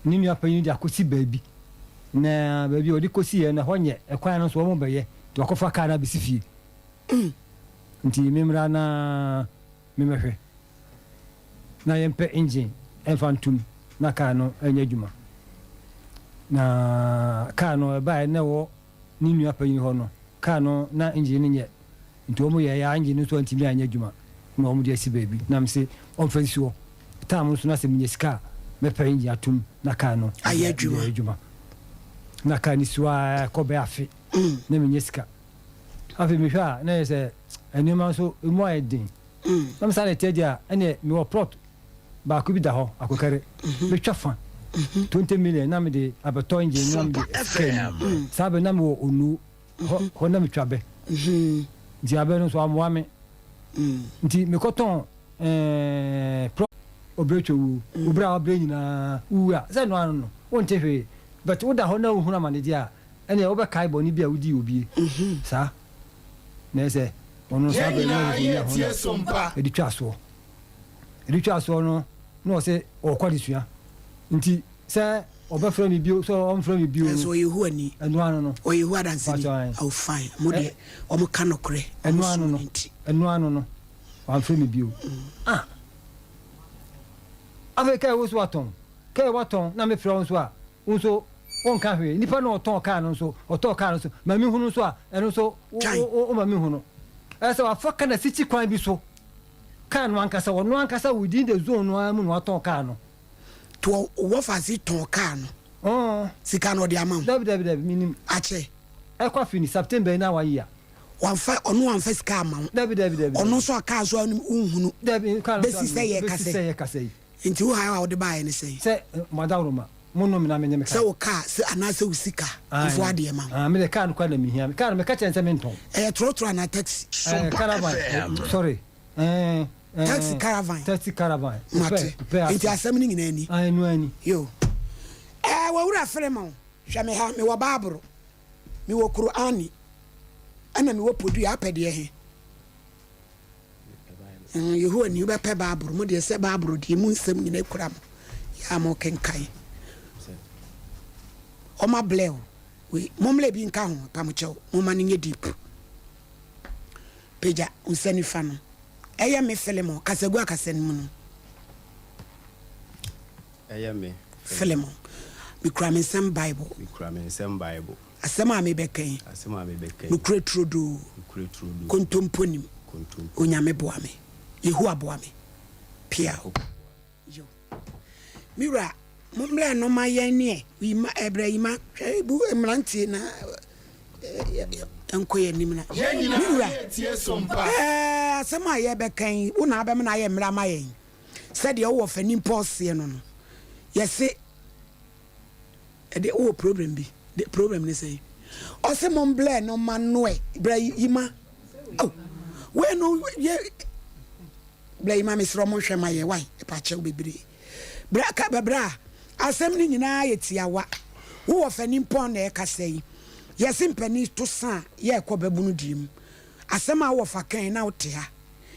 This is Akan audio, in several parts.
Ne nua panyin de akɔsi baabi, na baabi a ɔde kɔsiiɛ no, ɛhɔ nyɛ, ɛkwan no nso wɔbɛyɛ, nti wakɔfa kaa no abɛsi fie. Nti memmra na memmɛhwɛ na yɛmpɛ engine mfa ntom na kaa no nyɛ adwuma. Na kaa no ɛbaeɛ na ɛwɔ ne nua panyin hɔ no, kaa no na engine no nyɛ, nti wɔn yɛeɛ a engine no nso antumi anyɛ adwuma na wɔn de asi baabi na mese ɔmfa nsi hɔ. Time nso na sɛ menya sika a mɛpɛ engine atom na kaa no ayɛ adwuma. Na kaa no si hɔ ara ɛkɔ bɛyɛ afe na menya sika. Afei mehwɛ a na ɛyɛ sɛ nneɛma nso emu ayɛ den. Na me saa na ɛteɛ deɛ a, ɛneɛ mewɔ plot baako bi da hɔ, Akokɛre. Mɛtwa fa 20 million na mede abɛtɔ engine na mede asi kaa mu. Saa berɛ no na mewɔ Onuo, hɔ hɔ na metwa bɛ. Nti abɛ no nso ammoa me. Nti mekɔtɔn ɛɛ plot. Ɔbrɛ twa wuo. Wo berɛ a woabrɛ nyinaa, wowu a, sɛ ɛno ano no, wonte hwee. But woda hɔ na wohunu amane deɛ a, Ɛnneɛ wobɛkae bɔne bi a wodii obie saa, na ɛyɛ sɛ ɔno saa Yɛn berɛ no na nyinaa ɔyɛ yɛ ho tie na so mpa. ɛde twaa soɔ. Ɛde twaa soɔ no, na ɔse ɔrekɔ adesua, nti sɛ ɔbɛfrɛ me bio sɛ ɔmfrɛ me bio Nanso no, ɔyɛ Yehowa-ni. ɛno ano no. Ɔyɛ Yehowa Danseni. Mpakyɛw, ae. Oh, fine. Mo Ɛ. deɛ, wɔn ka nokorɛ. Wɔn Ɛno ano som no, no nti. ɛno ano no, wamfrɛ me bio. Ah! Afei kaa ɛwɔ so atɔn, kaa ɛwɔ atɔn na mefrɛ wo nso a, Wo nso wonka hwee. Nipa no a ɔtɔn kaa no nso, ɔtɔɔ kaa no nso, ma menhu no nso a, ɛno nso woma menhu no. Ɛyɛ sɛ wafa ka n'asikyi kwan bi so. Kaa no ankasa, ɔno ankasa within the zone no ara mu na watɔn kaa no. To wɔfa ase tɔn kaa no. Sika no ɔde ama wo? Dabi, dabi, dabi, mennim. Akyɛ? Ɛkɔ afe ni, September yi na wayi a. Wamfa, ɔno wamfa sika amma wo? Dabi, dabi, dabi. Ɔno nso a kaa nso a wonhunu? Dabi, kaa no nso a Bɛsi sɛ yɛkasa yi. Bɛsi sɛ yɛkasa yi. Nti wo haw a wode baeɛ ne sɛn? Sɛ mo adaworoma, mo nnome na menye me kaa. Sɛ wo kaa sɛ anaasɛ wo sika mfo adeɛ ma wo. Ae, me deɛ kaa no koraa na mehia. Me kaa no meka kyerɛ no sɛ mentɔn. Ɛyɛ trɔtrɔ anaa taxi? Ɛɛ caravan, FM. sorry, ɛɛ ɛɛ. Taxi caravan. Taxi caravan. Mate. Pɛ Nti asɛm no nyinaa ni. Ae, ɛno ara ni. Yo. Ɛɛ w'awura Philemon, hwɛ me ha, mewɔ Baaboro, mewɔ Kur'ani, ɛna mewɔ podua, apɛ deɛ he? Yehowa ni wobɛpɛ Bible mo deɛ sɛ Bible deɛ mu nsɛm nyina kura mo yɛ a mo kenkan ɔma blɛ o wei mommlɛ bi nka ho pamokyɛw momma no nyɛ deep pagya nsa nifa no ɛyɛ me Philemon kasagu akasa no mu no Ɛyɛ me Philemon mekura me nsɛm Bible mekura me nsɛm Bible Asɛm a mebɛka yi. Asɛm a mebɛka yi. Nokorɛ turodoo. Nokorɛ turodoo. Kontompo nnim. Kontompo. Onyame boa me. Yehowa boa me. Piaw. Yo. Me wura, mommrɛ no ma yɛn neɛ. Yi ma, ɛbrɛ yi ma. Hwɛ, bu mmeranteɛ na ɛnkɔ yɛn anim na. Yɛn Me nyinaa wura, yɛretie so mpa. ɛɛ, asɛm a yɛrebɛka yi, wo na abɛma no ayɛ mmerɛ ama yɛn. Sɛdeɛ wowɔ fɛ nipa ɔseɛ no no, yɛse. Ɛdeɛ wowɔ problem bi de problem ne sɛn ɔse mo mblɛ no ma noɛ bra yi ma oh wei no yɛ bra yi ma mesrɛ mo nhwɛ ma yɛ wai ɛpa kyɛw bebree bra ka bra asɛm no nyinaa yɛ tiawa wowɔ fani mpɔn na ɛkasa yi yɛse mpani to sa a yɛkɔ babunu deɛ mu asɛm a wowɔ fa kan na wote ha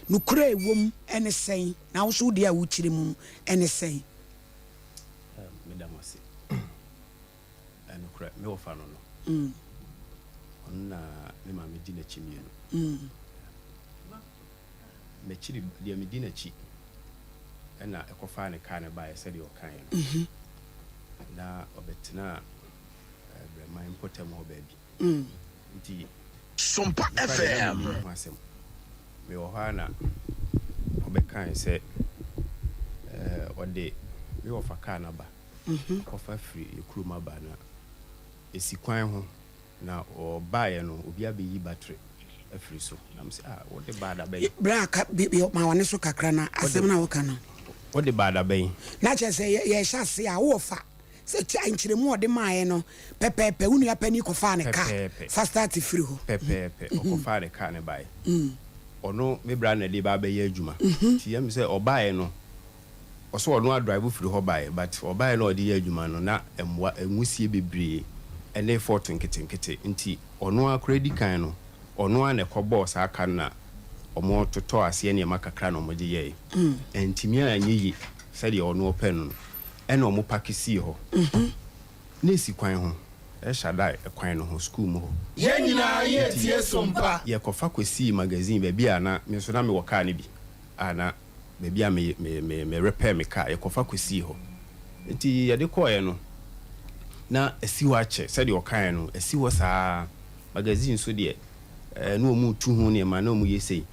nokorɛ ɛwom ɛne sɛn na wo so wo deɛ a wokyerɛ mu ɛne sɛn. Meda mo ase. Nokorɛ, me wɔfa no no, ɔno na me maame di n'akyi mmienu. M'akyiri, deɛ medi n'akyi ɛna ɛkɔfaa ne kaa no baeɛ sɛdeɛ ɔkaeɛ no. Na ɔbɛtenaa Brɛman mpɔtam hɔ baabi. Nti, Sompa nokorɛ deɛ na FM. mennim ho asɛm. Mewɔ hɔ ara na ɔbɛkae sɛ ɔde me wɔfa kaa no aba, akɔfa firi yɛ kurom aba na ɛsi kwan ho na ɔbaeɛ no obi abɛyi battery afiri so na mese ah wode baa da bɛn? Berɛ a ka bi bi ma w'ani so kakra na asɛm no a woka no. Wode baa da bɛn? Na kyerɛ sɛ yɛhyɛ ase a wo wɔfa Sɛ ti a nkyerɛmu a ɔde maeɛ no pɛpɛɛpɛ, wo nua panin kɔfaa ne kaa Pɛpɛɛpɛ. fa start firi hɔ. Pɛpɛɛpɛ, ɔkɔfaa ne kaa no baeɛ. Ɔno, me bra na ɛde ba abɛyɛ adwuma. Nti ɛyɛ me sɛ ɔbaeɛ no, ɔsɛ ɔno adrive firi hɔ baeɛ, but ɔbaeɛ no a ɔde yɛ adwuma no, na mmoa, nwusie bebree ne fault nketenkete. Nti ɔno ara koraa di kan no, ɔno ara na ɛkɔbɔɔ saa ka no na wɔtotɔɔ aseɛ nneɛma kakra na wɔde yɛeɛ. Antumi anyɛ yie sɛdeɛ ɔno ɔpɛ no no. Ɛna ɔmo pake sii hɔ. Na esi kwan ho, El Shaddai kwan no ho, sukuu mu hɔ. Yɛn nyinaa yɛ Nti tie Sompa. yɛkɔfa kɔsii magazine baabi a na me nso na mewɔ kaa no bi a na baabi a me me me me repair me car, yɛkɔfa kɔsii hɔ. Nti yɛde kɔeɛ no, na asi hɔ akyɛ, sɛdeɛ ɔkaeɛ no, asi hɔ saa. Magazine nso deɛ, ɛɛ na wɔretu ho nneɛma, na wɔyɛ sei.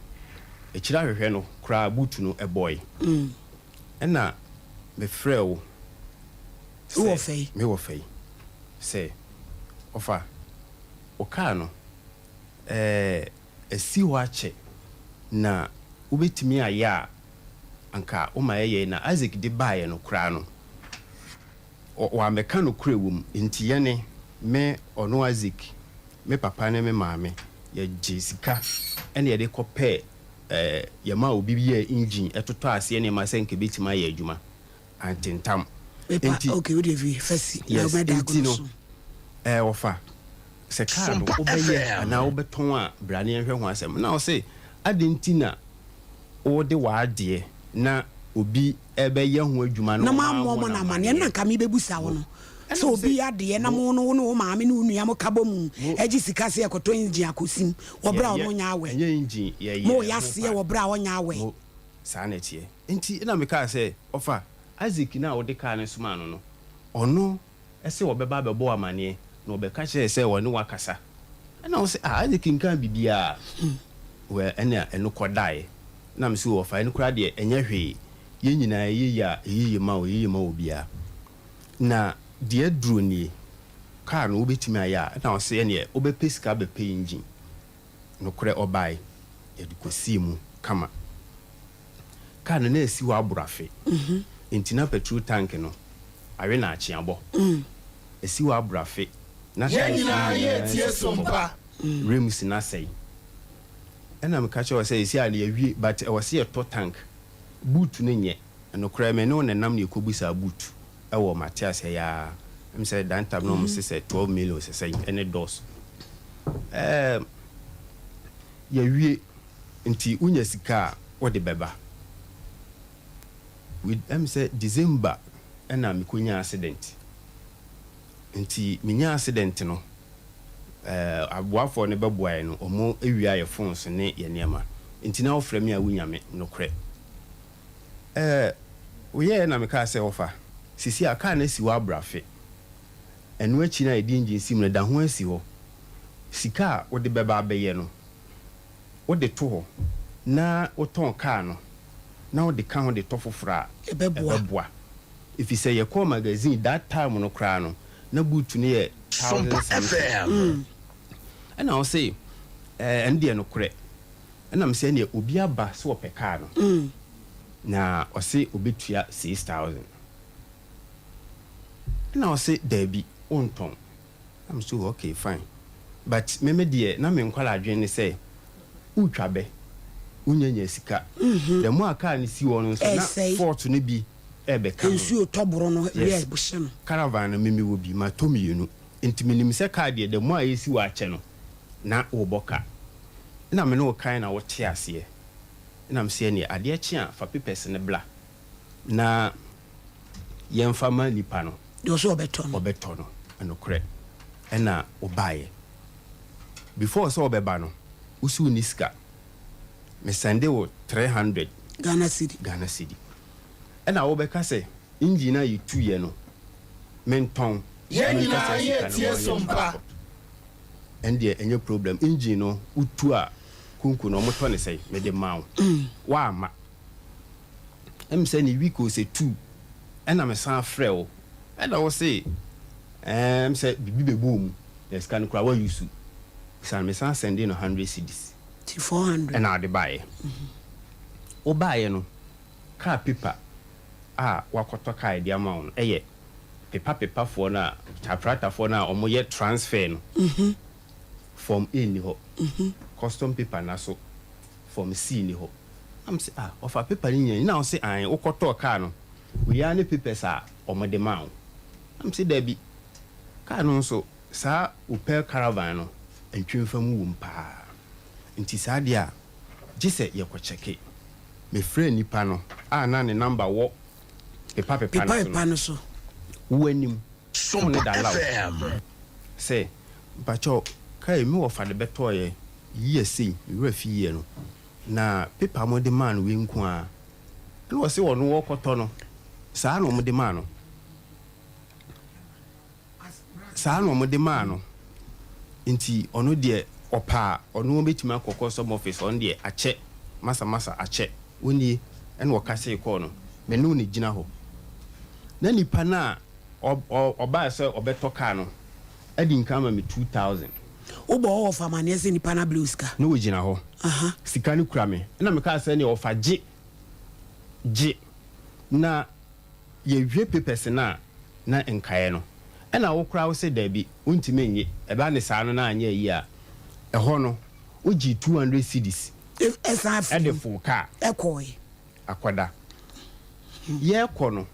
Akyire ahwehwɛ no koraa boot no bɔe. Ɛna mefrɛɛ wo Wowɔ sɛ, fɛ yi. mewɔ fɛ yi, sɛ ɔfa wo kaa no, ɛɛ asi hɔ akyɛ na wobɛtumi ayɛ a anka woma yɛyɛ na Isaac de baeɛ no koraa no, wammɛka nokorɛ wɔ mu. Nti yɛne, me, ɔno Isaac, me papa ne me maame, yɛgye sika ɛna yɛde kɔpɛɛ ɛɛ yɛma obi yɛɛ engine ɛtotɔ aseɛ nneɛma sɛ nka ɛbɛtumi ayɛ adwuma antentam. Mepa Nti okay, wode wie fasi na yes, wobɛda nti agono no so. ɛɛ wɔfa sɛ kaa no Sompa wobɛyɛ FM. anaa wobɛtɔn a bra ne yɛnhwɛ ho asɛm. Na ɔse adɛn nti na wode w'adeɛ na obi ɛbɛyɛ ho adwuma na Na ɔma moammɔ mo mo no amanneɛ na n'amanneɛ. nka mebɛbusa wo no Ɛna sɛ mo obi sɛ adeɛ na mo mo no wo ne wo maame ne wo nua mo ka bɔ mu mo agye sika sɛ yɛkɔtɔ engine akɔsim wɔ berɛ a yɛyɛ ɔno ɔnyɛ awɛ. ɛnyɛ engine yɛyɛ Mo yɛ ho aseɛ part wɔ berɛ a ɔnyɛ awɛ. mo saa na ɛteɛ. Nti ɛna mekaa sɛ ɔfa Isaac na wode kaa no somaa no no, ɔno ɛsɛ ɔbɛba abɛbɔ amanneɛ na ɔbɛka kyerɛ sɛ ɔne wakasa. Ɛna wo sɛ ah, Isaac nka biribiaa wɛ ɛna ɛno kɔdaeɛ. Na me sɛ wɔfa ɛno koraa deɛ ɛnyɛ hwee, yɛn nyinaa ɛyɛ yie a ɛyɛ yie ma wo, ɛyɛ yie ma obiara. Na deɛ aduro nie, kaa no wobɛtumi ayɛ a, ɛna ɔsɛ ɛneɛ wobɛpɛ sika bɛpɛ engine. Nokorɛ ɔbae, yɛde kɔsii mu kama. Kaa no na asi hɔ aboro afe. Nti na petrol tank no awe na akyeabɔ. Asi hɔ aboro afe na Yɛn tanks no nyinaa yɛ nyinaa tie sisi fam. Sompa. Rims no asɛe. Ɛna meka kyerɛ wɔ sɛ ɛsi a no yɛwie but ɛwɔ sɛ yɛtɔ tank. Boot no nyɛ. Nokorɛ me ne wo nenam ne yɛkɔbusaa boot ɛwɔ mate aseɛ yaa. Ɛm sɛ dan tam na ɔmo se sɛ 12 million sɛ sɛn ɛne doors. Yɛwie nti wonya sika a wode bɛba. Ɛm sɛ December ɛna mekɔnya accident. Nti menya accident no, aboafoɔ no bɛboaeɛ no, ɔmo awia yɛ phones ne yɛ nneɛma. Nti na wofrɛ me a wonya me nokorɛ. Woyɛɛ na mekaa sɛ wɔfa sisi a kaa no asi hɔ aboro afe. Ɛno akyi na yɛde engine si mu no da ho asi hɔ. Sika a wode bɛba abɛyɛ no, wode to hɔ na wotɔn kaa no na wode ka ho de tɔ foforɔ a Ɛbɛboa. ɛbɛboa. Ɛfiri sɛ yɛkɔɔ magazine that time no koraa no, na boot no yɛ thousand Sompa something. FM. Ɛna wo se ɛno deɛ nokorɛ. Ɛna me sɛ ɛneɛ obi aba sɛ ɔpɛ kaa no. Na ɔse obɛtua 6,000. Ɛna ɔse daabi wontɔn. Na me so okay, fine. But me me deɛ na me nkwala adwene ne sɛ wotwa bɛ wonyanya sika. The more a kaa no si hɔ no nso na Ɛsɛe. fault no bi ɛbɛka ho. Nsuo tɔ boro no Yes. yɛ hyɛ no. Caravan no mimi wɔ bi matɔ mmienu. Nti menim sɛ kaa deɛ the more a yɛsi wɔ akyɛ no na wobɔ ka. Na me ne wo kan na wote aseɛ. Na me sɛ neɛ adeɛ kye a fa papers no bla na yɛmfa ma nipa no. Deɛ ɔsɛ ɔbɛtɔ no. Ɔbɛtɔ no ɛnokorɛ. Ɛna ɔbaeɛ. Before sɛ ɔbɛba no, wosi wo ni sika. Me send wo 300 Ghana cedi. Ghana cedi. Ɛna wobɛka sɛ engine a yɛtuyɛ no mentɔn. Yɛn Menka nyinaa sɛ yɛ sika no tie ma ɔnyɛ Sompa. transport. Ɛn deɛ ɛnyɛ problem. Engine no wotu a konko no ɔmotɔ ne sɛn mede ma wo. Woamma. Ɛm sɛ ne week o sɛ two ɛna mesan frɛ wo. Ɛna wo se ɛɛm sɛ biribi bɛbɔ mu na sika no koraa woayi su. San mesan send no 100 cedis. Ti 400. Ɛna ade baeɛ. Wobaeɛ no, kaa paper a wakɔtɔ kaa de ama wo no ɛyɛ pepa pepafoɔ no a chapratafoɔ no a ɔmoyɛ transfer no. Form A ni hɔ. Custom paper na so form C ni hɔ. Am sɛ ah, ɔfa paper no nyinaa na ɔsɛ an wokɔtɔɔ kaa no wei ne papers a ɔmode maa wo. Am sɛ dabi, kaa no nso saa Opel Caravan no ntwemfa mu wɔ mu paa. Nti saa deɛ a gye sɛ yɛkɔ kyɛke. Mefrɛ nipa no a na ne number wɔ Pepa pepa no so no. no so. Wo anim phone no da loud sɛ mpakyɛw car yi me wɔfa de bɛtɔɔyɛ year sei me werɛ fi year no na paper a wɔde maa no wei nko ara ɛna ɔse ɔno ɔkɔtɔ no saa na wɔde maa no. Saa na wɔde maa no nti ɔno deɛ ɔpɛ a ɔno ɔbɛtumi akɔ custom office ɔno deɛ akyɛ masa masa akyɛ ɔnie ɛna ɔkasee kɔɔ no me ne wo na ɛgyina hɔ na nipa no a ɔbaɛ sɛ ɔbɛtɔ car no adi nkan ama me 2000. Wobɔ hɔ wɔfa amaneɛ sɛ nipa no abrɛ wo sika? Na ɔgyina hɔ sika no kura me ɛna mekaa sɛ ɛneɛ ɔfa gye gye na Yɛwie papers no a na nkaeɛ no ɛna wo koraa wo se daabi wontumi nnye, ɛba ne saa no na anyɛ ayi a, ɛhɔ no wogyee 200 cedis de foo car akɔda. Yɛrekɔ no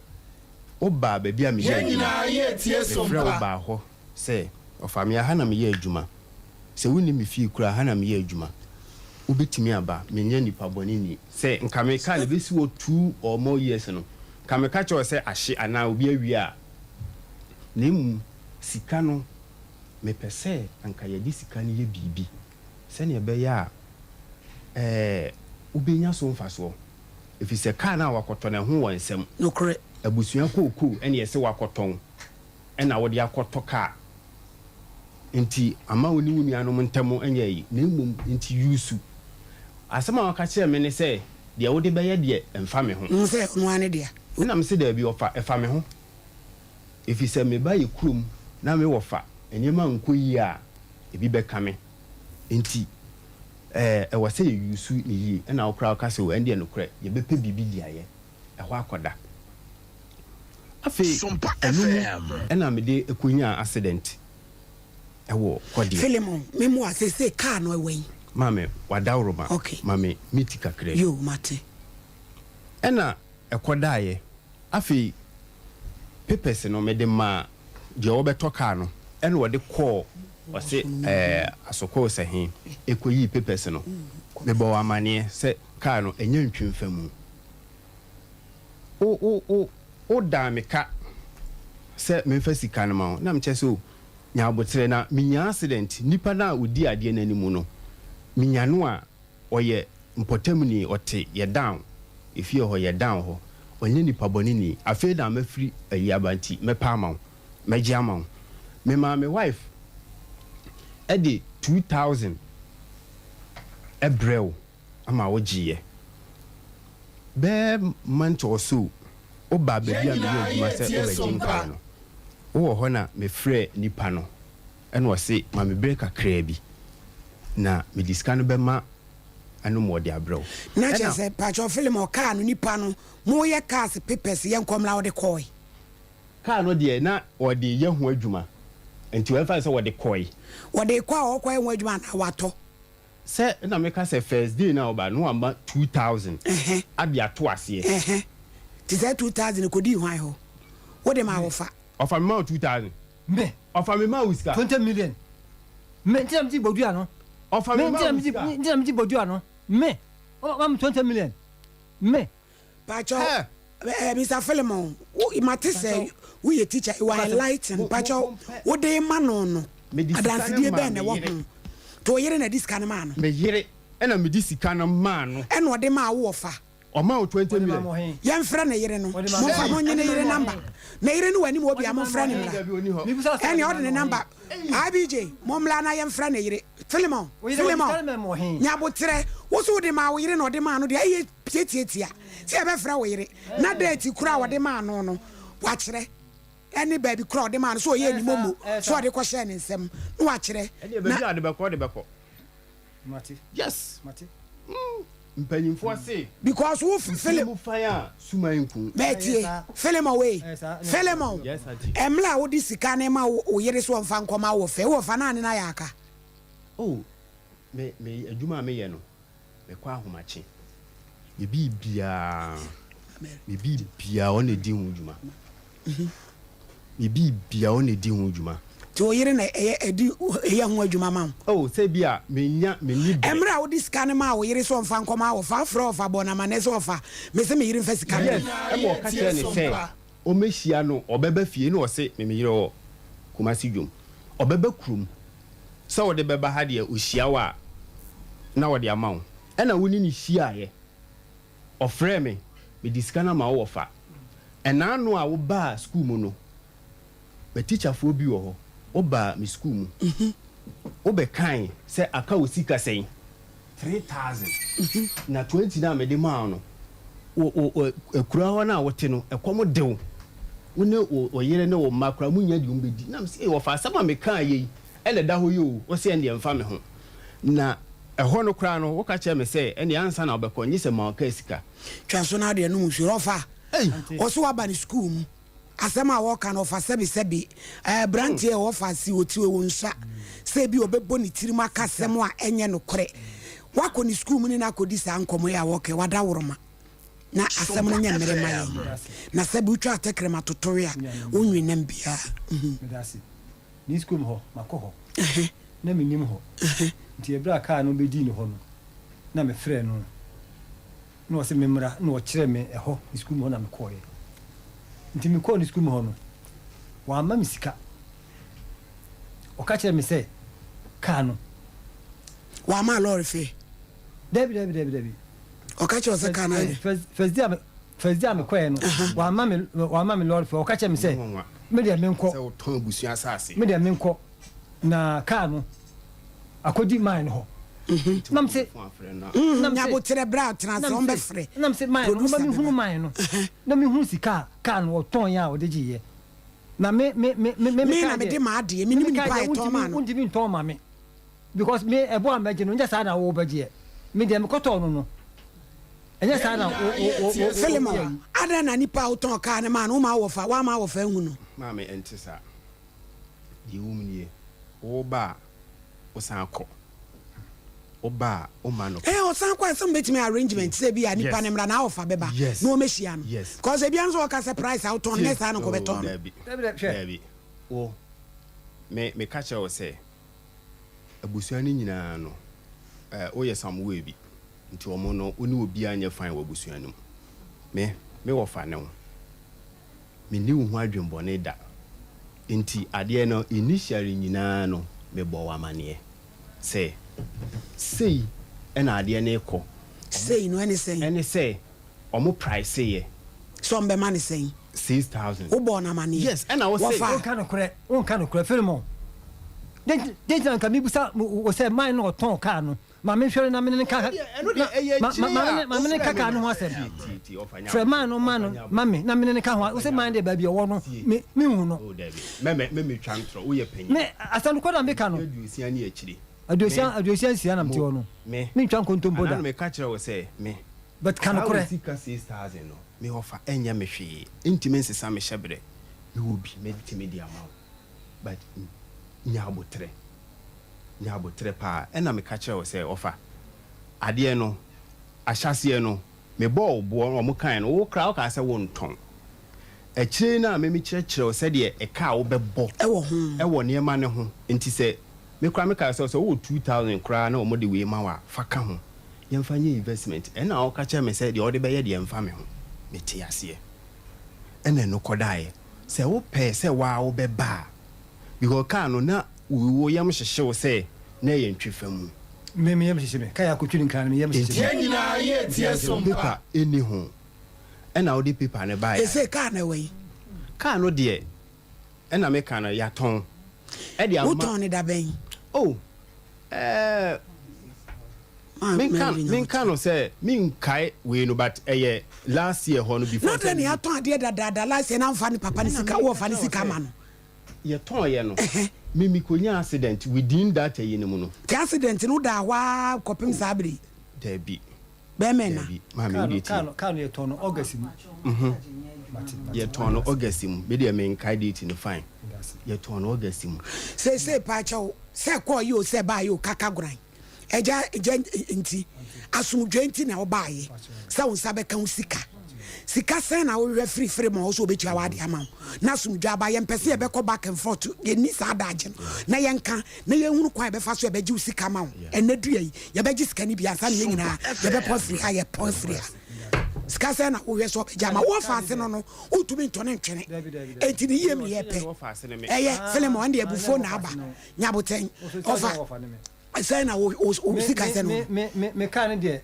wobaa baabi a meyɛ adwuma, mefrɛɛ wo baa hɔ sɛ ɔfa me a ha na meyɛ adwuma, sɛ wonni me fie koraa a ha na meyɛ adwuma, wobɛtumi aba, menyɛ nipa bɔne ni. Sɛ nka me car no bɛsi hɔ two or more years no, nka meka kyerɛ wo sɛ ahye anaa obi awia a, na mmom sika no, mepɛ sɛ anka yɛde sika no yɛ biribi sɛdeɛ ɛbɛyɛ a ɛɛ wobɛnya so mfasoɔ. Ɛfiri sɛ car no a wakɔtɔ no, ɛho wɔ nsɛm. Nokorɛ. Abusua kookoo ɛna yɛse wakɔtɔn. na wode akɔtɔ kaa nti ama wo ne wo nuanom ntam nyɛ ayi na mmom nti use asɛm a waka kyerɛɛ me ne sɛ deɛ wode bɛyɛ deɛ ɛmfa me ho. Hu sɛ ɔno ara ne dea. Ɛna mese daabi ɔfa ɛfa me ho ɛfiri sɛ meba yɛ kurom na me wɔfa nneɛma nkɔ yie a ebi bɛka me nti ɛɛ ɛwɔ sɛ yɛ use no yie ɛna wo koraa woka sɛ o ɛndeɛ nokorɛ yɛbɛpɛ biribi de ayɛ ɛhɔ akɔda. Afei ɛno mu na mede kɔnyaa accident wɔ kɔdeɛ. Philemon, me mmoa, seesei car no ɛwɔ yi? Maame, w'adaworoma, Okay. ma me meat kakra bi. Yoo, mate. Ɛna ɛkɔdaeɛ. Afei papers no mede maa deɛ ɔbɛtɔ car no, ɛna ɔde kɔɔ ɔse ɛɛ Asokoo Sɛhe ɛkɔyii papers no. Mebɔɔ wo amaneɛ sɛ car no ɛnyɛ ntwemfamu. Wo wo wo wodaa me ka sɛ memfa sika no ma wo na mekyerɛ sɛ o nya aboterɛ na menyaa accident nipa no a ɔdi adeɛ no anim no menya no a ɔyɛ mpɔtamni ɔte yɛ down efie hɔ yɛ down hɔ ɔnyɛ nipa bɔne ni afei na mafiri ayi aba nti mɛpɛ ama wo mɛgye ama wo memaa me wife ɛde 2000 ɛbrɛ wo ama wo gyeeɛ. Bɛyɛ month or so wo baa baabi a meyɛ adwuma sɛ wo bɛgye nkaeɛ no, wo wɔ hɔ na me frɛɛ nipa no ɛna ɔse ma me berɛ kakraa bi na mede sika no bɛma ɛno ma ɔde abrɛ wo. Na kyerɛ Ɛna. sɛ pakyɛw film ɔkaa no nipa no mo yɛ cars papers yɛ nkɔ mmra ɔde kɔɔe. Car no deɛ na ɔde yɛ ho adwuma nti ɛmfa no sɛ ɔde kɔɔe. Ɔde kɔ a ɔkɔ yɛ ho adwuma anaa watɔ? Sɛ na meka sɛ first day no a ɔba no wama 2000 ade ato aseɛ. Ɛhɛ nti saa 2000 no kɔdii hwan hɔ? Wode maa wɔfa? Ɔfa me maa wo 2000. Me. Ɔfa me maa wo sika. 20 million. Me nti na mede bɔdua no. Ɔfa me maa wo sika. Me nti na mede bɔdua no. Me. Ɔma me 20 million. Me. Pakyɛw eh, Mister Philemon, wo mate sɛ woyɛ teacher, you are enlightened. Pakyɛw, wode ma no no, adansedie bɛn na ɛwɔ ho? Nti wo yere na ɛde sika no maa no? Me yere ɛna mede sika no maa no. Ɛna ɔde maa wo wɔfa? Ɔmaa wo 20 million. Yɛmfrɛ ne yere no. Momfa monnye ne yere number. Ne yere no wɔ anim hɔ bi a, momfrɛ no mmra. Ɛnea ɔde ne number. IBJ, mommra na yɛmfrɛ ne yere. Philemon, Philemon, nya aboterɛ. Wo so wode maa wo yere na ɔde maa no deɛ, ɛyɛ Tiatiatia sɛ yɛbɛfrɛ wo yere na date koro a wɔde maa no no wakyerɛ ɛne baabi koro a ɔde maa no sɛ ɔyɛɛ ne momo sɛ ɔde kɔhyɛɛ ne nsam na wakyerɛ Ɛdeɛ na baabi a ɔde bɛkɔ ɔde bɛkɔ. Yes. Mpanyinfoɔ se. Because wo Mfiri Philip mu fan a suman nku. Mɛtie Philemon wei Philemon Yes auntie. Mmerɛ a wode sika no ma wo yere sɛ ɔmfa nkɔma wo fɛ wɔ fa no a ne no ayɛ aka. Oh me me adwuma a meyɛ no Mekɔ ahomakye. Me biribiara, me biribiara ɔno na ɛdi ho dwuma. Me biribiara ɔno na ɛdi ho dwuma. Nti wo yere na ɛyɛ ɛdi ɛyɛ ho adwuma ma wo? Oh, sɛ bi a menya menni berɛ. Mmerɛ a wode sika no maa wo yere sɛ ɔmfa nkɔma ɔfa, wofrɛɛ ɔfa bɔɔ no amanneɛ sɛ ɔfa, mese me yere mfa sika no Yes, bi. ɛma ɔka kyerɛɛ no sɛ ɔmmɛhyia no, ɔbɛba fie, na ɔse me me yere wɔ Kumasi dwom, ɔbɛba kurom, sɛ wode bɛba ha deɛ ɔhyia wo a na ɔde ama wo, ɛna wo ne no hyiaeɛ, ɔfrɛɛ me, mede sika no ama wo wɔfa, ɛna ano a wobaa sukuu mu no, M'atikyafoɔ bi wɔ hɔ, wobaa me sukuu mu, wobɛkae sɛ aka wo sika sɛn? 3000. Na 20 no a mede maa wo no, wo, wo, wo, akuraa hɔ no a wote no, ɛkɔm de wo. Wo ne wo, wo yere ne wo mma koraa monnya deɛ mobɛdi. Na mese, Ei, wɔfa asɛm a mekaeɛ yi na ɛda hɔ yi o. Wose ɛndeɛ mfa me ho. Na ɛhɔ no koraa no, woka kyerɛɛ me sɛ ɛndeɛ ansa na wobɛkɔ, nnye sɛ ma wo kaa sika. Twa so na adeɛ nom nsuo. Ɔfa, ɔse waba ne sukuu mu. Asɛm a wɔka no ɔfa sɛbesɛbe. Aberanteɛ a ɔfa si ɔti wɔ nsua sɛ ebi ɔbɛbɔ ne tirim aka asɛm a ɛnyɛ nokorɛ. Wakɔ ne sukuu mu ne no akɔdi saa nkɔmmɔ yi a wɔka yi, wadaworoma na asɛm no nyɛ mmere mma yɛn. Na sɛbe wotwa atɛkrɛma totowe a, wonwe nam biara. Medase. Ne sukuu mu hɔ, makɔ hɔ. Na mennim hɔ. Nti ɛberɛ a kaa no bɛdii ne hɔ no, na mefrɛɛ no. Na ɔse memmra na ɔkyerɛɛ me ɛhɔ ne sukuu mu hɔ na mekɔɔeɛ. Nti mekɔɔ ne sukuu mu hɔ no, wamma me sika. Ɔka kyerɛɛ me sɛ kaa no. Wamma lɔre fare? Dabi dabi dabi dabi. Ɔka kyerɛɛ wo sɛ kaa no ayɛ dɛn? First day a first day a mekɔeɛ no, wamma me wamma me lɔre fare. Ɔka kyerɛɛ me sɛ me deɛ menkɔ. Sɛ wotɔn abusua asase. Me deɛ menkɔ na kaa no. akɔdi man no hɔ. Na mese, na mese, Nyaboterɛ bra tena ase na mese, ɔmbɛfrɛ na mese man no, ɔma producer mehunu bɛba. man no, na mehunu sika a kaa no ɔtɔn yɛ a ɔde gyeeɛ. Na me, me, me, me, me Me mekae na mede deɛ, m'adeɛ, me menim mekae nipa deɛ a ɛtɔn wontumi, maa no. wontumi ntɔn ma me because me ɛbɔ a mɛgye no nyɛ saa na wobɛgyeɛ. Me deɛ mekɔtɔɔ no no, ɛnyɛ saa na wo, wo, wo, wo, wo, Philemon, woyɛ yi. adɛn na nipa a wotɔn kaa no maa no, woma awɔfa, woamma awɔfa anhu no? Maame, ɛnte saa. Deɛ ɛwɔ mu nie, woba a, wosan kɔ. Woba a, woma no. Eh, ɔsan kɔ a, sɛ mobɛtumi arrangement sɛ bi a nipa no mmra na awɔfa bɛba na wɔmɛhyia no. Because ebia nso ɔka sɛ price a wotɔn no nyɛ saa na nka ɔbɛtɔn no. Dabi, dabi. Wo, me, meka kyerɛ wo sɛ, abusua no nyinaa no, eh, woyɛ some way bi. Nti wɔn no, wo ne obiara nyɛ fine wɔ abusua no mu. Me, me wɔfa ne wo. Menni wo ho adwenbɔne da. Nti adeɛ no initially nyinaa no mebɔɔ wo amaneɛ sɛ sei na adeɛ no rekɔ. Sei no ɛne sɛn? Ɛne sɛ ɔmo priceeɛ. Sɛ ɔmo bɛma no sɛn? 6000. Wobɔɔ no amaneɛ? Yes, ɛna wo se. Wɔfaa. Wonka nokorɛ, wonka nokorɛ, Philemon. Dɛn nti na nka mebisa wo sɛ man no ɔtɔn kaa no Ma menhwɛ no na me ne no nka na ma ma ma me ne no nka kaa no ho asɛm. Frɛ man no ma no ma me na me ne no ka ho asɛm. Wose man deɛ baabi ɔwɔ no me menhu no. Me asɛm nokorɛ na meka no. 66 na mete hɔ no. Mentwa nkontompo da. But ka nokorɛ. But nya aboterɛ, nya aboterɛ paa. Ɛna meka kyerɛɛ wo sɛ, ɔfa, adeɛ no, ahyɛaseɛ no, mebɔɔ wo boɔ, wɔn kaeɛ no, wo koraa wokaa sɛ wontɔn. Akyire no a me mekyerɛkyerɛ wo sɛdeɛ ɛka a wobɛbɔ wɔ nneɛma no ho, nti sɛ, me koraa mekaa sɛ, sɛ wowɔ 2000 koraa na wɔde wei ma wo a, fa ka ho, yɛmfa nyɛ investment. Ɛna woka kyerɛɛ me sɛ deɛ wode bɛyɛ deɛ ɛmfa me ho. Mete aseɛ. Ɛna ɛno kɔdaeɛ. Sɛ wo pɛɛ sɛ waa wo bɛ ba a because car no na wo yam hyehye wo sɛ na ɛyɛ ntwe fa mu. Me me yam hyehye me. Car yɛ akɔtwi no nkran no me yam hyehye me. Yɛn nyinaa yɛ tie som pa. Paper nni ho ɛna wode paper no baeɛ. Sesei car no ɛwɔ he? Car no deɛ ɛna me ka no yɛatɔn ɛde ama. Wotɔn no da bɛn? Oh ɛɛ menka menka no sɛ menkae wei no but ɛyɛ last year hɔ no before Na sɛ dɛn na yɛatɔn adeɛ dadaada last year na womfa ne papa ne sika wowɔ fa ne sika ma no. Yɛtɔn yɛ no me mekɔnya accident within that ayi no mu no. Nti accident no wodaa hɔ ara kɔpem saa bere yi? Dabi. Bɛrima ɛna. Dabi maame wo deɛ tie. Car no yɛtɔn no August mu. Mate mate. Yɛtɔn no August mu me deɛ menkae date no fine yɛtɔn no August mu. Seesei paakyɛw sɛ kɔɔ yi o sɛ baa yi o kaka goran agya agya nti asomdwoe nti na ɔbaayɛ sɛ wo nsa bɛka wo sika. Sika sɛn na wohwehwɛ firi Firimon hɔ sɛ ɔbɛtua w'adeɛ ama wo na asomdwoeɛ aba? Yɛmpɛ sɛ yɛbɛkɔ back and forth, yɛnni saa adagye no, na yɛnka na yɛnhunu kwan a yɛbɛfa so yɛbɛgye wo sika ama wo. Ɛnnɛ dua yi, yɛbɛgye sika no bi ansa na yɛn nyinaa yɛbɛpɔn afiri ha, yɛpɔn afiri ha. Sika sɛn na wohwɛ sɛ ɔbɛgye ama wo? Wɔfa ase no no, wontumi ntɔ ne ntwene. Enti ne yie mu ne yɛpɛ. Ɛyɛ, Filimon, ɛnde abufuo na aba. Nyabotɛn, ɔfa, sɛn na wo, wo, wo sika sɛn no? Me, me, me kaa no deɛ,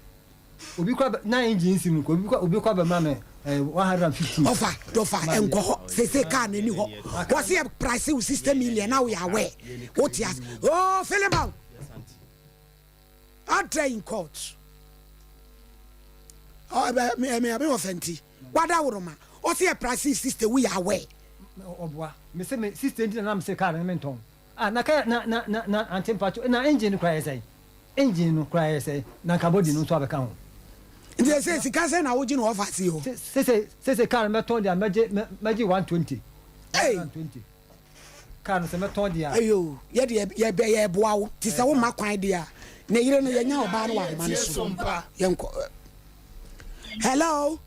Obi kɔ abɛ na engine nsi mu obi kɔ obi kɔ abɛma me eh, 115. Ɔfa dɔfa nkɔ hɔ sese car no ni hɔ wɔsi yɛ price wo 60 million na woyɛ aware wote ase oh Philemon ɔtrɛ in court ɔbɛ me me me wɔ fɛnti wada woroma ɔsi yɛ price 60 woyɛ aware. Ɔboa me se me 60 nti na na me se car no me ntɔn ah na ka na na na na ante mpacho na engine no kura yɛ sɛn. Engine no koraa yɛ sɛn na nka body no nso abɛka ho. Nti sese sika sɛn na wogye no wɔ ɔfa ase hɔ. Sese sese car no mɛtɔn deɛ mɛgye mɛgye 120. 120 car no sɛ mɛtɔn deɛ a. Ayo yɛ deɛ yɛ bɛ yɛ boa wo ti sɛ wo ma kwan deɛ a ne yere no yɛ nya ɔbaa no wɔ ahoma no so yɛ nkɔ. Hello.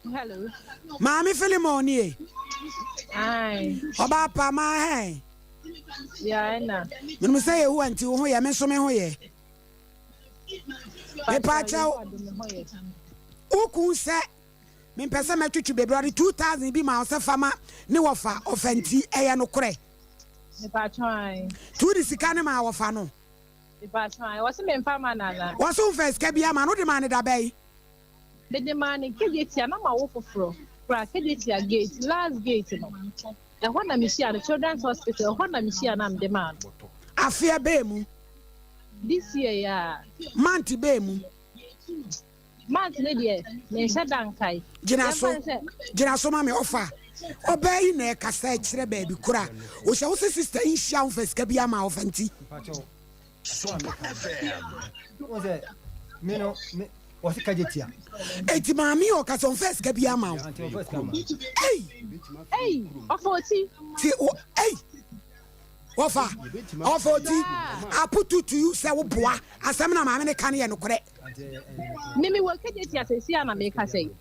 Hello. Maame Philemon nie. Aye. Ɔbaa pa maa hɛn. Yeah, ɛna. Menim sɛ Yehowa nti wo ho yɛ, me nso me ho yɛ. Mepa kyɛw. Wo kun sɛ mempɛ sɛ mɛtwetwe bebree ɔde 2000 bi ma wo sɛ fa ma ne wɔfa ɔfa nti ɛyɛ nokorɛ. Mepa kyɛw ae. Nti wode sika no maa wɔfa no? Mepa kyɛw ae. Wɔse memfa ma no anaa? Wɔse womfa sika bi ama no, wode maa no da bɛn? Mede maa no Kejetia na mawo foforɔ koraa Kejetia gate last gate no ɛhɔ na mehyia no Children's hospital ɛhɔ na mehyia no a mede maa no. Afeɛ bɛɛ mu? This year yi ara. Month bɛɛ mu? Month no deɛ menhyɛ da nkae. Gyina so gyina so ma me ɔfa ɔbaa yi na ɛkasa kyerɛ baabi koro a ɔhyɛ wo sɛ sister yi nhyia wo mfa sika bi ama ɔfa nti. Asɛm a meka no, wohu sɛ me no, me, wɔse kagye tia. Eti maame yi ɔka sɛ ɔmfa sika bi ama wo. Ante ɔmfa sika ma. Ei! Ei, ɔfa oti. Ti o, ei! Ɔfa, ɔfa oti. Aputu to you sɛ woboa. Asɛm na maame ne ka no yɛ nokorɛ. Me me wɔ kagye tia sɛsi a na meka sɛ yi.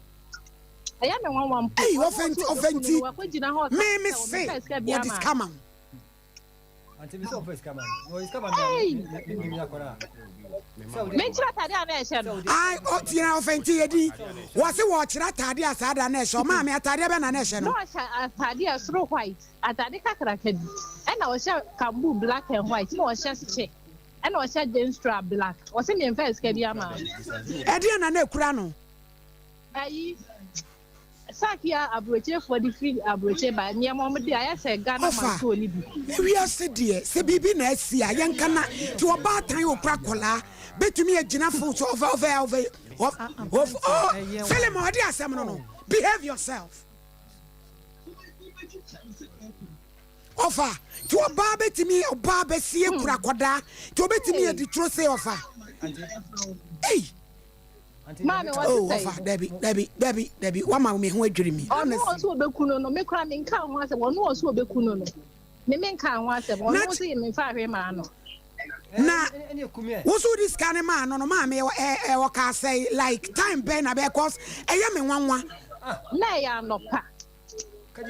Ɛyɛ me nwanwa mpo. Ei, ɔfa nti, ɔfa nti. Me me se, wɔde sika ma wo. Menkyerɛ atade a na ɛhyɛ no. Ai, ɔtiɛ ɔfɛnti yɛ din. Wɔse wɔkyerɛ atade a saa da na ɛhyɛ. Ɔmaa me atadeɛ bɛ na na ɛhyɛ no. Na ɔhyɛ atade a soro white, atade kakraka bi. Ɛna ɔhyɛ kambu black and white, na ɔhyɛ kyɛ, ɛna ɔhyɛ jeans strap black. Ɔse memfa sika bi ama no. Ɛdeɛn na na ɛkura no? Ayi. Sack yi a aburokyerefoɔ de firi aburokyire ba nneɛma wɔn de ayɛ sɛ Ghana Ɔfa, mantuo no bi. Wiase deɛ sɛ biribi na asi a yɛnka na nti ɔbaatan a ɔkura akwadaa bɛtumi agyina fon so ɔfɛ ɔfɛ ɔfɛ ɔfɛ oh Philemon ɔde asɛm no no behave yourself ɔfa nti ɔbaa bɛtumi ɔbaa bɛsie kura akwadaa nti ɔbɛtumi adi turo se ɔfa ei. Maame, wɔte Oh, sɛn? ɔfa, dabi, dabi, dabi, dabi, wama me ho adwiri me. Ɔno ɔso ɔbɛku no no, me koraa menkaa ho asɛm. Ɔno ɔso ɔbɛku no no, me menkaa ho asɛm. Ɔno Na ɔse memfa hwee maa no. Na wo so wode sika no maa no no, maame, ɛ, ɛ, ɔkaa sɛn, like, time bɛn na bɛyɛ, cause ɛyɛ me nwanwa. Na ɛyɛ anɔpa.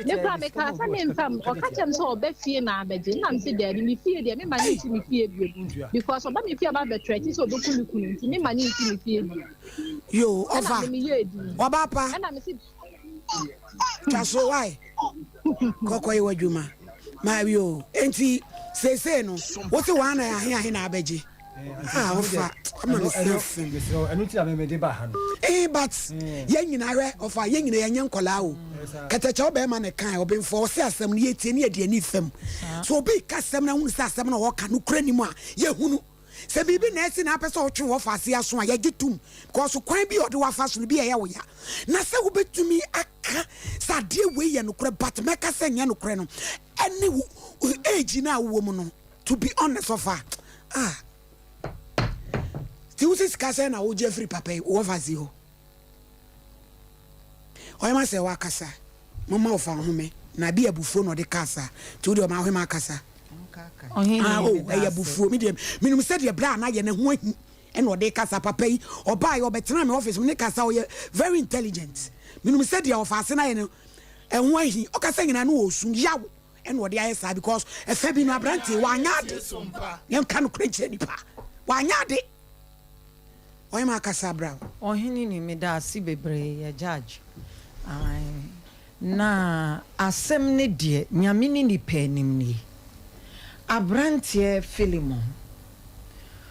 Me koraa mekaa sɛ memfa mu. Ɔka kyerɛɛ me sɛ ɔba fie na abɛgye. Nna mese daabi, me fie deɛ memma no nsi me fie bio. Because ɔba me fie aba abɛtrɛte sɛ ɔbɛku me kunu nti memma no nsi me fie bio. Yoo, Ɛna ɔfa, me meyɛɛ din. ɔba pa. Ɛna mese. Twa so why? Kɔkɔ yɛ w'adwuma. Ma yoo, enti seesei no, wose wɔn na ahe ahe na abɛgye? Ah, ɔfa, ama me se afem. Eh, but yɛn nyinaa hwɛ, ɔfa, yɛn nyinaa yɛnyɛ nkɔlaa o. Kɛtɛkyɛ ɔbɛrima na ɛkae, ɔbenfoɔ, ɔse asɛm no yɛtie ne yɛde ani fam. So obi ka asɛm na ahunu sɛ asɛm no ɔka no kura nim a, yɛhunu. Sɛ biribi na asi na apɛ sɛ ɔtwe wɔ ɔfa ase aso a, yɛgye tom. Because kwan bi a ɔde wafa so no bi a ɛyɛ wo ya. Na sɛ wobɛtumi aka sɛ adeɛ wei yɛ nokorɛ but mɛka sɛ nyɛ nokorɛ no, ɛne wo age no a wowɔ mu no, To be honest ɔfa ah ti wosi sika sɛn na wogye afiri papa yi wɔfa si hɔ ɔyɛ ma sɛ wakasa mama ɔfa nhome na bi abufuo na ɔde kasa ti wode ɔma ahome akasa Ɔhene ah oh meda ɛyɛ ase. abufuo mi deɛ menim sɛ deɛ bra na yɛ ne ho ahi. ɛna ɔde kasa. Papa yi ɔbaa yɛ ɔbɛtena me office mu ne kasa, ɔyɛ very intelligent. Menim sɛ deɛ ɔfa ase no ayɛ no ɛho ahi. Ɔkasa nyinaa no wɔ osu yaw ɛna ɔde ayɛ saa, because ɛfɛ bi no aberanteɛ wanyɛ ade. Yɛnka no kora nkyerɛ nipa, wanyɛ ade. Ɔyɛ ma akasa bra. Ɔhene ni, meda ase bebree. Yɛ judge Ae. Na asɛm ne deɛ Nyame ne nipa anim nie. Aberanteɛ Philemon,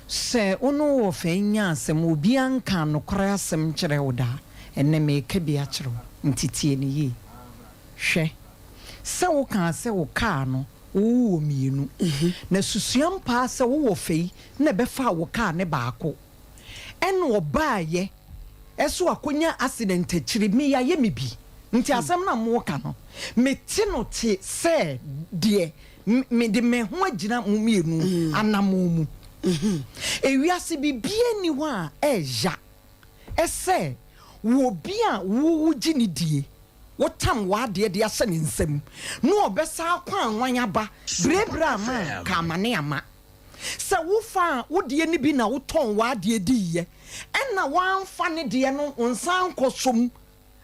sɛ wo ne wo wɔfa nya asɛm, obiara nka nokorɛ asɛm nkyerɛ wo daa. Ɛnnɛ meka bi akyerɛ wo, nti tie no yie. Hwɛ, sɛ wokaa sɛ wo kaa no wowɔ mmienu, na susua mpaa sɛ wowɔ fɛ yi na ɛbɛfa wo kaa ne baako, ɛna ɔbaayɛ ɛso akɔnya accident akyiri. Meyayɛ me bi nti asɛm no a moka no, mete no te sɛ deɛ mede me ho agyina mo mmienu anammɔn mu. Ewiase bibia ni hɔ a ɛɛya ɛsɛ wɔ bi a wowo gye ne die, wotam w'adeɛ de ahyɛ ne nsam na ɔbɛsa akɔ anwan aba berebere ama ka amane ama sɛ wofa a wodeɛ no bi na wotɔn w'adeɛ diiɛ, ɛna woamfa ne deɛ no wo nsa nkɔ som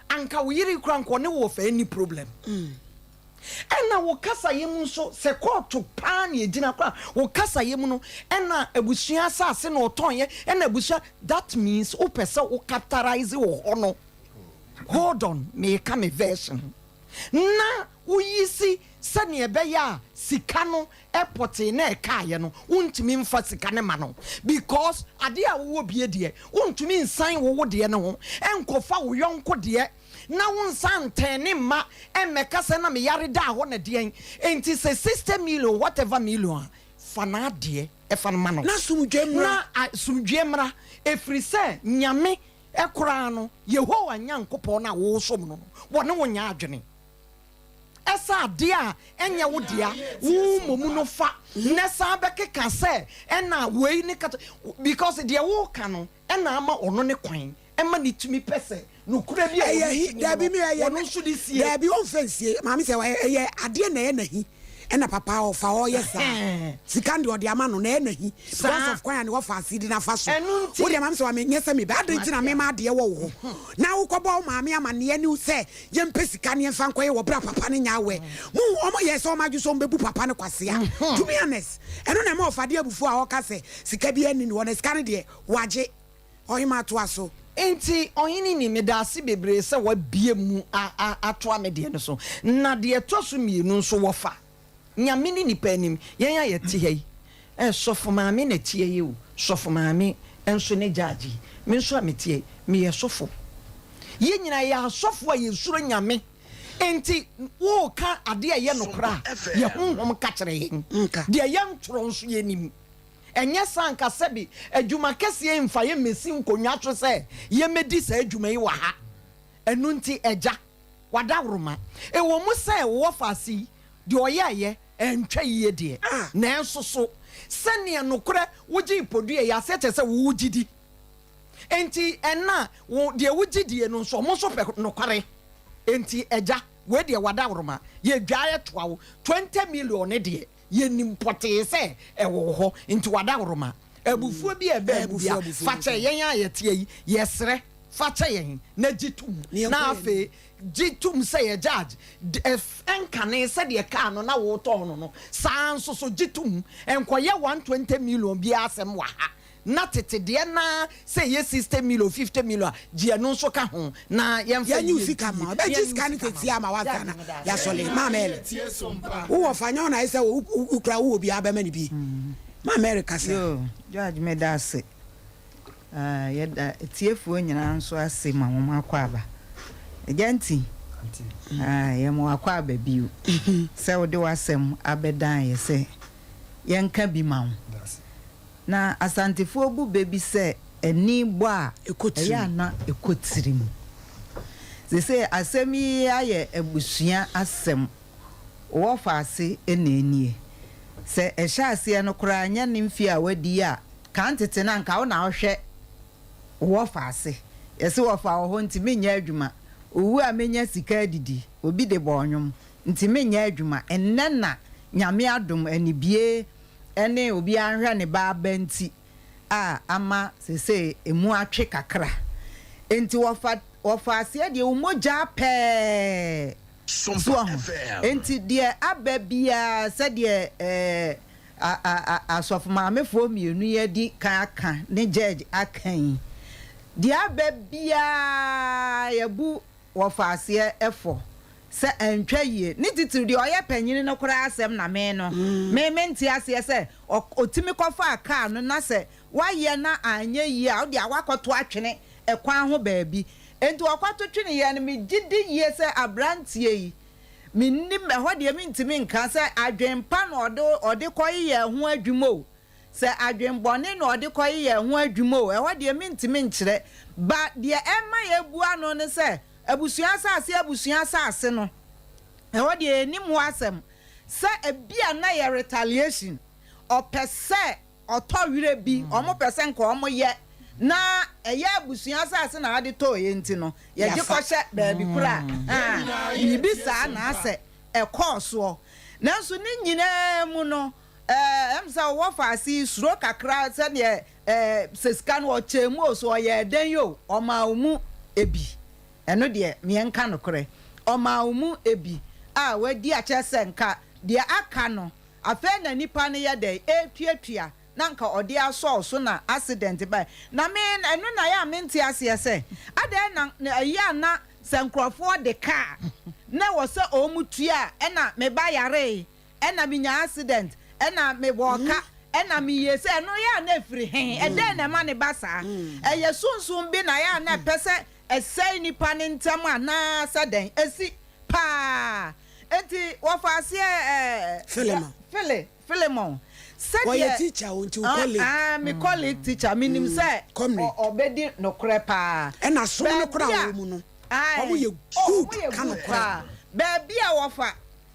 anka wo yere kora nkɔ ne wɔ fɛ ni problem. Ɛna wo kasayɛ mu nso sɛ kɔɔto paa ne ɛgyina kora wo kasayɛ mu no, ɛna abusua asase na ɔtɔnyɛ, ɛna abusua, that means wopɛ sɛ wo capitalize wɔ hɔ no. Hold on, meka me version na woyi si sɛnea ɛbɛyɛ a sika no ɛpɔtee na ɛkaayɛ no, wontumi mfa sika no ma no, because adeɛ a wowɔ bie deɛ, wontumi nsan wo wo deɛ no ho ɛnkɔfa wo yɔnko deɛ na wo nsa ntɛn ne mma ɛmmɛka sɛ na meyare daa hɔ na deɛn. Enti sɛ 60 million, whatever million a, fa n'adeɛ ɛfa no ma no. Na sumdwe mmra. Na asomdwe mmra, ɛfiri sɛ Nyame ɛkoraa no, Yehowa Nyankopɔn no a wosom no no, wɔne wo nyɛ adwene. Ɛsɛ adeɛ a ɛnyɛ wo dea wo mmom no fa na san bɛkeka sɛ ɛna wei ne kata, because deɛ woka no ɛna ama ɔno ne kwan ɛma ne tumi pɛ sɛ nokora bi a ɛyɛ ɔno hi tumi dabi no, mi ɛyɛ ɔno nso de sie. Dabi, ɔnfɛ nsie maame sɛ ɛyɛ adeɛ na ɛyɛ n'ahi, ɛna papa ɔfa ɔyɛ saa. Sika deɛ ɔde ama no na ɛyɛ n'ahi because of kwan a ne wɔfa ase di n'afa so. Ɛno nti- Wo deɛ, maame sɛ wame nyɛ sɛ mebɛ adi nti na mema adeɛ wɔ wo hɔ na wokɔbɔ wo maame amanneɛ ne sɛ yɛmpɛ sika ne yɛmfa nkɔyɛ wɔ berɛ a papa no nya awɛ mu. Ɔmo yɛ sɛ ɔmo adwe sɛ ɔmo bɛbu papa no kwasea. To be honest, ɛno na ɛma ɔfa de abufuo a ɔka sɛ sika bi ani ne hɔ na sika no deɛ wagye. Ɔhema, atoa so. Nti ɔhene ni, meda ase bebree sɛ wabie mu atoa me deɛ no so. Na deɛ ɛtɔ so mmienu nso, wɔfa Nyame ne nipa anim, yɛn a yɛte ha yi, ɛ sɔfo maame na tie yi o, sɔfo maame nso ne gyaagye yi, me nso a metie yi, meyɛ sɔfo. Yɛn nyinaa yɛ asɔfo a yɛsuro Nyame. Nti wɔɔka adeɛ a ɛyɛ nokorɛ a, yɛ honhom ka kyerɛ yɛn. Nka. Deɛ yɛ ntorɔ nso yɛnim. Ɛnyɛ saa nka sɛbi adwuma kɛseɛ yi mfa yɛ mmɛsi nkonnwa so sɛ yɛmmɛdi saa adwuma yi wɔ ha. Ɛno nti agya wadaworoma, ɛwɔ mu sɛ wowɔ faase yi deɛ ɔyɛɛyɛ ɛntwa yie deɛ, nanso so sɛnea nokorɛ wogye podua yi aseɛ kyerɛ sɛ wowɔ gyidi. Nti ɛna wo deɛ wogye die no nso, ɔmo nso pɛ nokware. Nti agya wei deɛ, wadaworoma, yɛdwa ɛtoa wo 20 million ne deɛ yɛnim pɔtee sɛ ɛwɔ hɔ. Nti wadaworoma, abufuo bi a ɛbɛɛ mu bia, Abufuo, abufuo. Fakyɛ yɛn a yɛteɛ yi, yɛsrɛ, fakyɛ yɛn na gye tom. Ne yɛnkɔ Na yɛn afei gye tom sɛ yɛ judge ɛnkane sɛdeɛ kaa no na wotɔn no, saa nso so gye tom. Nkɔyɛ 120 million biara asɛm wɔ ha na tete deɛ na sɛ ɛyɛ 60 million, 50 million a, gye ɛno nso ka ho na yɛmfa yɛnyi wo yie sika ntie. Ma ɔbɛgye Yɛnyi wo sika no sika tɛtie ama ma wo. wasa na Judge, meda ase. yɛasɔle. Maame Ɛlɛ, wowɔ fa nyɛ wo na ayɛ sɛ wokura wowɔ biara bɛma no bi. Maame Ɛlɛ, kasa. Yo, George, meda ase. Ah, yɛda atiefoɔ nyinaa nso ase ma wɔn akɔ aba. Agya nti, ah, yɛma wakɔ aba bio sɛ wode w'asɛm abɛdan yɛ sɛ yɛnka bi ma wo. Na Asantefoɔ bu bɛ bi sɛ ani bɔ a ɛkɔ ɛyɛ tirim. Ana ɛkɔ tirim. Sese asɛm yi ayɛ abusua asɛm, wɔfa ase ɛna enie sɛ ɛhyɛ aseɛ no koraa nyɛ ne mfie a wadi yi a kan tete na nka wo na wohwɛ wɔfa ase, yɛsɛ wɔfa wɔ hɔ nti menyɛ adwuma, owu a menya sika adidi, obi de bɔ ɔnwom nti menyɛ adwuma. Ɛnnɛ na Nyame adom anibie ɛne obiara nhwɛ ne ba aba nti. a ama seesei emu atwe kakra. Enti wɔfa wɔfa aseɛ deɛ wo mogyaa pɛɛ. So wahu? Enti deɛ aba biara sɛdeɛ ɛɛ a a a asɔfomaamefoɔ mmienu yi adi kan aka ne judge aka yi, deɛ aba biara yɛbu wɔfa aseɛ fɔ sɛ antwa yie. Ne titiriw deɛ ɔyɛ panyini no koraa asɛm na me no me mente aseɛ sɛ ɔtumi kɔfaa kaa no na sɛ woayɛ na anyɛ yie a wode akɔ akɔto atwene ɛkwan ho baabi. Enti ɔkɔto tweneeɛ no megye di yie sɛ aberanteɛ yi mennim ɛhɔ deɛ mentumi nka sɛ adwen pa na ɔde ɔde kɔyeyɛɛ ho adwuma o sɛ adwen bɔne na ɔde kɔyeyɛɛ ho adwuma o ɛhɔ deɛ mentumi nkyerɛ ba deɛ ɛma yɛbu ano ne sɛ Abusua asase abusua asase no, ɛhɔ deɛ yɛnnim ho asɛm sɛ ebia na yɛ retaliation, ɔpɛ sɛ ɔtɔ werɛ bi, wɔn pɛ sɛ nka wɔn yɛ na ɛyɛ abusua asase na ade tɔɔeɛ nti no yɛgye kɔhyɛ baabi koro a, haa, biribi saa na asɛ ɛkɔɔ soɔ. Nanso ne nyinaa mu no, ɛɛ, ɛm sɛ ɔwɔ faase yi suro kakra sɛdeɛ Eh sɛ sika no ɔkyɛɛ mu o sɛ ɔyɛɛ dɛn o ɔmaa wo mu bi ɛno deɛ meɛ nka nokorɛ ɔmaa wo mu bi a wadi akyerɛ sɛ nka deɛ aka no afei na nipa no yɛ dɛn ɛretuatua na nka ɔde asɔ wo so na accident bae na me ɛno na yɛ a mente aseɛ sɛ adɛn na ɛyɛ a na sɛ nkorɔfoɔ de kaa na ɛwɔ sɛ wɔn tua a ɛna me ba yaree ɛna me nya accident, ɛna me bɔɔ ka, ɛna me yie sɛ ɛno yɛ a na ɛfiri he? Ɛdɛn na ɛma ne ba saa? Ɛyɛ sunsum bi na ɛyɛ a na ɛpɛ sɛ ɛsɛe nipa no ntɛm anaa sɛ dɛn? Ɛsi paa. Enti wɔfa aseɛ ɛɛ. Philemon. Phile, Philemon. Sɛdeɛ. Ɔyɛ teacher o, nti wo colleague. Ah, me colleague teacher, menim sɛ. Comrade. Ɔbɛdi nokorɛ paa. Ɛna som no koraa a wɔwɔ mu no, wɔn yɛ good ka nokorɛ. Baabi a wɔfa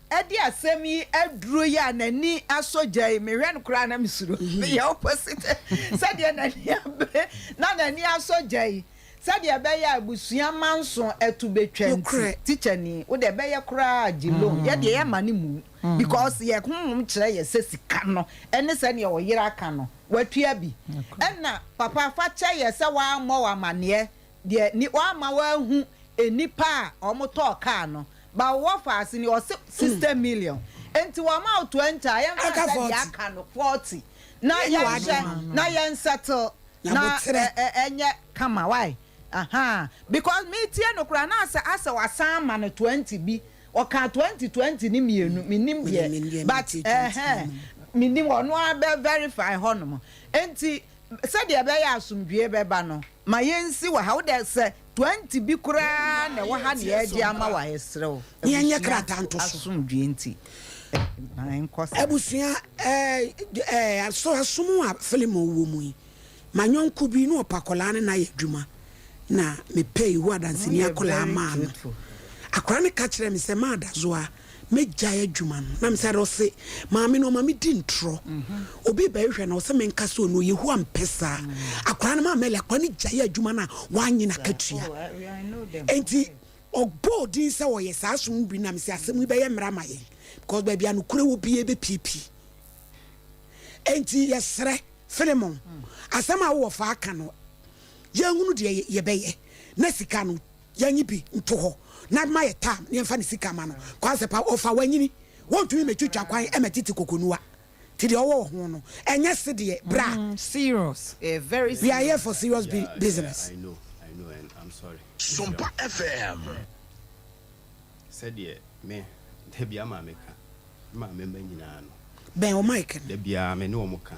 Ɛde asɛm yi aduro yi a n'ani asɔ gya yi, mehwɛ no koraa na mesuro. Meyɛ opposite. Sɛdeɛ n'ani abere na n'ani asɔ gya yi, sɛdeɛ ɛbɛyɛ a abusua manso ɛto bɛtwa nti, tikyani, wo deɛ ɛbɛyɛ koraa gye loan. Yɛ deɛ yɛmma no mmu because yɛ honhom kyerɛ yɛ sɛ sika no ɛne sɛdeɛ ɔyere aka no, watua bi. Ɛna papa fa kyɛ yɛ sɛ wammɔ wo amaneɛ deɛ ni wamma wanhu nnipa a wɔtɔɔ kaa no. Ba wowɔ faase ni ɔse 60 million nti wɔma wo 20 a yɛmfa Aka nsɛ deɛ 40. aka no 40 na Yɛnyɛ w'ade yɛnhwɛ ma no. na yɛn settle Na na boterɛ. ɛ ɛ ɛnyɛ kama wai ahaa because metie no koraa na asɛ asɛ wasan ama no 20 bi ɔkaa 20 20 ne mmienu mennim Me deɛ me deɛ deɛ but metie 20 ɛhɛn no. mennim ɔno ara bɛ verify hɔnom nti Sɛdeɛ ɛbɛyɛ a asomdwoeɛ bɛba no, ma yɛnsi wɔ ha. Wo deɛ sɛ 20 bi koraa na ɛwɔ ha na yɛregye ama wo a, yɛsrɛ wo, Na yɛnyɛ abusua krataa nto so. asomdwoeɛ nti, ma ɛnkɔ saa. Abusua eh, eh, so asom a Philemon wɔ mu yi, manyɔnko bi na ɔpɛ akwadaa ne no ayɛ adwuma na mepɛ Yehowa Danseni Wɔyɛ akwadaa very maa no. truthful. Akwadaa no ka kyerɛɛ me sɛ, Maa Dazoa, Mɛgyae adwuma no. Na mesɛ, Ɔse, maame no ɔma medi ntorɔ. Obi rebɛhwehwɛ no, ɔse menka sɛ ɔno Yehowa mpɛ saa. Akwadaa no, Maame Elly, akwadaa no gyaee adwuma no a wannye n'akatua. Enti ɔbɔɔ din sɛ ɔyɛ saa som bi na mesɛ asɛm yi bɛyɛ mmara ama yɛn because baabi a nokorɛ wɔ biara ɛbɛpiepie. Enti yɛsrɛ, Philemon, asɛm a wo wɔfa aka no, yɛnhunu deɛ yɛbɛyɛ na sika no Yɛnyi bi nto hɔ na ma yɛ tam na yɛmfa ne sika ma no. Kwansɛ pa ɔfa wanyini wɔntumi mɛtwitwa kwan ɛmɛ tete kokonuwa nti deɛ ɔwɔ wɔ ho no ɛnyɛ sedeɛ bra. Serious. Ɛyɛ very We are here serious. for serious Yeah, yeah, business. I know, I know and I'm sorry. Sompa FM. Sɛdeɛ me, da biara maame ka, me maame mma nyinaa no. Bɛn wo mic no. Da biara me ne wɔn ka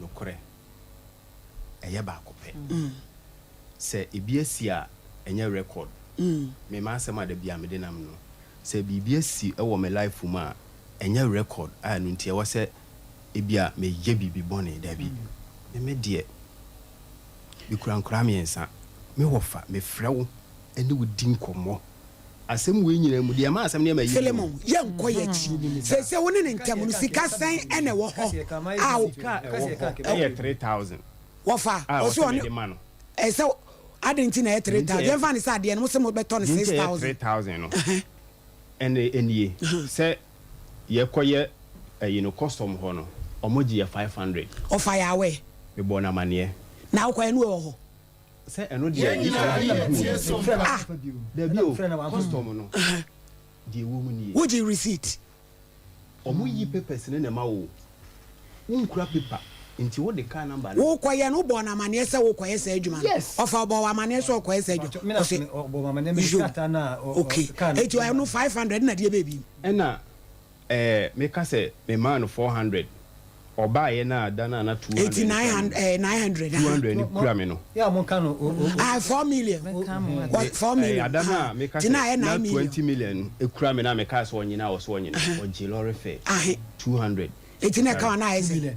nokorɛ, ɛyɛ baako pɛ. Sɛ ebi asi a ɛnyɛ record. Me m'asɛm a da biara mede nam no, sɛ biribi asi wɔ me life mu a, ɛnyɛ record a ɛno nti ɛwɔ sɛ ebia meyɛ biribi bɔne, dabi. Me me deɛ, mekura nkwadaa mmiɛnsa, me wɔfa, mefrɛ wo ne wo di nkɔmmɔ. Asɛm wei nyinaa mu, deɛ ɛma asɛm no yɛ ma yie bio. Philemon, yɛnkɔ yɛn akyi. Seesei wo ne ne ntam no, sika sɛn na ɛwɔ hɔ a wo. Sika a ɛwɔ hɔ yɛ 3000. Wɔfa, A ɛwɔ ɔse sɛ ɔne, mede ma no. ɛsɛ, adɛn nti na ɛyɛ Deɛ 3000? nti a ɛyɛ Yɛmfa no sɛ adeɛ no, mose mobɛtɔ no Deɛ nti a ɛyɛ 6000. 3000 no, ɛne ɛnie, sɛ yɛkɔyɛ ɛyi no custom hɔ no, wɔgye yɛ 500. Ɔfa yɛ aware. Mebɔɔ no amaneɛ. Na wokɔɛ no wɔ hɔ? Sɛ ɛno deɛ Yɛn gye sɛ nyinaa wode yɛ gu tie obi. so mpa. Ah! Dabi o, custom no, deɛ ɛwɔ mu nie. Wogye receipt? Ɔmo yi papers no na ɛma wo o. Wonkura paper nti wode car number no. Wokɔyɛ no wobɔɔ no amaneɛ sɛ wokɔyɛ saa adwuma no? Yes. Ɔfa ɔbɔɔ wo amaneɛ sɛ ɔkɔyɛ saa adwuma Me na Ɔse ɔbɔɔ me amaneɛ mede yo krataa no a okay. car no Enti ɔno 500 na deɛ bɛɛ bi? Ɛna Ɛɛ meka sɛ memaa no 400, ɔbaeɛ no a da no a na 200 Enti no nine kura me hun no, ɛɛ 900 aha. 200 no kura me no. Yɛ a monka no o o o. Ah 4 million, wɔ 4 Ɛɛ million ada no aha a meka nti na sɛ ayɛ na 9 million. 20 million no kura me no a mekaa sɛ ɔnyene a ɔse ɔnyene, ɔgyee lorry fare Ahe. 200. Enti na ɛka wo a na ayɛ sɛn?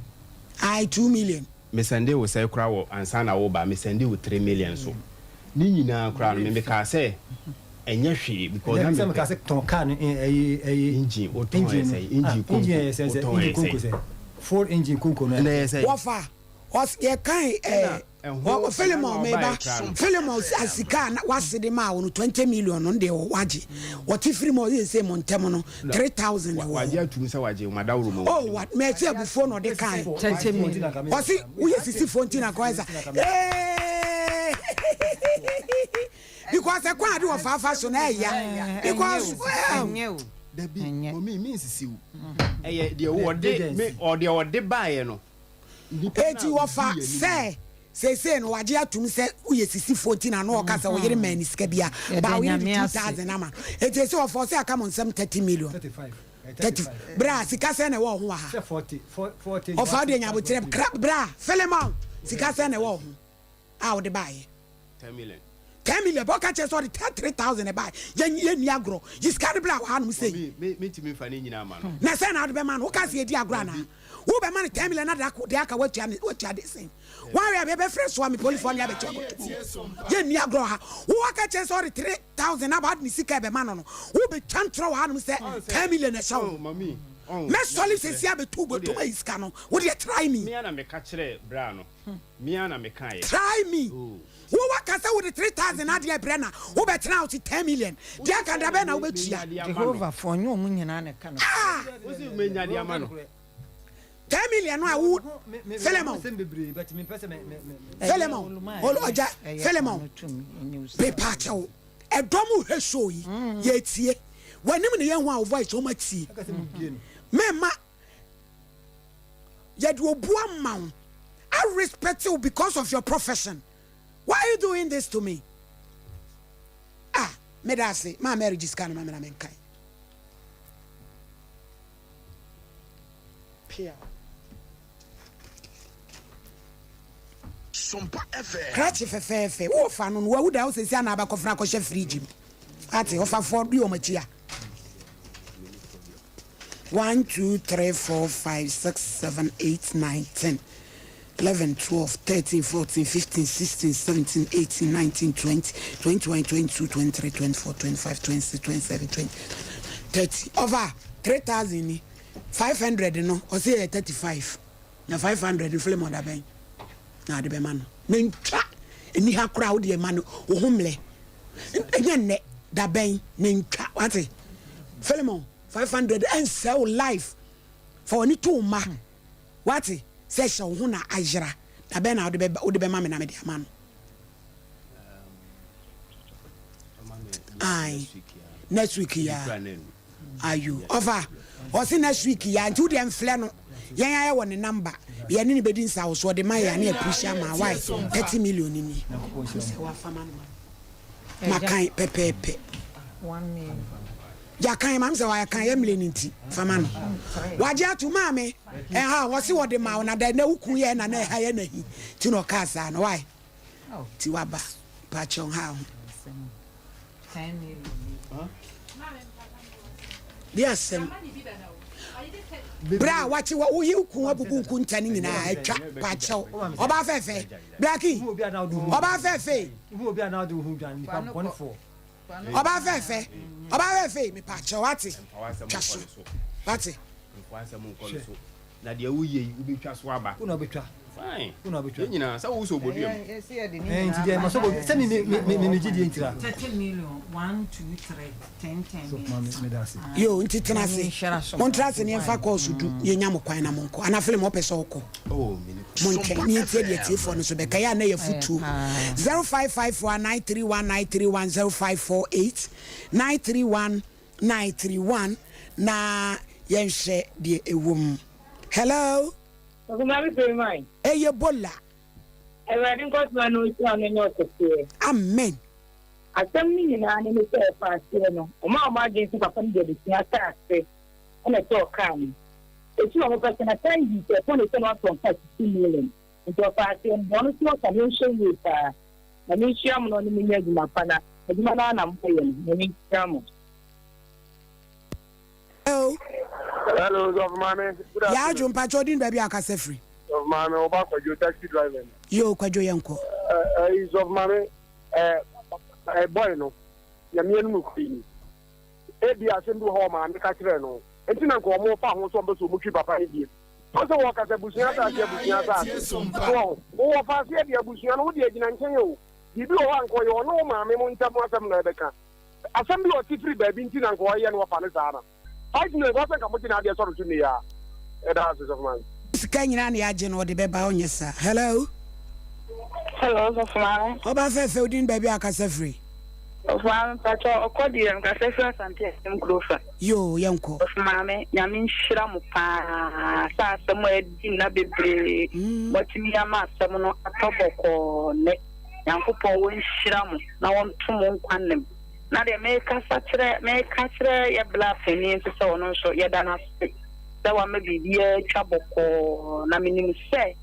Ae 2 million. Me sɛndee wo sɛɛ koraa wɔ ansa na woreba, me sɛndee wo 3 million so. Ne nyinaa koraa no me mekaa sɛ ɛnyɛ hwee because na Ɛnyɛ sɛ mepɛ. mekaa sɛ tɔn car no ɛyi ɛyi. Engine wo tɔn yɛ Engine no sɛn? ah Engine konko engine yɛ sɛn wo sɛ tɔn engine yɛ konko sɛn? sɛ full engine konko no Ɛna ɛyɛ sɛn? Wɔfa ɔs yɛkae Ɛna ɛɛ ɛho wɔ ɛna Philemon na meba ɔbaeɛ koraa no. Philemon a sika a na wase de maa wo no 20 million no deɛ wagye wɔte firi mu a ɔyɛ sɛ mo ntɛm no 3000 na ɛwɔ Wagye hɔ. atum sɛ wagye madaworo mu. Oh wa mɛsi abufuo na ɔde kae. 30 million. Ɔse woyɛ sisifoɔ nti na kɔyɛ sa ee because ɛkwan ade wɔ faafa so na ɛya because well. Ɛnyɛ o. Dabi Ɛnyɛ. mɔmi mi nsisi wo ɛyɛ deɛ wɔde me ɔdeɛ ɔde baeɛ no. Nipa no a Eti wɔfa ɔdi anim sɛ seesei no wagye atum sɛ woyɛ sisifoɔ nti na na ɔka sɛ wo yere maa ne sika bia Yɛda ba wo yere de Nyame ase. 2000 ama no eti ese wɔfa ɔsɛ aka mo nsɛm 30 million 30 bra sika sɛn na ɛwɔ wo ho wɔ ha ɔfa wo deɛ nya aboterɛ kra bra Philemon sika sɛn na ɛwɔ wo ho a wode baeɛ 10 million. 10 million bɔ ka kyerɛ sɛ ɔde 3000 ɛbaeɛ yɛn yɛnni agorɔ yi sika no bra wɔ hanom sei Mɔmi me mentumi nfa ne nyinaa ma no. na sɛn na wode bɛma no woka sɛ yɛdi agorɔ anaa Dabi. Wobɛma no 10 million na deɛ aka woatua ne woatua de sɛn? Woahwɛ a bɛbɛfrɛ soa me polifoɔ ne abɛkyɛ akɔto yɛnni agorɔ ha. Wo aka kyerɛ sɛ ɔde 3000 aba ade ne sika ɛbɛma no no wobɛtwa ntorɔ wɔ hanom sɛ 10 million ɛhyɛ wo. Mɛsɔle sɛsi abɛtu bɔtom ayi sika no wodeɛ try me. Me ara na meka kyerɛɛ braa no. Me ara na mekaeɛ. Try me. Wo waka sɛ wode 3000 adeɛ brɛ na wobɛtena house 10 million deɛ aka da bɛn na wobɛtua. Jehovah foɔ nyɛ ɔmo nyinaa na ɛka nokorɛ. Ah! Wo se menya de ama no. 10 million no a wo Philemon Philemon ɔgya Philemon pepa kyɛw ɛdɔm hwɛ show yi yɛtie w'anim ne yɛn ho a wo voice wɔn atie mɛma yɛde obu ama wo I respect you because of your profession why are you doing this to me ah meda ase maa Mary gye sika no ma me na menkae Pia. Krakye fɛfɛɛfɛ wo ɔfa no no wawu da wo sɛsi ana abɛkɔfena akɔhyɛ fridge mu ate ɔfafoɔ di wɔn akyi a 1 2 3 4 5 6 7 8 9 10 11 12 13 14 15 16 17 18 19 20 21 22 23 24 25 26 27 20 30 ɔfa 3000 ni 500 no ɔsɛ yɛ 35 na 500 no Philemon da bɛn na ade bɛma no na ntwa ɛni ha koraa wode ɛma no wo ho mmerɛ ɛnyɛ nnɛ da bɛn na ntwa wate Philemon 500 ɛnsɛ wo life fa w'ani to wo mma wate sɛ hyɛ wo ho na ayera da bɛn na wode bɛma me na mede ama no Ae next week ya ayo ɔfa ɔse next week ya nti wodeɛ mflɛ no yɛn ayɛ wɔ ne number yɛne ne bɛdi nsa so ɔde ma yɛ ane appreciate ama why 30 million ni sɛ wafa ma no makan pɛpɛɛpɛ yakan maame sɛ wakan yɛ mmerɛ no nti fama no wagye ato maame ɛha wɔse wɔde ma wo na da na woku yɛ na na ɛha yɛ nahi nti na ɔkaa saa no why Ti waba pakyɛw ha ho. Di asɛm. Bere a wakye wɔ woyi kun abubu nkunta ne nyinaa atwa pakyɛw. Ɔbaa fɛfɛ. Blackie. Ɔbaa fɛfɛ. Ɔbaa fɛfɛ. Ɔbaa fɛfɛ me pakyɛw ate. Twa so. Ate. Na deɛ woyɛ yi wobɛtwa so aba. Wo na wobɛtwa. Fine. Wo na wobɛtwa. Yɛn nyinaa sɛ wo sɛ obodua mu. Ɛɛ nti deɛ ma sɛ obodua sɛ me me me me gye die ntira. 30 million, 1, 2, 3, 10, 10 So maame meda ase. Yo nti tena ase. Montra ase ne yɛmfa kɔɔso du yɛnya mo kwan na monkɔ. Ana Philemon wopɛ sɛ wokɔ? Oh, mene. Montwɛn ne yɛntie deɛ atiefoɔ no nso bɛka. Ɛyɛ a na ɛyɛ afotuo. 0554 931 931 0548 931 931 na yɛnhwɛ deɛ ɛwɔ mu. Hello. Ɔsɔfo Maame Freeman. Ɛyɛ Bola. Awurade nkɔsoɔ no nhyira no nyɛ ɔkɛseɛ. Amen. Asɛm no nyinaa ne ne sɛ ɛfa aseɛ no, wɔn a wɔn adwene sɛ papa no de abusua asase na ɛtɔɔ kaa no. Ɛkyiri wɔn pɛ sɛ na san yii sɛ ɛtɔ ne sɛ na watɔn kaa 60 million. Nti ɔfa aseɛ no deɛ ɔno nso ɔka no nhyɛ yie paa. Nyame nhyira mo na ɔne mo nyɛ adwuma pa na adwuma no ara na moyɛ no. Nyame nhyira mo. Hello. Hello, Sɔfo Maame. Good Yaa afternoon. Adwo mpakyɛ odin baabi a akasa firi. Sɔfo Maame, wo ba Kwadwo, taxi driver ni. Yoo Kwadwo yɛn kɔ. Ɛyi Sɔfo Maame, ɛ ɛ boy no, Nyame anim nokorɛ ni. Ebi asɛm bi wɔ hɔ a ɔmaame ka kyerɛɛ no, nti na nka wɔn fa ho sɛ wɔn pɛ sɛ wɔn twi papa no biem. Wɔn sɛ wɔkasa abusua asase, abusua asase. So wɔn, wowɔ fa aseɛ deɛ abusua no, wo deɛ gyina nkyɛn o. Biribi wɔ hɔ a nka ɔyɛ ɔne wo maame mo ntam asɛm na ɛbɛka. Asɛm bi a ɔte firi baabi nti na nka ɔyɛ no wɔfa no saa na. 5 million nka ɔsɛ nka mogye n'adeɛ sɔre so nnɛ yi ara. Yɛda ase Sɔfo Maame. Sika nyinaa na yɛagye no ɔde bɛba ɔnyɛ saa hello. Hello sɔfo maame. Ɔbaa fɛɛfɛ wo din baabi a akasa firi. Sɔfo maame mpakyɛ ɔkɔ deɛ mekasa firi asante asɛm kuro fa. Yoo yɛnkɔ. Sɔfo maame nyame nhyira mo paa sɛ asɛm a adi nna bebree moatumi ama asɛm no atɔ bɔkɔɔ nnɛ. Nyankopɔn wɔnhyira mo na wɔnto mo nkwa nna mu. Na deɛ mekasa kyerɛ meka kyerɛ yɛ bla panin nso sɛ ɔno nso yɛda no ase sɛ wama biribiara atwa bɔkɔɔ na menim sɛ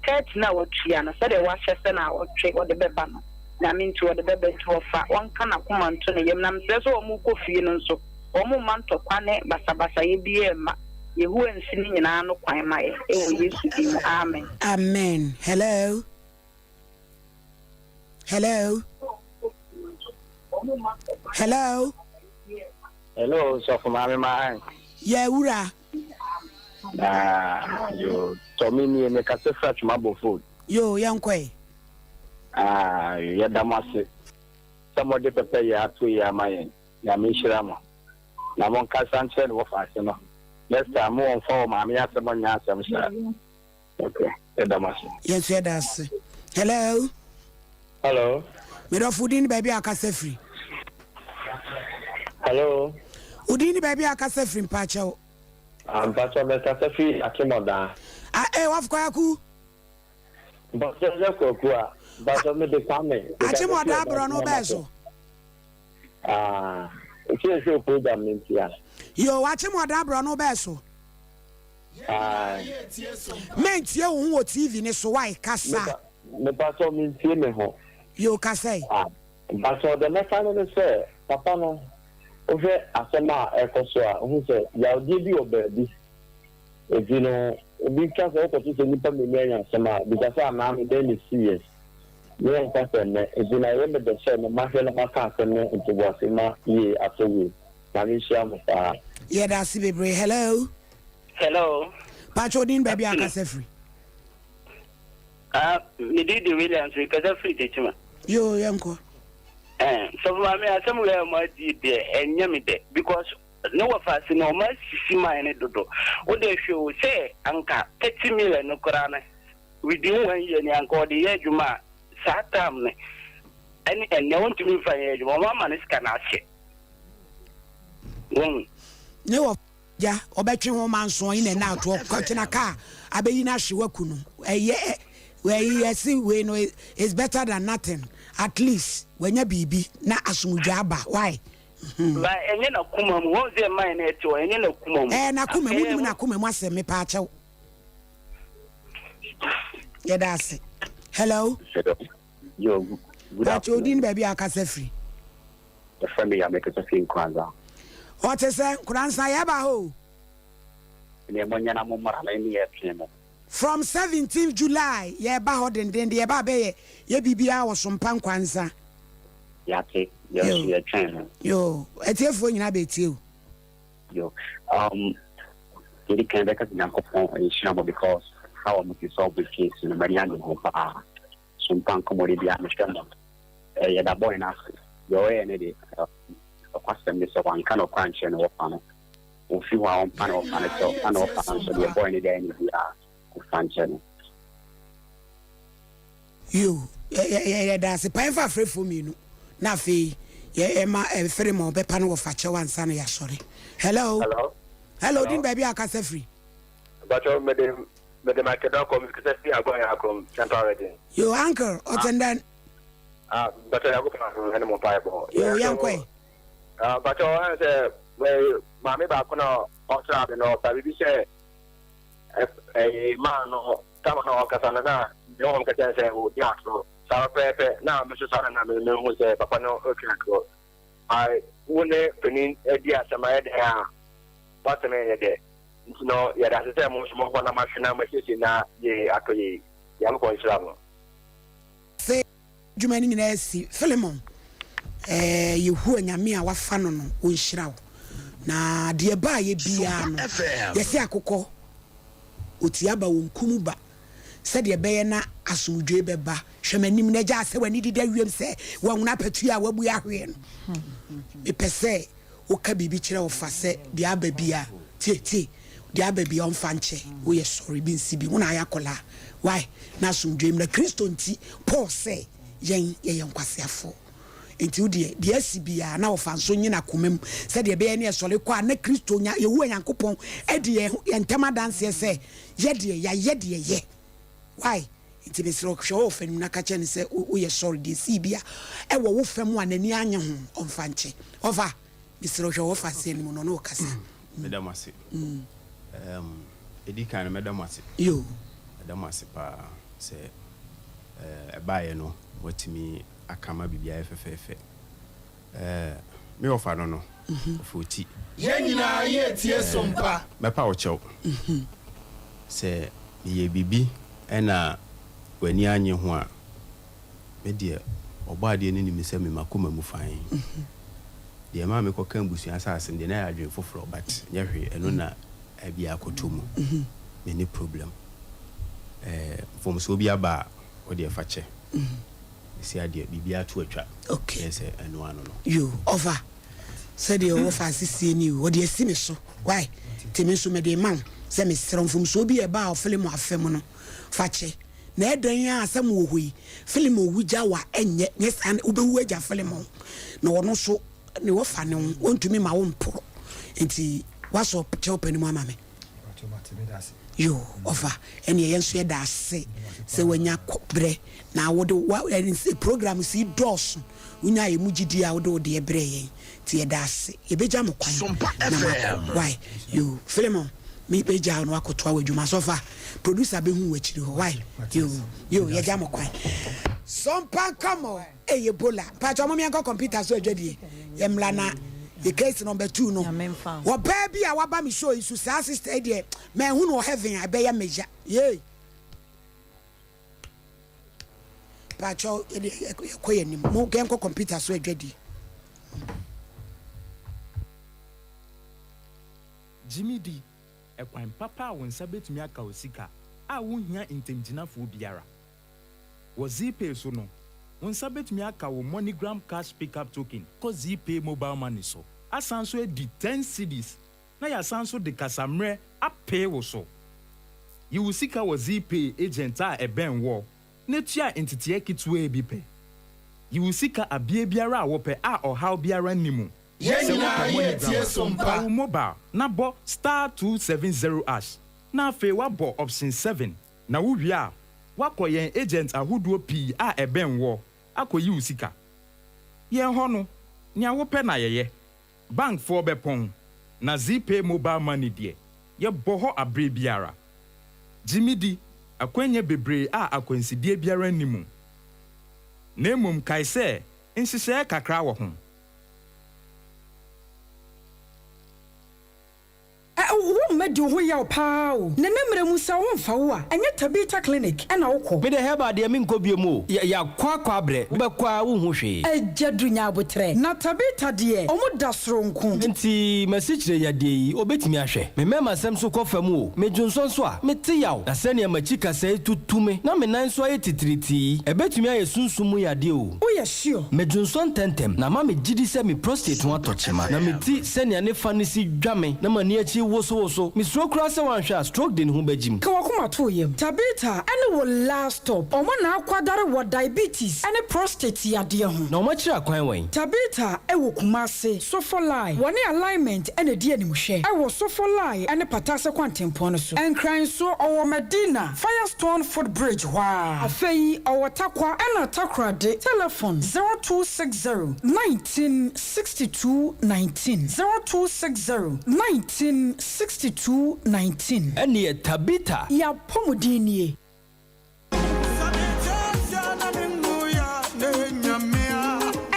30 no a watua no sɛdeɛ wahyɛ sɛ naawɔtwe ɔde bɛba no Nyame nti ɔde bɛba nti ɔfa ɔnka n'akoma nto ne yam na mesrɛ sɛ wɔn rekɔ fie no nso wɔn mma ntɔkwa ne basabasayɛ biara mma Yehowa nsi ne nyinaa ano kwan ma yɛ ɛwɔ Yesu din mu amen. Amen hello hello hello. Hello sɔfo maame maa. Yɛ wura. Na yo tɔmi nie me kasa fira twuma bɔ phone. Yo yɛn kɔɛ. Ah yɛ da mo ase sɛ mo de pɛpɛ yɛ ato yi ama yɛn nyame nhyira mo na mo nkasa nkyerɛ ne wɔfa ase no next time mo wɔn fa wɔ maame asɛm nyɛ asɛm saa. Ok, yɛda mo ase. Yɛn nso yɛda ase. Hello. Hello. Medɔfo, wo din ne baabi a akasa firi? Hello. Wo din ne baabi a akasa firi mpakyɛw? Ah, mpakyɛw mekasa firi Akyemɔdaa. Ah, eh, wafo kwaku. Mpakyɛw sɛ kwaku a, mpakyɛw mede Kwame. Akyemɔdaa borɔ no bɛɛ so. Ah, nti ɛsɛ program no nti a. Yo, Akyemɔdaa borɔ no bɛɛ so. Mɛntie wo ho wɔ TV no so wai kasa. Mepatɔ mentie me ho. Yoo kasa yi. Ah mpatɔ deɛ mɛka no ne sɛ papa no wohwɛ asɛm a ɛkɔ so a wohu sɛ yawdeɛ bi wɔ baabi nti no obi ka sɛ wokɔto sɛ nnipa mmienu anya asɛm a bisa sɛ anaa no dɛn na ɛsiiɛ ne yɛnka sɛ nnɛ nti na ɛyɛ me dɛ sɛ no mahwɛ na maka asɛm no ntoboase ma yie atɔ yie. Nyame nhyira mo paa. Yɛda ase bebree. Hello. Hello. Pacho odin baabi a akasa firi. Ah, me din de Williams, me kasa firi Tekyima. Yo, yɛnkɔ. Eh, sɔfo maame asɛm wei a mo adi deɛ ɛnyɛ me dɛ because ne wɔfa ase no ɔmo asisi man ne dodo. Wo deɛ hwɛ o sɛ anka 30 million no koraa no within one year ni anka ɔde yɛ adwuma a saa time no ɛne ɛnɛ ɔntumi nfa nyɛ adwuma ɔmo ama ne sika no ahyɛ. Wɔn. Ne wɔ gya ɔbɛtwe ho ma nson yi na ɛna atoɔ kɔkyena kaa abɛyi no ahye waku no ɛyɛ ɛyi yɛsi wei no is better than nothing at least wanya biribi na asomdwa aba why. Ba ɛnyɛ n'akoma mu wɔn sɛ mman na ɛte hɔ ɛnyɛ n'akoma mu. Ɛɛ n'akoma mu nim n'akoma mu asɛm mepa akyɛw yɛda ase hello. Yo, good Pakyɛ afternoon. odin baabi a akasa firi. Yɛfrɛ me Yame kasa fi Nkoranza. Ɔte sɛ Nkoranza yɛba hɔ o. Neɛ monyɛ na mommra na ɛne yɛtwee mo. From 17th July yɛba hɔ dendenden yɛba abɛyɛ yɛ biribiara wɔ Sompa Nkwanza. Yɛate, yɛn nso yɛtwɛn mo. Yoo, atiefoɔ nyinaa bɛtie o. Yo, um, yɛdi kan bɛka sɛ Nyankopɔn nhyira mo because how a mo si solve this case no m'ani agye ho paa. Sompa nkɔmmɔde biara mehwɛ mo. Eh, yɛda boy no ase. Deɛ ɔyɛɛ no de, eh, ɔkwasɛm ne sɛ wanka nɔkorɛ ankyerɛ ne wɔfa no. Ɔmfi hɔ a ɔmpa ne wɔfa no kyɛw, na ne wɔfa no nso deɛ boy no de ayɛ no biara, ɔmfa nkyɛ no. Yo, yɛda ase paa. Yɛmfa afrɛfoɔ mmienu na afei yɛma ɛfere ma ɔbɛpa no wɔfa kyɛw ansa na yɛasɔre. Hello. Hello. Hello, din baabi a akasa firi. Bacho mede mede Michael Dɔkɔ mekasa firi Agua Akrom Central Region. Yo, uncle, ɔte ndɛn? Ah, bacho Nyankopɔn adom ɛne mo mpaebɔ. Yo, yɛnkɔe. Ah, bacho ɛn sɛ maame baako na ɔsra me no ɔka biribi sɛ ɛɛ maa no Tam a na ɔrekasa no, na me honhom ka kyerɛ me sɛ ɔredi atoro. Saa pɛpɛɛpɛ na me nso saa na na mehu sɛ papa no retwe atoro. Ae, wo ne panin di asɛm a, ɛyɛ dɛn a w'asɛm nyɛ dɛ. Nti no, yɛda ase sɛ mo nso moakɔ na moahwɛ na moasiesie na yei atɔ yei. Nyankopɔn nhyira mo. Se dwuma no nyinaa asi. Philemon, eh, Yehowa Nyame a wafa no no, ɔnhyira wo. Na deɛ ɛbaeɛ biara no, yɛse akokɔ, ɔtia ba, ɔnkum ba, sɛdeɛ ɛbɛyɛ na asomdwoe bɛba. Hwɛ m'anim na gyaa sɛ w'ani deda wiem sɛ woahunu apatua a wabue ahweɛ no. Mepɛ sɛ woka biribi kyerɛ ɔfa sɛ deɛ aba biara, tie, tie, deɛ aba biara ɔmfa nkyɛ, woyɛ sorry, bi nsi bi, wo na ayɛ akwadaa, why, na asomdwoe mmra. Kristo nti, Paul sɛ yɛn yɛyɛ nkwaseafoɔ. Nti wo deɛ, deɛ asi biara, na ɔfa nso nye n'akoma mu, sɛdeɛ ɛbɛyɛ ne yɛsɔre kɔ a, na Kristo nya, Yehowa Nyankopɔn adi yɛn, yɛn ntam adanseɛ sɛ yɛ deɛ, yɛayɛ deɛ ɛyɛ. Why? Nti mesrɛ wo, hwɛ wɔ ɔfa no mu na ka kyerɛ no sɛ woyɛ sorry, deɛ ɛsii bi a ɛwɔ wo fa mu a n'ani annye ho no, ɔmfa nkyɛ. Ɔfa, mesrɛ wo, hwɛ wɔ ɔfa aseɛ no mu na ɔne wo kasa. Meda mo ase. Ɛɛm, ɛdi kan no, mɛda mo ase. Yoo. Mɛda mo ase paa sɛ ɛɛ, ɛbaeɛ no, moatumi aka ma biribi ayɛ fɛfɛɛfɛ. Ɛɛ, me ɔfa no no, ɔfa oti. Yɛn nyinaa yɛretie so mpa. Mɛpa wo kyɛw. Sɛ meyɛ biribi na w'ani annye ho a, me deɛ, Ɔbɔadeɛ no nim sɛ me m'akoma mu fann. Deɛ ɛmaa mekɔkaa abusua asase no deɛ, na ɛyɛ adwene foforɔ but nyɛ hwee, ɛno na ebia akɔtɔ mu. Menni problem. Ɛɛ, mfomsoɔ bi aba a, wo deɛ fa kyɛ. Sesia deɛ biribiara to atwa. Okay. Yɛ sɛ ɛno ano no. Yoo, ɔfa. Sɛdeɛ ɔwɔ fa asesie ni o, ɔde asi me so. Wai? Nti me nso mede rema wo sɛ mesrɛ wo, mfomsoɔ bi a ɛbaa Ɔfilimo afa mu no, fa kyɛ. Na ɛdɛn ara sɛ mowɔ hɔ yi, Filimon wu gya wo a, ɛnyɛ, nyɛ saa na wobɛwu agya Filimon. Na ɔno nso, ne wɔfa ne wo, ɔntumi mma wo mporo. Nti woasɔ kyɛwpɛ no mu ama me. Yoo ɔfa ɛneɛ yɛn nso yɛda ase sɛ wanya berɛ na wode wa program si dɔɔso wonya ɛmu gyidie a wode wo deɛ brɛ yɛn nti yɛda ase yɛbɛgya mo kwan na moakɔ wai yoo Philemon me bɛgya wo na wakɔtoa w'adwuma so ɔfa producer bɛhu w'akyiri hɔ wai yoo yoo yɛgya mo kwan Sompa nkɔmɔ. Ei Ebola mpakyɛw mom yɛnkɔ computer so adwadie yɛmmra na yɛ case number 2 no ɔbaa bi a waba me show yi so saa sister yi deɛ manhu no wɔ heaven a ɛbɛyɛ me ya yei mpakyɛw yɛde yɛkɔ yɛn anim mo yɛnkɔ computer so adwadie. Gyimi di, ɛkwan papa a wo nsa bɛtumi aka wo sika a wonhia ntamgyinafoɔ biara. Wɔ Zeepay so no, wo nsa betumi aka wo MoneyGram Cash Pickup Token kɔ Zeepay Mobile Money so, asan nso adi ten cedis na yɛasan nso de kasammerɛ apee wo so. Yi wo sika wɔ Zeepay agent a ɛbɛn woɔ na tua nteteɛ ketewaa bi pɛ. Yi wo sika abeɛ biara a wopɛ a ɔhaw biara nni mu. Yɛn Sɛ nyinaa wopɛ yɛretie MoneyGram a, so fa mpa. wo mobile na bɔ star 270 hash na afei woabɔ option 7. Na wo wie a, woakɔ yɛn agent ahodoɔ pii a ɛbɛn woɔ akɔyi wo sika. Yɛn hɔ no, nea wopɛ na yɛyɛ. Bank foɔ bɛpɔn, na Zeepay mobile money deɛ, yɛbɔ hɔ aberɛ biara. Gye me di, akwannya bebree a akwansideɛ biara nni mu. Na mmom kae sɛ, nhyehyɛeɛ kakra wɔ ho. Ɛ Wo mma di wo ho yaw paa o. Nana mmerɛ mu sɛ wo mfa wo a, ɛnyɛ Tabitha clinic ɛna wo kɔ. Me deɛ herbal deɛ menkɔ biom o, yɛ yakɔ akɔ abrɛ, wobɛkɔ a wonhu hwee. Agya Duru nya aboterɛ. Na Tabitha deɛ ɔmo da soronko. Nti masikyire yadeɛ yi obetumi ahwɛ? Me mɛɛma sɛm so kɔ fam o, me dwonsɔ nso a, mete yaw, na sɛnea makyi kasɛe tutu me na me nan nso ayɛ titiritii yi, ɛbɛtumi ayɛ sunsum mu yadeɛ o. Woyɛ sure? Me dwonsɔ ntɛntɛm, na ama me gyidi sɛ me prostate ho atɔ kyema, na me ti sɛnea ne fa no si dwa me na m'ani akyi wosowoso. Mesuro koraa sɛ woanhwɛ a stroke de ne ho bɛgyim. Ka w'akoma to wo yam. Tabitha ne wo last stop. Wɔn na akwadare wɔ diabetes ne prostate yadeɛ ho. Na wɔn akyiri akwan wɛn? Tabitha wɔ Kumasi, Sofolai. Wɔne Alignment na ɛdi animhwɛ wɔ Sofolai ne Patase kwantempɔn no so. Nkran nso, ɔwɔ Medina, Firestone foot bridge hɔ ara. Afei ɔwɔ Tarkwa ɛna Takoradi. Telefon, 0260 19 62 19, 0260 19 62 19. Ɛneɛ Tabitha. Y'apɔmuden nie.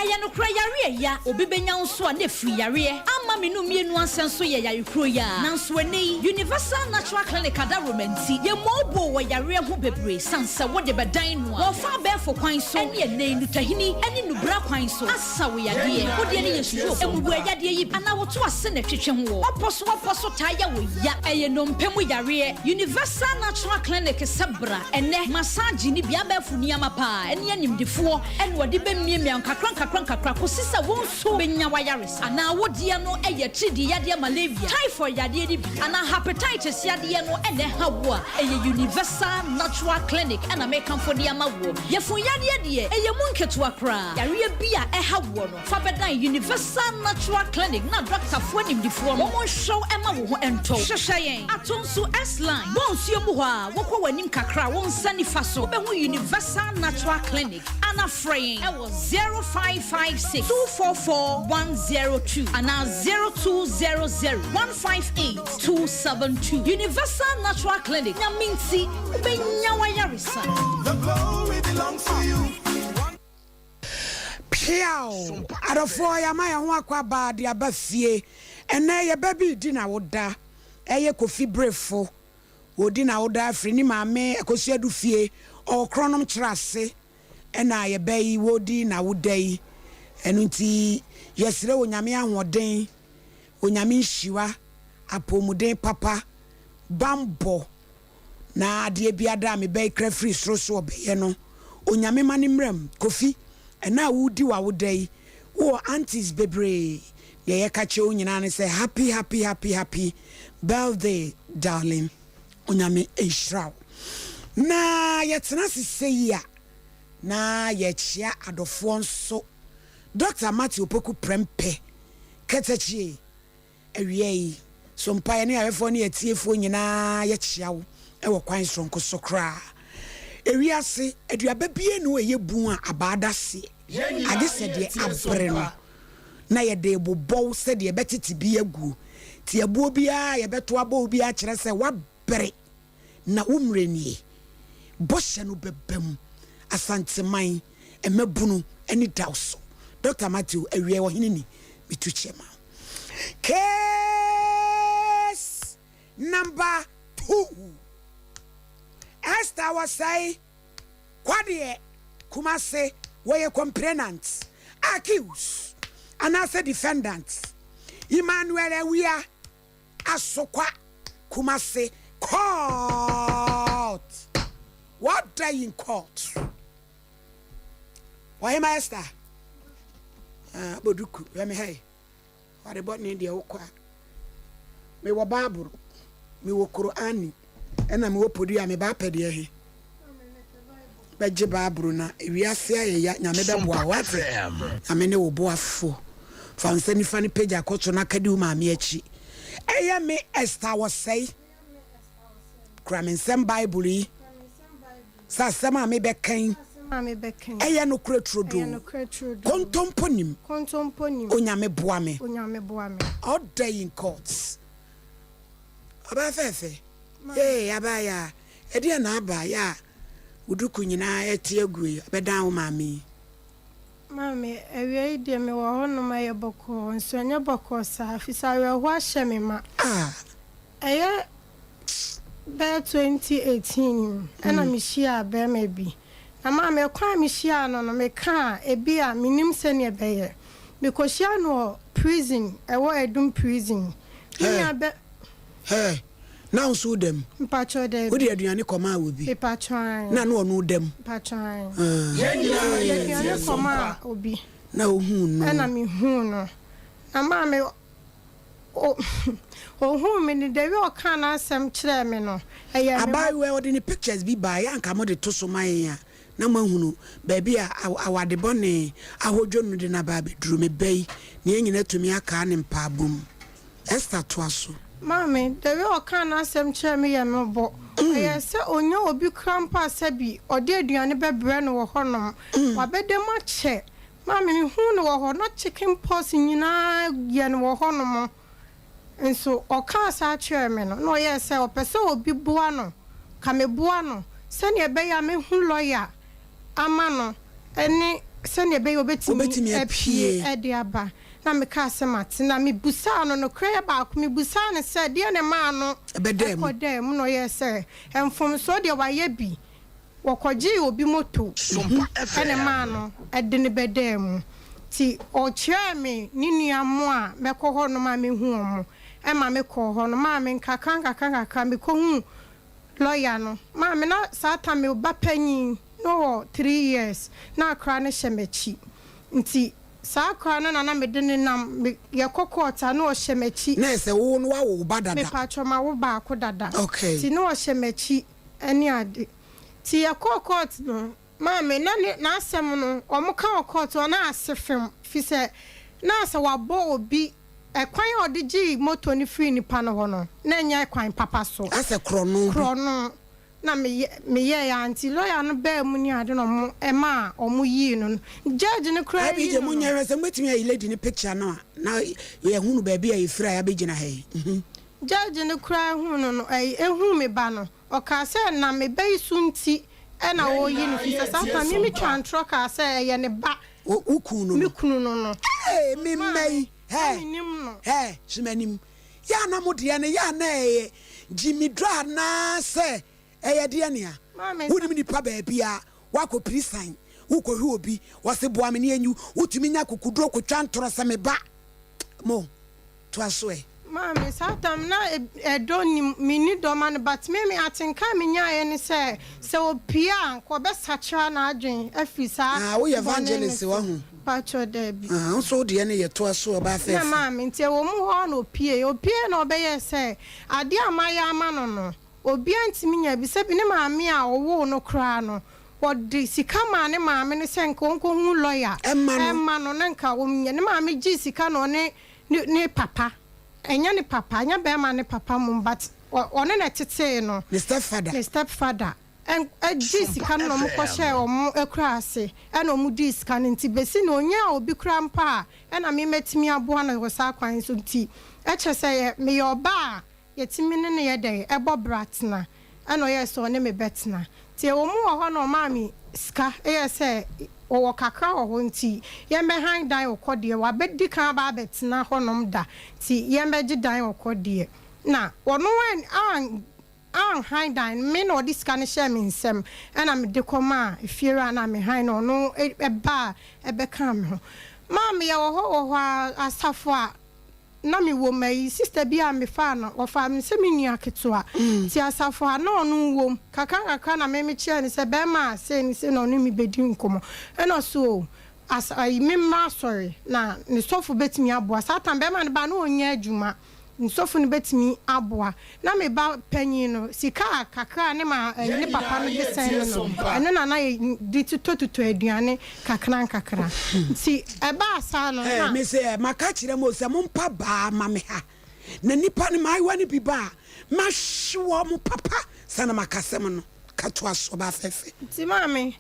Ɛyɛ nokorɛ yareɛ ya obi bɛnya wo nso a na ɛfiri yareɛ ama me no mmienu ansɛ nso yɛ yare kuro yi ara nanso ɛnnɛ yi Universal Natural Clinic adaworoma nti yɛmmɔɔboo wɔ yareɛ ho bebree sane sɛ wode bɛdan no a wɔfa abɛɛfo kwan so ɛne ɛnnɛ yi nnutahini ɛne nnubra kwan so asa wo yadeɛ wo deɛ no yɛ stroke mmubuo yadeɛ yi bi anaa woto ase na ɛtwetwe ho wɔ wapɔ so wapɔ so taa yɛ wo ya ɛyɛ nnompe mu yareɛ Universal Natural Clinic sɛ bra ɛnnɛ massage ne bi abɛɛfo nneɛma paa ɛne animdefoɔ ɛna wɔde bɛmiamia nkakra nkakra nkakra kɔsi sɛ wo nso bɛnya w'ayaresa anaa wo deɛ no ɛyɛ atiridii yadeɛ malaria typhoid yadeɛ no bi anaa hepatitis yadeɛ no ɛna ɛha wo a ɛyɛ Universal Natural Clinic ɛna mekamfo de ama woɔ yafunu yadeɛ deɛ ɛyɛ mu nketewa koraa yareɛ bi a ɛha woɔ no fa bɛdan Universal Natural Clinic na dɔktafoɔ animdifoɔ no wɔn nhwɛ wo ɛma wo ho ɛntɔ wo. Hwehwɛ yɛn ato nso S-line bɔ nsuo mu hɔ a wokɔ w'anim kakra a wo nsa nifa so wobɛhu Universal Natural Clinic ana frɛ yɛn ɛwɔ 0556 244 102 anaa 0200 158 272. Universal Natural Clinic, Nyame nti wobɛnya w'ayaresa. The glory belongs to you. Peaw! Adɔfoɔ, yɛama yɛn ho akɔ aba de aba fie. Ɛnnɛ, yɛn ba bi redi n'awoda. Ɛyɛ Kofi Brefo. Ɔredi n'awoda afiri ne maame Akosua Adu fie. Ɔwɔ Korɔnom Kyerɛase ɛna yɛn ba yi wɔredi n'awoda yi. Ɛno nti, yɛsrɛ Onyame ahoɔden, Onyame nhyira, apɔwmuden papa, banbɔ, na adeɛ biada a me ba yi kra firi soro so ɔbɛyɛ no, Onyame ma no mmra mu. Kofi, ɛna a woredi w'awoda yi, wowɔ aunties bebree, deɛ yɛka kyerɛ wo nyinaa ne sɛ happy happy happy happy birthday darling, Onyame nhyira wo. Na yɛtena ase sei a, na yɛkyea adɔfoɔ nso, Doctor Matthew Opoku Prempeh, Katakyie. Awia yi, so mpaeɛ ne ahwɛfoɔ ne atiefoɔ nyinaa yɛkyea wo wɔ kwan soronko so koraa. Ewiase, aduaba biara nni hɔ a ɛyɛ bun a abaa da aseɛ, agye sɛ deɛ abere no, na yɛde rebobɔ wo sɛdeɛ ɛbɛtete bi aguo. Nti ɛboɔ biara a yɛbɛto abɔ wo biara kyerɛ sɛ woabere. Na wo mmerɛ nie. Bɔhyɛ no bɛba mu. Asanteman mmabunu ani da wo so. Doctor Matthew, awiɛ ɔhene ni, metu kyɛ ma wo. Case number 2. Esther Osei Kwadeɛ, Kumase, wɔyɛ complainant, accused anaasɛ defendant. Emmanuel Awia, Asokwa, Kumasi, Court! What day in court? Ɔhema Esther, ah, Boduku, hwɛ me ha yi. Wade bɔne deɛ wokɔ a. Mewɔ Bible, mewɔ Korani, ɛna mewɔ podua, me ba apɛ deɛ he. Bɛgye Bible na ewiase ayɛ ya Nyame bɛboa wo wate Nyame ne wo boafoɔ Fa wo nsa nifa no pagya kɔ soro na ka di wo maame akyi Ɛyɛ me Esther Osei Kura me nsam Bible yi Sɛ asɛm a mebɛka yi Ɛyɛ nokorɛ turodoo Kontompo nim Onyame boa me Order in court Ɔbaa fɛɛfɛ Ee abaayaa Ɛdeɛn na aba yɛ a wo duku nyinaa ɛte aguo yi abɛdan wo maame yi? Maame, awia yi deɛ mewɔ hɔnom ɛyɛ bɔkɔɔ nso ɛnyɛ bɔkɔɔ saa ɛfiri sɛ awerɛhoɔ ahyɛ me ma. Ah. Ɛyɛ bɛyɛ 2018 mu ɛna mehyiaa barima bi. Na maame, ɛkwan a mehyiaa no no meka a ebi a mennim sɛdeɛ ɛbɛyɛ. Mekɔhyiaa no wɔ prison, ɛwɔ Adum prison. Me nua bɛ. Hey. Na wo nso woda mu? Mpakyɛw dabi. Wode aduane kɔmaa obi? Mepakyɛw ae. Na na ɔno da mu? Mpakyɛw ae. Ah. Yɛn nyinaa Mede yɛ aduane tie so kɔmaa mpa. obi. Na ohuu no. Ɛna mehuu no. Na maame. Ohuu me no, the way ɔkaa n'asɛm kyerɛɛ me no, ɛyɛɛ me. Abaayewa yi, ɔde ne pictures bi baeɛ a anka mode to so ma yɛn a, na moahunu baabi a awade bɔne ahodwo no de no aba abɛduru. Me ba yi, na yɛn nyinaa atumi akaa ne mpaabɔ mu. Esther toa so. Maame, the way ɔkaa n'asɛm kyerɛɛ me yɛ me mmɔbɔ. Ɔyɛɛ sɛ ɔnnya obi koraa mpo a sɛbi ɔde aduane bɛbrɛ no wɔ hɔnom. Wabɛda mu akyɛ. Maame, mehuu no wɔ hɔ, na chicken pox nyinaa yɛ no wɔ hɔnom. Nso ɔkaa saa kyerɛɛ me no, na ɔyɛɛ sɛ ɔpɛ sɛ obi boa no, ka meboa no sɛnea ɛbɛyɛ a mɛhu lɔya ama no ne sɛnea ɛbɛyɛ a ɔbɛtumi apue de aba. Na mekaa sɛ mate. Na mebusaa no, nokorɛ yɛ baako, mebusaa no sɛ deɛn na ɛmaa no kɔdaa mu, na ɔyɛɛ sɛ mfomsoɔ deɛ wayɛ bi, Wɔkɔgyee obi moto na ɛmaa no de no bɛdaa mu. Nti ɔkyerɛɛ me ne nua mo a mɛkɔ hɔ nom a mɛhu wɔn. Ɛma mekɔɔ hɔ no, maa me nkakra nkakra nkakra mekɔhuu lɔya no. Maa me na saa tam me ba panyin na ɔwɔ three years na akora no hyɛ m'akyi. Nti saa akora no na na mede no nam, me yɛkɔ court a na ɔhyɛ m'akyi. Na ɛsɛ wo no woawo wo ba dada? Mepakyɛw mawo baako dada. Okay. Nti na ɔhyɛ m'akyi. ne ade. Nti yɛkɔɔ court no, maame na ne n'asɛm no wɔn ka wɔ court hɔ na ase fem fisɛ na sɛ wabɔ obi ɛkwan a ɔde gyee motor no firii nipa no hɔ no na ɛnyɛ kwan papa so. Asɛ korɔno bi. Korɔno na meyɛ meyɛɛ a nti lawyer no baa mu ne ade na wɔn ɛmaa wɔn yii no no judge no koraa yi no no. Abigye monyɛ hwɛ sɛ mobɛtumi ayi lady no picture no a na yɛahunu baabi a yɛfiri a yɛabɛgyina ha yi. Judge no koraa huu no no, ɛy, ehuu me ba no, ɔkaa sɛ na me ba yi so nti na ɔreyi no, fisɛ saa time me metwaa ntorɔ kaa sɛ ɛyɛ ne ba, Wo, wo kunu no me no. kunu no no. Ee, me mma yi, Na hɛ, mennim no. hɛ, hwɛ m'anim. Yɛ a na mo deɛ no, yɛ a na ɛyɛ gyimidɔ anaasɛ ɛyɛ deɛ nea? Maame, Wonim nipa baabi a, woakɔ pirisan, wokɔhwɛ obi, ɔse boa me ne yɛnyi wo, wotumi nya akokoduro kɔtwa ntorɔ sɛ me ba. Mo. Toa so ɛ. Maame, saa tam na ɛdɔ nnim, menni dɔ ma no but me me atenka a menyaeɛ ne sɛ, sɛ ɔpue a nka ɔbɛsakyera n'adwene afiri saa Ah, woyɛ bɔne no evangelist so. wahu. Pakyɛ daabi. Ah, wo nso wo deɛ no yɛ toa so ɔbaa Na fɛɛfɛ. maame, nti ɛwɔ mu hɔ ara na ɔpueeɛ. Ɔpueeɛ na ɔbɛyɛɛ sɛ adeɛ a mayɛ ama no no, obiara ntumi nyɛ bi. Sɛbi ne maame a ɔwoo no koraa no, wɔde sika maa ne maame no sɛ nka ɔnkɔhu lɔya mma no na nka ɔnyɛ. Ne maame gyee sika na ɔne ne ne papa, ɛnyɛ ne papa, ɛnyɛ bɛrima ne papa mmom but ɔne na ɛtetee no. Ne step father. Ne step father gyee sika no na wɔn kɔhyɛɛ wɔn akura ase ɛna wɔn dii sika no nti besi na onyaa obi koraa mpo a ɛna me mɛtumi aboa no wɔ saa kwan so nti ɛkyerɛ sɛ yɛ meyɛ ɔbaa a Yɛtumi ne no yɛ dɛn? Ɛbɔ bra tena. Ɛna ɔyɛɛ sɛ ɔne me bɛtena. Nti ɛwɔ mu wɔ hɔ na ɔmaa me sika, ɛyɛɛ sɛ ɔwɔ kakra wɔ hɔ nti yɛmmɛhan dan wɔ kɔ deɛ, wabɛdi kan aba abɛtena hɔnom da, nti yɛmmɛgye dan wɔ kɔ deɛ. Na ɔno an anhan dan no, me na ɔde sika no hyɛɛ me nsam ɛna mede kɔmaa efiewura no a mehan no, ɔno baa ɛbɛkaa me ho. Maame yɛwɔ hɔ wɔ hɔ ara, asafo a. na me wɔ mu ayi sister bi a me faa no ɔfaa me sɛ me nua ketewa nti asafo a na ɔno wɔ mu kakra nkakra na me me kyerɛɛ no sɛ bɛɛma a sei ne sei na ɔne me bɛdi nkɔmɔ ɛna ɔse oo as ayi me mmra asɔre na ne sɔfo bɛtumi aboa saa tam bɛɛma no baa na ɔnyɛ adwuma ne sɔfo no bɛtumi aboa Na me ba panyin no, sika a kakra a ne ma ne papa no de sɛn no no, ɛno na na yɛde totɔtotɔ aduane nkakrankakra. Nti ɛbaa saa no, na. Mese, Maka akyerɛ mo sɛ mompa baa mma me ha, na nnipa no, mmaayewa no bi ba a, mahwe wɔn papa sɛ na maka asɛm no. Ka toa so, ɔbaa fɛfɛ. Nti maame,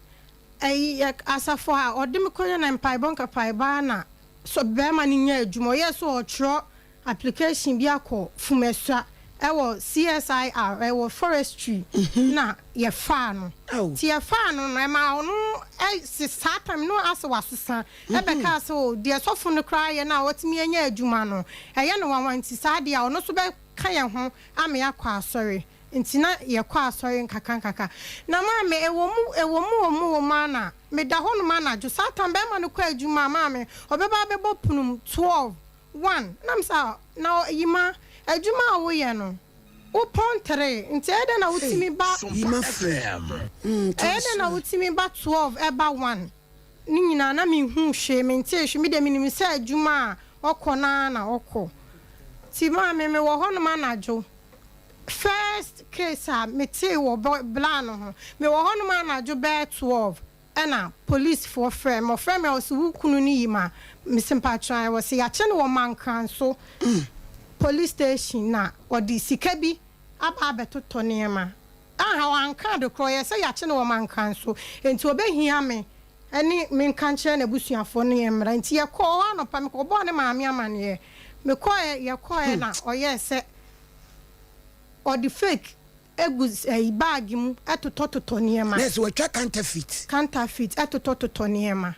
ɛyi, yɛ, asafo a ɔde me kɔyɛ na mpaebɔ nkapaebɔ ara na sɔ barima no nyaa adwuma. Ɔyɛɛ sɛ ɔretwerɛ application bi akɔ Fumesua ɛwɔ CSIR ɛwɔ forestry na yɛfaa no nti yɛfaa no no ɛmaa ɔno ɛ saa time no asɛ wasesa ɛbɛkaa sɛ o deɛ sɔfo no koraa yɛ no a watumi anya adwuma no ɛyɛ no nwanwa nti saa deɛ a ɔno nso bɛka yɛn ho ama yɛakɔ asɔre nti na yɛkɔ asɔre nkakra nkakra na maame ɛwɔ mu ɛwɔ mu wɔ mu wɔ mu ara na meda hɔnom anadwo saa time bɛrima no kɔ adwuma a maame ɔbɛba abɛbɔ pono mu 12 One, na me sɛ ah, na Yima, adwuma a woyɛ no, wopɔn three, nti ɛyɛ dɛn na wotumi ba, Yima frɛ, mm, ɛyɛ dɛn na wotumi ba 12 ɛba one, ne nyinaa na menhuu hwee, mentee hwee, me deɛ menim sɛ adwuma a ɔkɔ no ara na ɔkɔ. Nti maame mewɔ hɔnom anadwo first case a metee wɔ bla no ho mewɔ hɔnom anadwo bɛyɛ 12 ɛna police foɔ frɛɛ me ɔfrɛ me a ɔse wo kunu no yi ma mese mpakyɛw ae ɔse yakye no wɔ Mankranso police station na ɔde sika bi aba abɛtotɔ nneɛma aha wanka ade korɔ ɔyɛ sɛ yakye no wɔ Mankranso nti ɔbɛhia me ɛne menka nkyerɛ n'abusuafoɔ no yɛ mmra nti yɛkɔɔ hɔ anɔpa mekɔbɔɔ ne maame amaneɛ mekɔɛ yɛkɔɛ na ɔyɛɛ sɛ ɔde fake gu ɛyi bag mu totɔtotɔ nneɛma. Nurse watwa counterfeit. Counterfeit totɔtotɔ nneɛma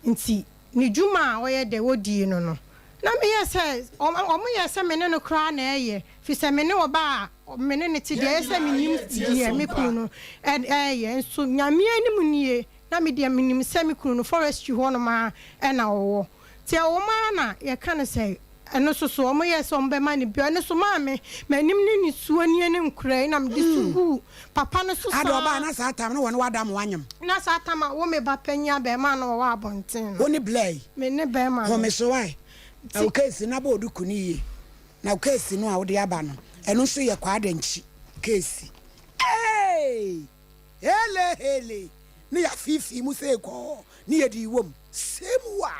nti ne dwuma a ɔyɛ dɛ ɔdie no no na meyɛ sɛ ɔmo yɛ sɛ me ne no koraa na ɛyɛ firi sɛ me ne ɔbaa a me ne no te deɛ ɛyɛ sɛ menim deɛ me kunu no ɛyɛ nso Nyame anim nie na me deɛ menim sɛ me kunu no forestry hɔ nom ara na ɔwɔ Nti ɛwom ara na yɛka no sɛ ɛno nso so wɔyɛɛ sɛ wɔbɛma no bi. Ɛno nso maame, m'anim ne nisuo nie ne nkoraa yi na mede su guu papa no so Ada saa. ɔbaa na saa tam no wɔne wada mo wanyem. Na saa tam a wo me ba panyin abarimaa no ɔwɔ abɔnten no. Wo ne Blair yi. Me ne barima no. Home so wai. Na wo case no abɔ oduku no yie. Na wo case no a wode aba no ɛno nso yɛ Kwadankyi case. Eeii! Hele hele ne yɛafeefee mu sei kɔɔ ne yɛde wom sɛ mu a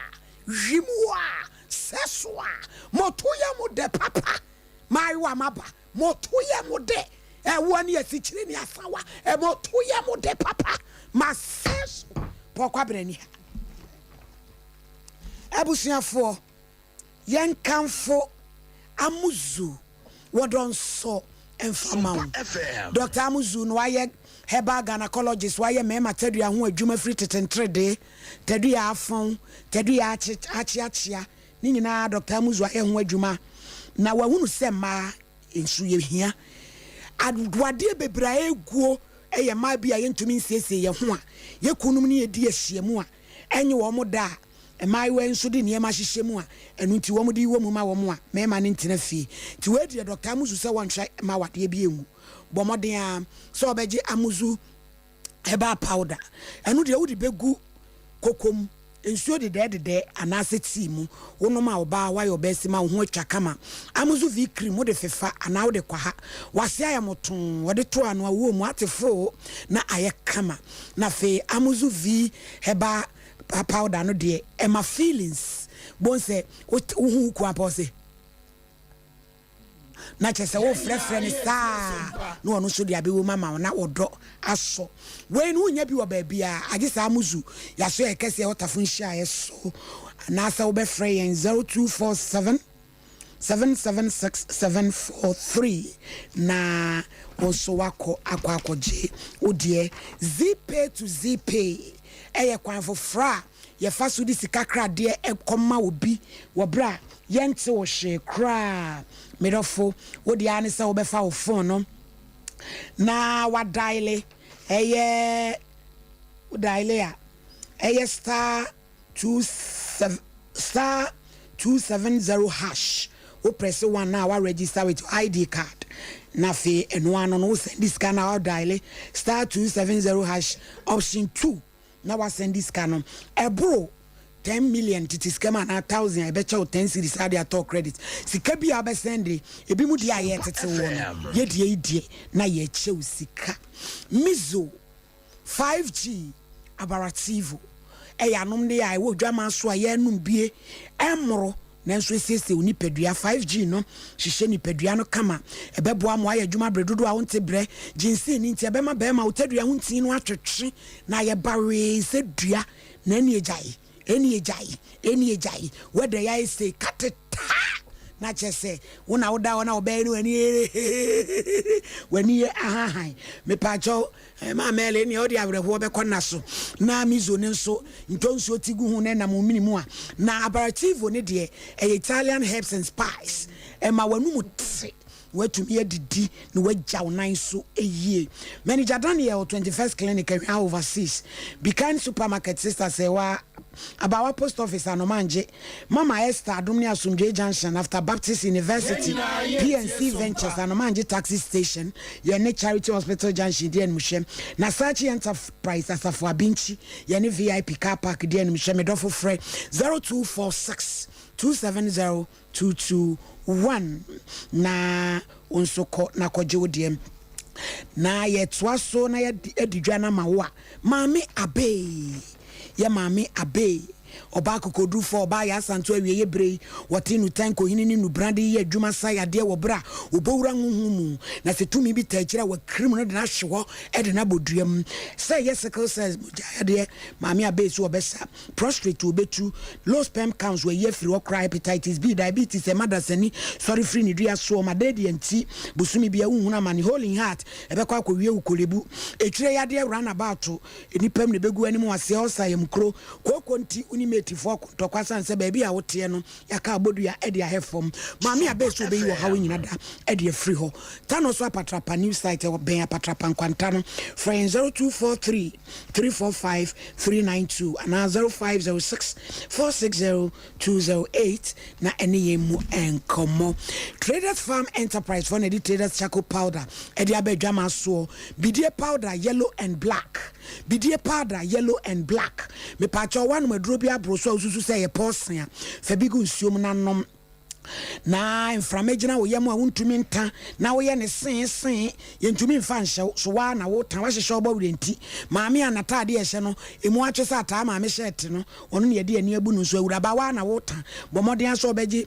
wi mu a sɛ so a moto yɛ mo dɛ papa maayewa maba moto yɛ mo dɛ ɛwoɔ ne asikyire ne asawa moto yɛ mo dɛ papa ma sɛ so pɔkɔ abena ni ha abusuafoɔ. Yɛnkamfo Amuzu wɔdɔ nsɔ mfa ma wo. Dɔkta Amuzu na wayɛ herbal gynaecologist, wayɛ mmarima tadua ho adwuma firi tete nteredee, tadua afɔn, tadua akyeakyea, ne nyinaa Dɔkta Amuzu ayɛ ho adwuma na wahunu sɛ mmaa nso yɛhia adoadeɛ bebree a ɛguo yɛ mmaa bi a yɛntumi nsiesie yɛn ho a yɛn kununom ne yɛdi ahyiamu a ɛnye wɔn da a Mmaayewa yi nso de nneɛma hyehyɛ mu a ɛno nti wɔde wɔ mu ma wɔn a mmarima no ntena fie. Nti wei deɛ Dɔkta Amuzu sɛ wɔnhwɛ mma awadeɛ bi ngu. Bɔ mmɔden ara sɛ wobɛgye Amuzu herbal powder. Ɛno deɛ wode bɛgu koko mu, nsuo dedɛɛdedɛɛ anaasɛ tea mu. Wonom a ɔbaa woayɛ ɔbaasima wo ho atwa kama. Amuzu V cream wode fefa anaa wode kwaha. W'ase ayɛ motoo, wɔde to ano a wowɔ mu ate foo na ayɛ kama. Na afei Amuzu V herbal powder no deɛ ɛma feelings bohu sɛ wohu wo kunu apɛ ɔse na kyerɛ sɛ wofrɛfrɛ no saa na ɔno nso de abɛwɔ mu ama wo na ɔdɔ asɔ wei no wonya bi wɔ baabiaa agye saa muzu yɛaso yɛ kɛseɛ ɔtafo nhyiaeɛ so anaasɛ wobɛfrɛ yɛn 0247 776743 na wo nso woakɔ akɔ akɔgye wo deɛ. Zeepay to Zeepay yɛ kwan foforɔ a yɛfa so de sika kradeɛ kɔma obi wɔ berɛ a yɛnte wo hwee koraa. Me dɔfo, wo deɛ ara ne sɛ wobɛfa wo phone no na wadaele, ɛyɛ wo daele a ɛyɛ star 27 star 270 hash wo press one na wa register with your ID card na afei ɛno ano no wo send sika na wa dial star 270 hash option 2 na wa send sika no ɛboro 10 million tete sika mu anaa thousand a ɛbɛkyɛ wo 10 series ade atɔ credit sika bi a wobɛsɛnde ebi mu deɛ a yɛtete wɔ no yɛdeɛ yi deɛ na yɛkyɛ wo sika mizo 5G Abarativo yɛ anomde a ɛwɔ odwaman so a yɛrenom bie ɛmmoro nanso esiesie wo nipadua. 5G no hyehyɛ nipadua no kama. Ɛbɛboa ma woayɛ adwuma bere dodoɔ a wonte brɛ. Ginseng no nti ɛbɛma barima wo tadua ho ntin no atwetwe na ayɛ bawee sɛ dua. Na ɛnneɛ gyae, ɛnneɛ gyae, ɛnneɛ gyae. Wɛda yi ayɛ sei kate taa na kyerɛ sɛ wo na woda hɔ na ɔbɛyɛ ne w'ani hehehehe w'ani yɛ ahahan. Mepaakyɛw Ɛmaa Mɛle nea ɔde awerɛhoɔ bɛkɔ nna so, na Miso no nso, ntɔ nsuo ti gu ho na ɛnam wo mene mu a. Na Aperitivo no deɛ, ɛyɛ Italian herbs and spice. Ɛma w'anomu te, na woatumi adidi na woagya wo nan so yie. Manager Daniel, 21st Clinic, Ahwea Overseas, Be Kind Supermarket, Sister Serwaa, Abawa Post Office, Anomangye, Mama Esther, Adom ne Asomdwoe Junction, after Baptist University, PNC Ventures, Anomangye Taxi Station, yɛne Charity Hospital Junction di animhwɛ, na Sachi Enterprise, Asafo Abinkyi, yɛne VIP Car Park di animhwɛ. Me dɔfo frɛ 0246. 270 221 na wo nso kɔ na kɔgye wo deɛ. Na yɛtoa so na yɛadi dwa no ama wo a, Maame Abey, yɛ Maame Abey, ɔbaa akokoɔdurufoɔ, ɔbaa yɛ asanto awieeɛ berɛ yi, wɔte nnutan nkohini ne nnubena de yɛ adwuma sa yadeɛ wɔ berɛ a wɔbɔ wura honhom mu, na sɛ tumi bi taa akyire a wɔakirim no de no ahwe hɔ de no abɔ dua mu. Sɛ ɛyɛ sickle cells, mogya yadeɛ, Maame Abey so ɔbɛsa. Prostrate obetu, low sperm counts wayi afiri hɔ koraa, hepatitis B, diabetes ɛma dasani sɔre firi ne dua soɔ, malaria nti bosome biara wonhunu amane, hole in heart ɛbɛkɔ akɔwie wo kolebu, etwire yadeɛ run about nnipa mu na ɛbɛgu w'anim aseɛ, ulcer yamkuro, kooko nti wo ne mate foɔ ko ntɔkwa sane sɛ baabi a woteɛ no yɛaka abɔdua de ahɛ fam. Maame abɛɛ sɛ obeyi ɔhaw nyina da de afiri hɔ. Tano so Apatrapa new site ɛwɔ bɛn Apatrapa nkwanta no, frɛ yɛn 0243 345 392 anaa 0506 460 208 na ɛne yɛn mu nkɔmmɔ. Traders Farm Enterprise foɔ na ɛde Traders Charcoal Powder ɛde aba adwama soɔ. Bidie powder yellow and black. Bidie powder yellow and black. Mepaakyɛw woanom aduro bi aboro so a wosusu sɛ ɛyɛ pɔɔsen a, fa bi gu nsuom na nom. Na mframa gyina wo yam a wontumi nta na woyɛ no see see, yɛntumi mfa nhyɛ wo, so woaa na wota, woahyehyɛ wo bɔwerɛ nti. Maame a n'atadeɛ a ɛhyɛ no, emu atwe sɛ ataa maame hyɛɛte no, ɔno na yɛde ani abu no nso. Awuraba, woaa na wota, bɔ mmɔden ara sɛ wobɛgye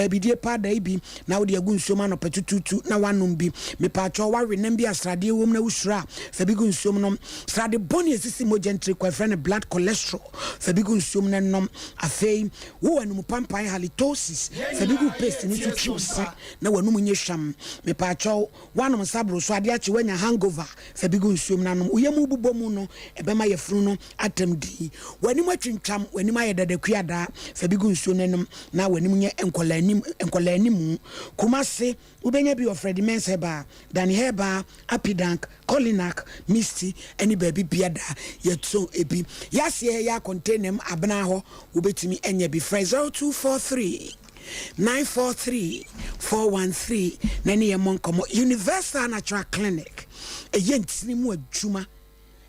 bidie powder yi bi na wode agu nsuom anɔpa tutuutu na woanom bi. Mepaakyɛw, woawe nam bi a sradeɛ wom na wosuro a, fa bi gu nsuom nom. Srade bɔne a ɛsisi mogya ntiri kɔ, yɛfrɛ no blood cholesterol, fa bi gu nsuom na nom. Afei, Wo anum pampan halitosis fa bi gu paste no so twi wo se na w'anum nyɛ hwam. Mepaakyɛw, woanom nsa boro so ade akye woanya hangover fa bi gu nsuom na nom. Wo yam bobɔ mu no ɛbɛma yafunu no atam dinn. W'anim atwintwam, w'anim ayɛ dada kuadaa fa bi gu nsuo no nom na w'anim nyɛ nkɔlaanim nkɔlaanimu. Kumasi. Wobɛnya bi wɔ Freddie Mens Herbal, Danny Herbal, Apidank, Colinac, Misty ne baabi biada yɛtɔn bi. Yɛaseɛ yɛ container mu abena hɔ wobɛtumi anya bi. Frɛ 0243 943 413 na ne yɛn mmɔ nkɔmmɔ. Universal Natural Clinic, ɛyɛ ntini mu adwuma,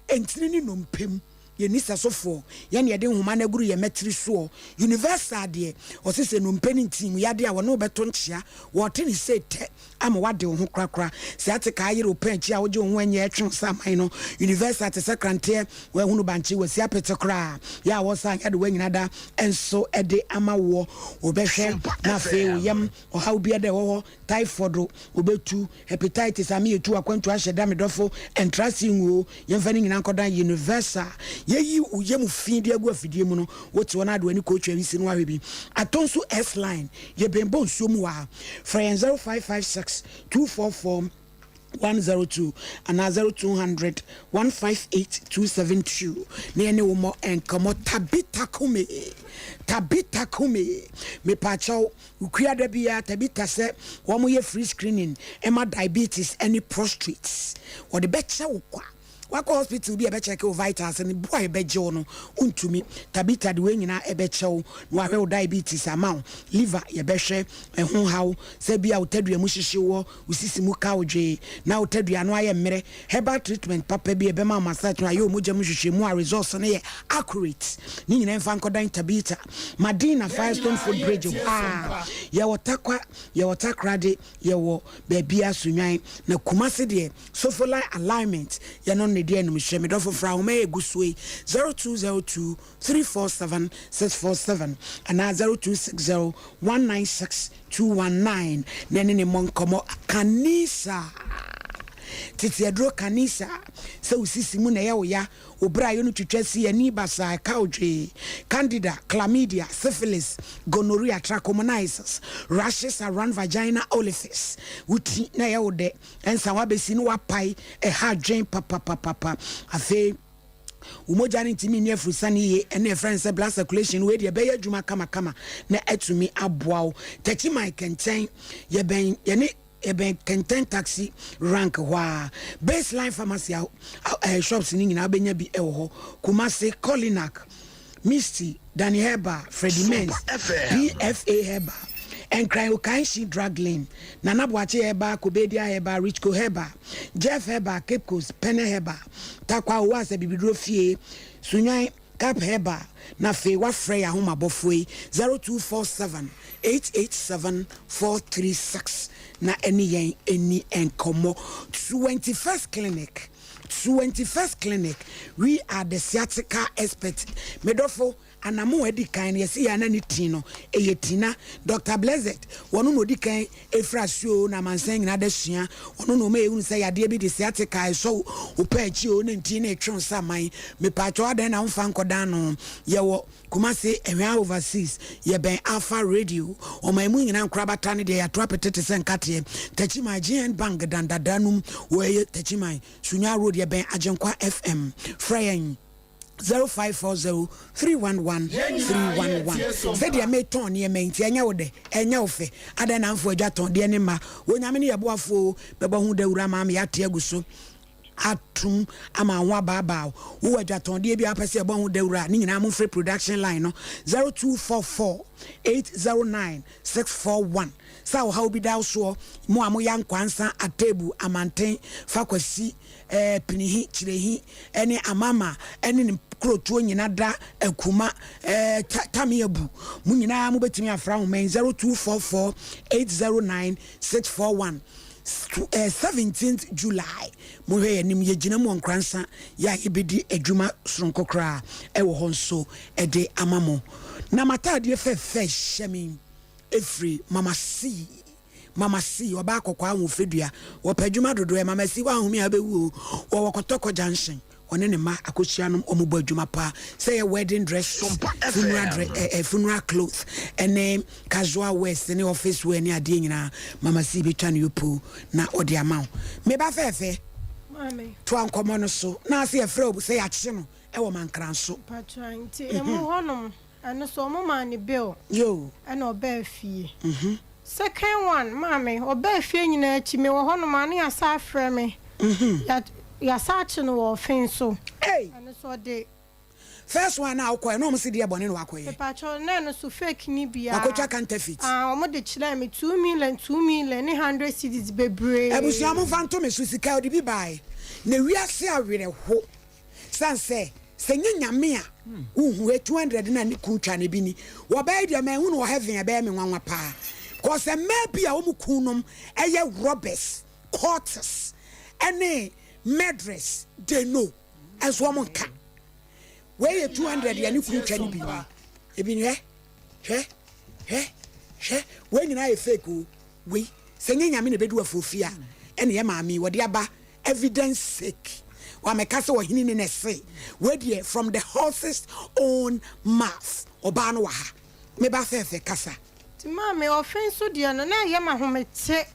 ntini ne nnompe mu. Yɛn nnisasofoɔ, yɛn na yɛde nhoma no aguru yɛn mmatiri soɔ. Universal deɛ, ɔse sɛ nnompe ne ntini mu yadeɛ a, wɔne wo bɛto nkyea. Wɔrete ne sei tɛ ama woade wo ho korakora. Sɛ ate kaa yere wo pɛn akyi a wogye wo ho anyɛ ɛtwe wo sɛ aman no. Universal te sɛ kranteɛ, woahunu bankye, wasi apete koraa. Yɛ a wɔsa nyadewa nyina da nso de ama woɔ. Wobɛhwɛ na afei wo yam ɔhaw biara da ɛwɔ hɔ, typhoid, wobɛtu. Hepatitis a me yɛtu akwantu ahyɛ da me dɔfo ɛntra ase ngu o yɛmfa ne nyinaa nkɔdan universal yɛyi wo yam fi de agu afidie mu no wote hɔ na ade w'ani kɔtwa wisi no wahwɛ bi atɔ nso S line yɛbɛn bɔ nsuo mu hɔ a frɛ yɛn 0556 244 102 anaa 0200 158 272 na yɛne wo mmɔ nkɔmmɔ Tabitha Kumi Tabitha Kumi mepaakyɛw Wokua da biara Tabitha sɛ wɔn yɛ free screening ma diabetes ne prostrate. Wɔde bɛkyɛ wo kwa. Wakɔ hospital bi a ɛbɛ check wo vitals no bo a ɛbɛgye wo no wontumi. Tabitha de wei nyinaa ɛbɛkyɛ wo na wahwɛ wo diabetes ama wo. Liver yɛbɛhwɛ ɛho haw sɛ bi a wo tadua mu hyehye woɔ, wo sisi mu ka wo dwee na wo tadua ano ayɛ mmerɛ. Herbal treatment papa bi a ɛbɛma wo massage no ayɛ wo mogya mu nhwehwɛmu a results no yɛ accurate. Ne nyinaa mfa nkɔdan Tabitha. Madina Firestone Foot Bridge hɔ a. Yɛwɔ Tarkwa, yɛwɔ Takoradi, yɛwɔ baabiara Sunyani. Na Kumasi deɛ, Sofolai Alignment, yɛno na ɛdi anim hwɛ. Me dɔfo fra ahoma yi a ɛgu soɔ yi, 0202 347 647 anaa 0260 196 219 na ɛne ne mmɔ nkɔmmɔ. Kanisa, tete aduro Kanisa, sɛ wo sisi mu na ɛyɛ wo ya, wo bra yɛ no twitwa si ani basaa, ɛka wo dwee, candida, chlamydia, syphilis, gonorrhea, trichomoniasis, rashes around vagina orifice, wo ti na ɛyɛ wo dɛ, ɛnsa wabɛsi na wapae, ɛha adwen papapapapa. Afei. Wo mogya no ntumi nni afurusane yiye, ɛno yɛfrɛ no sɛ blood circulation no, wei deɛ ɛbɛyɛ adwuma kamakama na atumi aboa wo. Takyiman Kɛntɛn, yɛbɛn yɛne yɛbɛn Kɛntɛn taxi rank hɔ ara. Baseline pharmacy a eh, shops no nyinaa wobɛnya bi wɔ hɔ. Kumasi, Colinac, Misty, Danny Herbal, Freddie Mens, PFA Herbal, Nkran Okainshi Drug Lane, Nana Boakye Herbal, Kobedia Herbal, Richco Herbal, Jeff Herbal, Cape Coast, Pene Herbal, Tarkwa Owase Bibiduro Fie, Sunyani, Cap Herbal na afei woafrɛ yɛn ahomabɔfoɔ yi 0247 887 436 na ɛne yɛn ɛni nkɔmmɔ. 21st Clinic, 21st Clinic, we are the sciatica expert. Medɔfo, Anamon a edi kan no, yɛse yɛn ana ne ti no, ɛyɛ Tina. Doctor Blessed, wɔno na odi kan firi ase oo, na amansan nyinaa da sua. Ɔno na ɔma yɛhunu sɛ yadeɛ bi de sciatica a ɛsɔ wo pɛ akyi oo, na nti na ɛtwe wo saman. Mepaakyɛw adɛn na womfa nkɔdan no? Yɛwɔ Kumasi, Ɛhwea Overseas, yɛbɛn Alpha Radio. Ɔman mu nyinaa nkorabata no deɛ yɛato apete te sɛ nkateɛ. Takyiman, GN Bank dan dadaa no mu wɔ ɛyɛ Takyiman, Sunyani Road, yɛbɛn Agyenkwa FM. Frɛ yɛn. 0540 311 311 Sɛdeɛ metɔn nneɛma yi nti ɛnyɛ wo dɛ? Ɛnyɛ wo fɛ? Adɛn na amfo agya tɔn deɛ ne mma? Onyame ne yɛ boafoɔ o, bɛbɔ ho dawuro ama me yɛate agu so atom ama wo ho abaabaa wo. Wowɔ adwatɔndeɛ bi a wopɛ sɛ yɛbɔ ho dawuro a, ne nyinaa momfrɛ production line no 0244 809 641. Sɛ ɔhaw bi da wo soɔ, mo a moyɛ ankwansa, atebu, amanten, fa kwasi, eh, Pinihi, Kyirehi, ne Amama ne ne nkurotoɔ nyina da Akuma, eh, ta, Tameabu. Mo nyinaa mobɛtumi afra ahoma yi 0244 809 641. Eh, 17th July, mohwɛ yɛn anim, yɛgyina mu wɔ Nkoransa yɛ a yɛbɛdi adwuma soronko koraa ɛwɔ hɔ nso ɛde ama mo. Na m'ataadeɛ fɛfɛ hyɛ me ɛfiri Mama C. Mama C, ɔbaa kɔkɔɔ ahoɔfɛdua, wɔpɛ adwuma dodo ɛ, Mama C woanhome a wobɛwu o, wɔwɔ Kɔtɔkɔ junction, ɔne ne mma akosua nom wɔn bɔ adwuma paa, sɛ ɛyɛ wedding dresses, funeral dre ɛ ɛ funeral cloth ɛne casual wears ne office wear ne adeɛ nyinaa, Mama C bɛtwa no yopoo na ɔde ama wo. Me ba fɛɛfɛ, Maame. toa nkɔmmɔ no so, na ase yɛfrɛ wo sɛ yɛakye no ɛwɔ Mankranso. Mpakyɛ nti emu hɔnom Ɛno so ɔmo maa no bail Yoo. ɛna ɔbaa fie. Second one maame ɔbaa fie nyinaa akyi me wɔ hɔ nom a na yasa afrɛ me ya yasa akye no wɔ ɔfen so. Ei! Ɛno so ɔde. First one a wokɔɛ na ɔmo se deɛ bɔne na wakɔyɛ. Mepakyɛw na ɛno so fake ne biaa. Wakɔtwa counterfeit. Ah ɔmo de kyerɛɛ me 2 million 2 million ne hundred cedis bebree. Abusua momfa nto me so sika ɔde bi bae na wiase awerɛho. San sɛ, sɛ nyɛ Nyame a wo hu ɛ 200 na ne kun twa no bi ni. Wɔ bɛyɛ deɛ manhu no wɔ heaven ɛbɛyɛ me nwanwa paa. Cause mmaa bi a wɔn kun nom ɛyɛ robbers, cultists ɛne murderers they know ɛnso wɔn nka. Wei yɛ 200 deɛ ne kun twa no bi ni. Ebi ni hwɛ, hwɛ, hwɛ, hwɛ. Wei nyinaa yɛ fake o. Wei sɛ nyɛ Nyame na ɛbɛdu afuofie a ɛne yɛ maame yi wɔde aba evidence sake wamɛka sɛ ɔhene ni na ɛse wei deɛ from the horse's own mouth ɔbaa no wɔ ha me ba fɛɛfɛ kasa. Nti maame ɔfe nso deɛ no na ɛyɛ me ahomete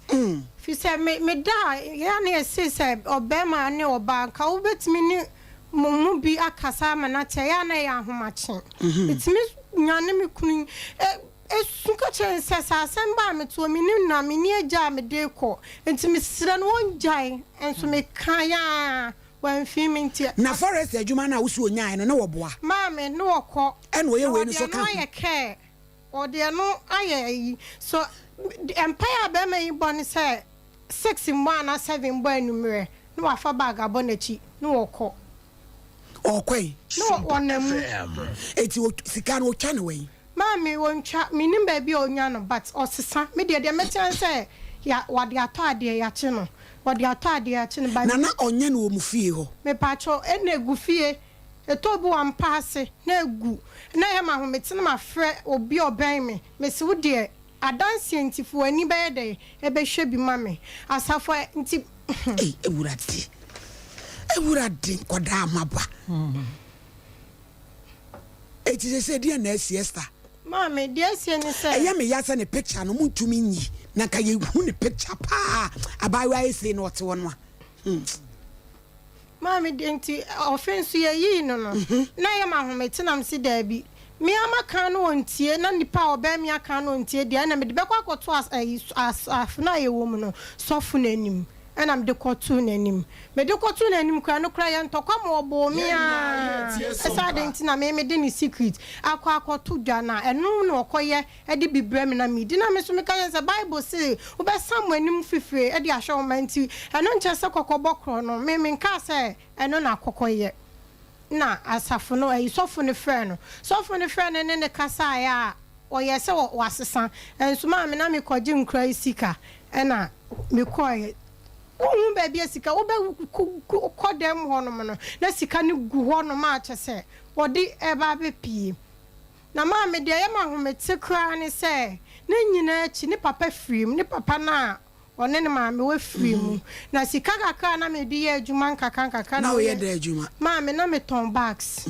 firi sɛ me me da a yɛ a na yɛse sɛ ɔbarima ne ɔbaa nka wobɛtumi ne mo mu bi akasa ama no ate a ɛyɛ a na ɛyɛ ahomakye metumi nyane me kunu ɛ Esu ka kyerɛɛ no sɛ, Sɛ asɛm ba a metoɔ, mennim na menni agya a mede rekɔ, enti mesrɛ no ɔngyae. Nso mekaeɛ ara, wamfii me nti. Na forest adwuma no a wose ɔnyaeɛ no, na wɔboa? Maame, ne wɔkɔ. Ɛna ɔyɛ Na wei wɔde no nso ɛno ka ho. ayɛ care. Wɔde ɛno ayɛ ayi. So mpaeɛ a barima yi bɔ ne sɛ six mmɔ anaa seven mmɔ anwummerɛ, na wafa bag abɔ n'akyi, na wɔkɔ. Ɔɔkɔ yi. Na ɔnam mu. Eti sika no ɔtwa no wɛn? Maame ontwa, mennim baabi a onya no but ɔsesa, me deɛ deɛ mɛte ara ne sɛ ya wɔde atɔ adeɛ yakye no, wɔde atɔ adeɛ yakye no but. Na na ɔnyɛ no wɔ mo fie hɔ? Mepaakyɛw, ɛna egu fie, ɛtɔ bi wɔ mpa ase na egu, na ɛyɛ me ahomete na mafrɛ obi a ɔbɛn me, mese wo deɛ adanseɛ nti fa w'ani bɛyɛ dɛn ɛbɛhwɛ bi ma me, asafo a nti. Ei Awurade, Awurade nkwadaa maba. Enti seesei deɛn na asi Esther? Maame, deɛ asie ne sɛ. Ɛyɛ me ya sɛ ne picture no montumi nyi na nka yɛhu ne picture paa abaayewa ayɛ sei na ɔte hɔ no a hmm. Maame, deɛ nti ɔfe nso yɛyii no no na ɛyɛ me ahomete na mese daabi me ara maka no ɔntie na nipa a ɔbɛn me aka no ɔntie deɛ ɛna mede bɛkɔ akɔto as ayi asafo no a yɛwɔ mu no sɔfo no anim. Ɛna mede kɔtoo n'anim. Mede kɔtoo n'anim koraa, no koraa yɛ ntɔkwa ma ɔboo me aa. Sɛ adɛn nti na me mede ne secret akɔ akɔto dwa na ɛno na ɔkɔyɛ de bi brɛ me na medi. Na me nso meka kyerɛ no sɛ Bible se wobɛsa mo anim fifire de ahwɛ wo mma nti ɛno nkyerɛ sɛ kɔkɔbɔ korɔ no. Me menkaa sɛ ɛno na akɔkɔyɛ. Na asafo no, ayi, sɔfo no frɛɛ no. Sɔfo no frɛɛ no ne no kasaeɛ a, ɔyɛɛ sɛ wasesa. Nso maame, na mekɔgye nkura yi sika, ɛna mekɔeɛ. Wonhu baabi a sika, wobɛkɔ dan mu hɔnom no, na sika no gu hɔnom a kyerɛ sɛ wɔde reba abɛpue. Na maame, deɛ ɛyɛ me ahomete koraa ne sɛ, ne nyinaa akyi, ne papa firii mu, ne papa no a ɔne ne maame wafiri mu. Na sika kakra a na mede yɛ adwuma nkakrankakra na woyɛ dɛn adwuma? Maame, na metɔn bags.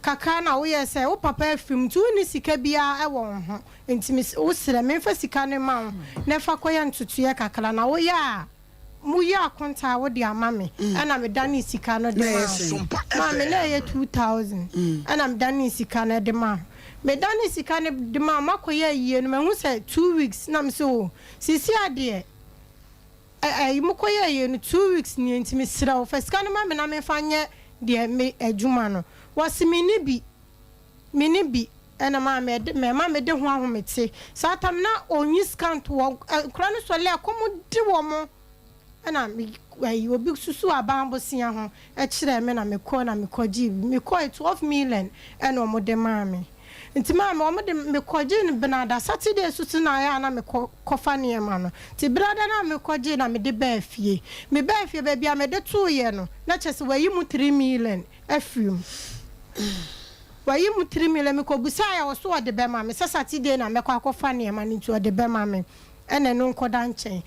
Kakra na woyɛ sɛ wo papa afiri mu nti wonni sika biara wɔ wo ho nti wosrɛ memfa sika no mma wo na fa kɔyɛ ntotoeɛ kakra na woyɛ a moyi akontaa a wode ama me ɛna medanee sika no de maa wo. Maame, na ɛyɛ 2000 ɛna medanee sika no de maa wo. Medanee sika no de maa wo makɔyɛ ayie no mahu sɛ 2 weeks na mese oo seesei adeɛ Ɛyi mo kɔ yɛɛ yei no 2 weeks nie nti me srɛ wo fa sika no ma me na me nfa nyɛ deɛ me adwuma no wɔse me ni bi me ni bi ɛna maa me ɛde mɛma me de ho ahomete saa tam na ɔnyi sika nto hɔ nkora no sɔle ɛkɔm de wɔn ɛna me ɛyi obi susu aban bosea ho ɛkyerɛ me na me kɔ na me kɔ gye bi me kɔ 12 million ɛna wɔn de maa me. Nti maame wɔn de me kɔ gyee no benada, Saturday so so na ayɛ a na me kɔ kɔ fa nneɛma no. Nti benada no a me kɔ gyee na me de baa fie. Me baa fie baabi a me de too yɛ no na kyerɛ sɛ wayi mu 3 million afiri mu. Wayi mu 3 million, me kɔ busaeɛ a ɔso ɔde bɛma me sɛ Saturday na mɛkɔ akɔ fa nneɛma no nti ɔde bɛma me ɛna ɛno nkɔda nkyɛn.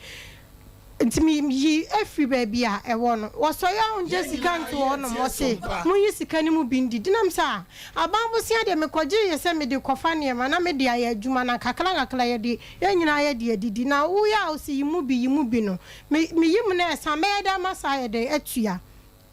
Nti me yi afiri baabi a ɛwɔ no. Wɔsɔre a ɔngye sika nto hɔ nom, ɔse monyi sika no mu bi ndidi. Na mese ah, aban bosea deɛ mekɔgyee yɛ sɛ mede kɔfa nneɛma na mede ayɛ adwuma na nkakra nkakra yɛde yɛn nyinaa yɛde adidi. Na woyɛ a wose yi mu bi yi mu bi no, me meyi mu na ɛsa, mɛyɛ dɛn ama saa ayɛ dɛn atua?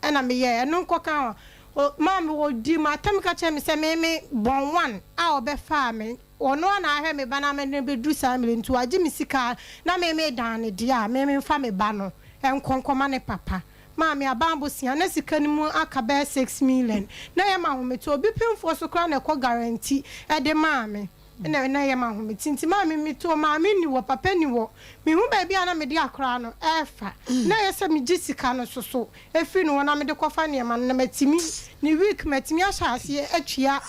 Ɛna meyɛɛ ɛno nkɔka ho. Maame ɔdii m'atɛm ka kyerɛɛ me sɛ me me bɔn one a ɔbɛfaa me. Ɔno ara na ahwɛ me ba no ama no abɛduru saa mmerɛ yi nti wagye me sika a na me medan no deɛ a me memfa me ba no nkɔ nkɔma ne papa. Maame aban bosea na sika no mu aka bɛyɛ 6 million na ɛyɛ me ahomete obi pemfoɔ so koraa na ɛkɔ guarantee de maa me na na ɛyɛ me ahomete nti maame metoo maame nni hɔ papa nni hɔ mehu baabi a na mede akwadaa no refa na ɛyɛ sɛ megye sika no soso firi ne hɔ na mede kɔfa nneɛma no na matumi ne week matumi ahyɛ aseɛ atua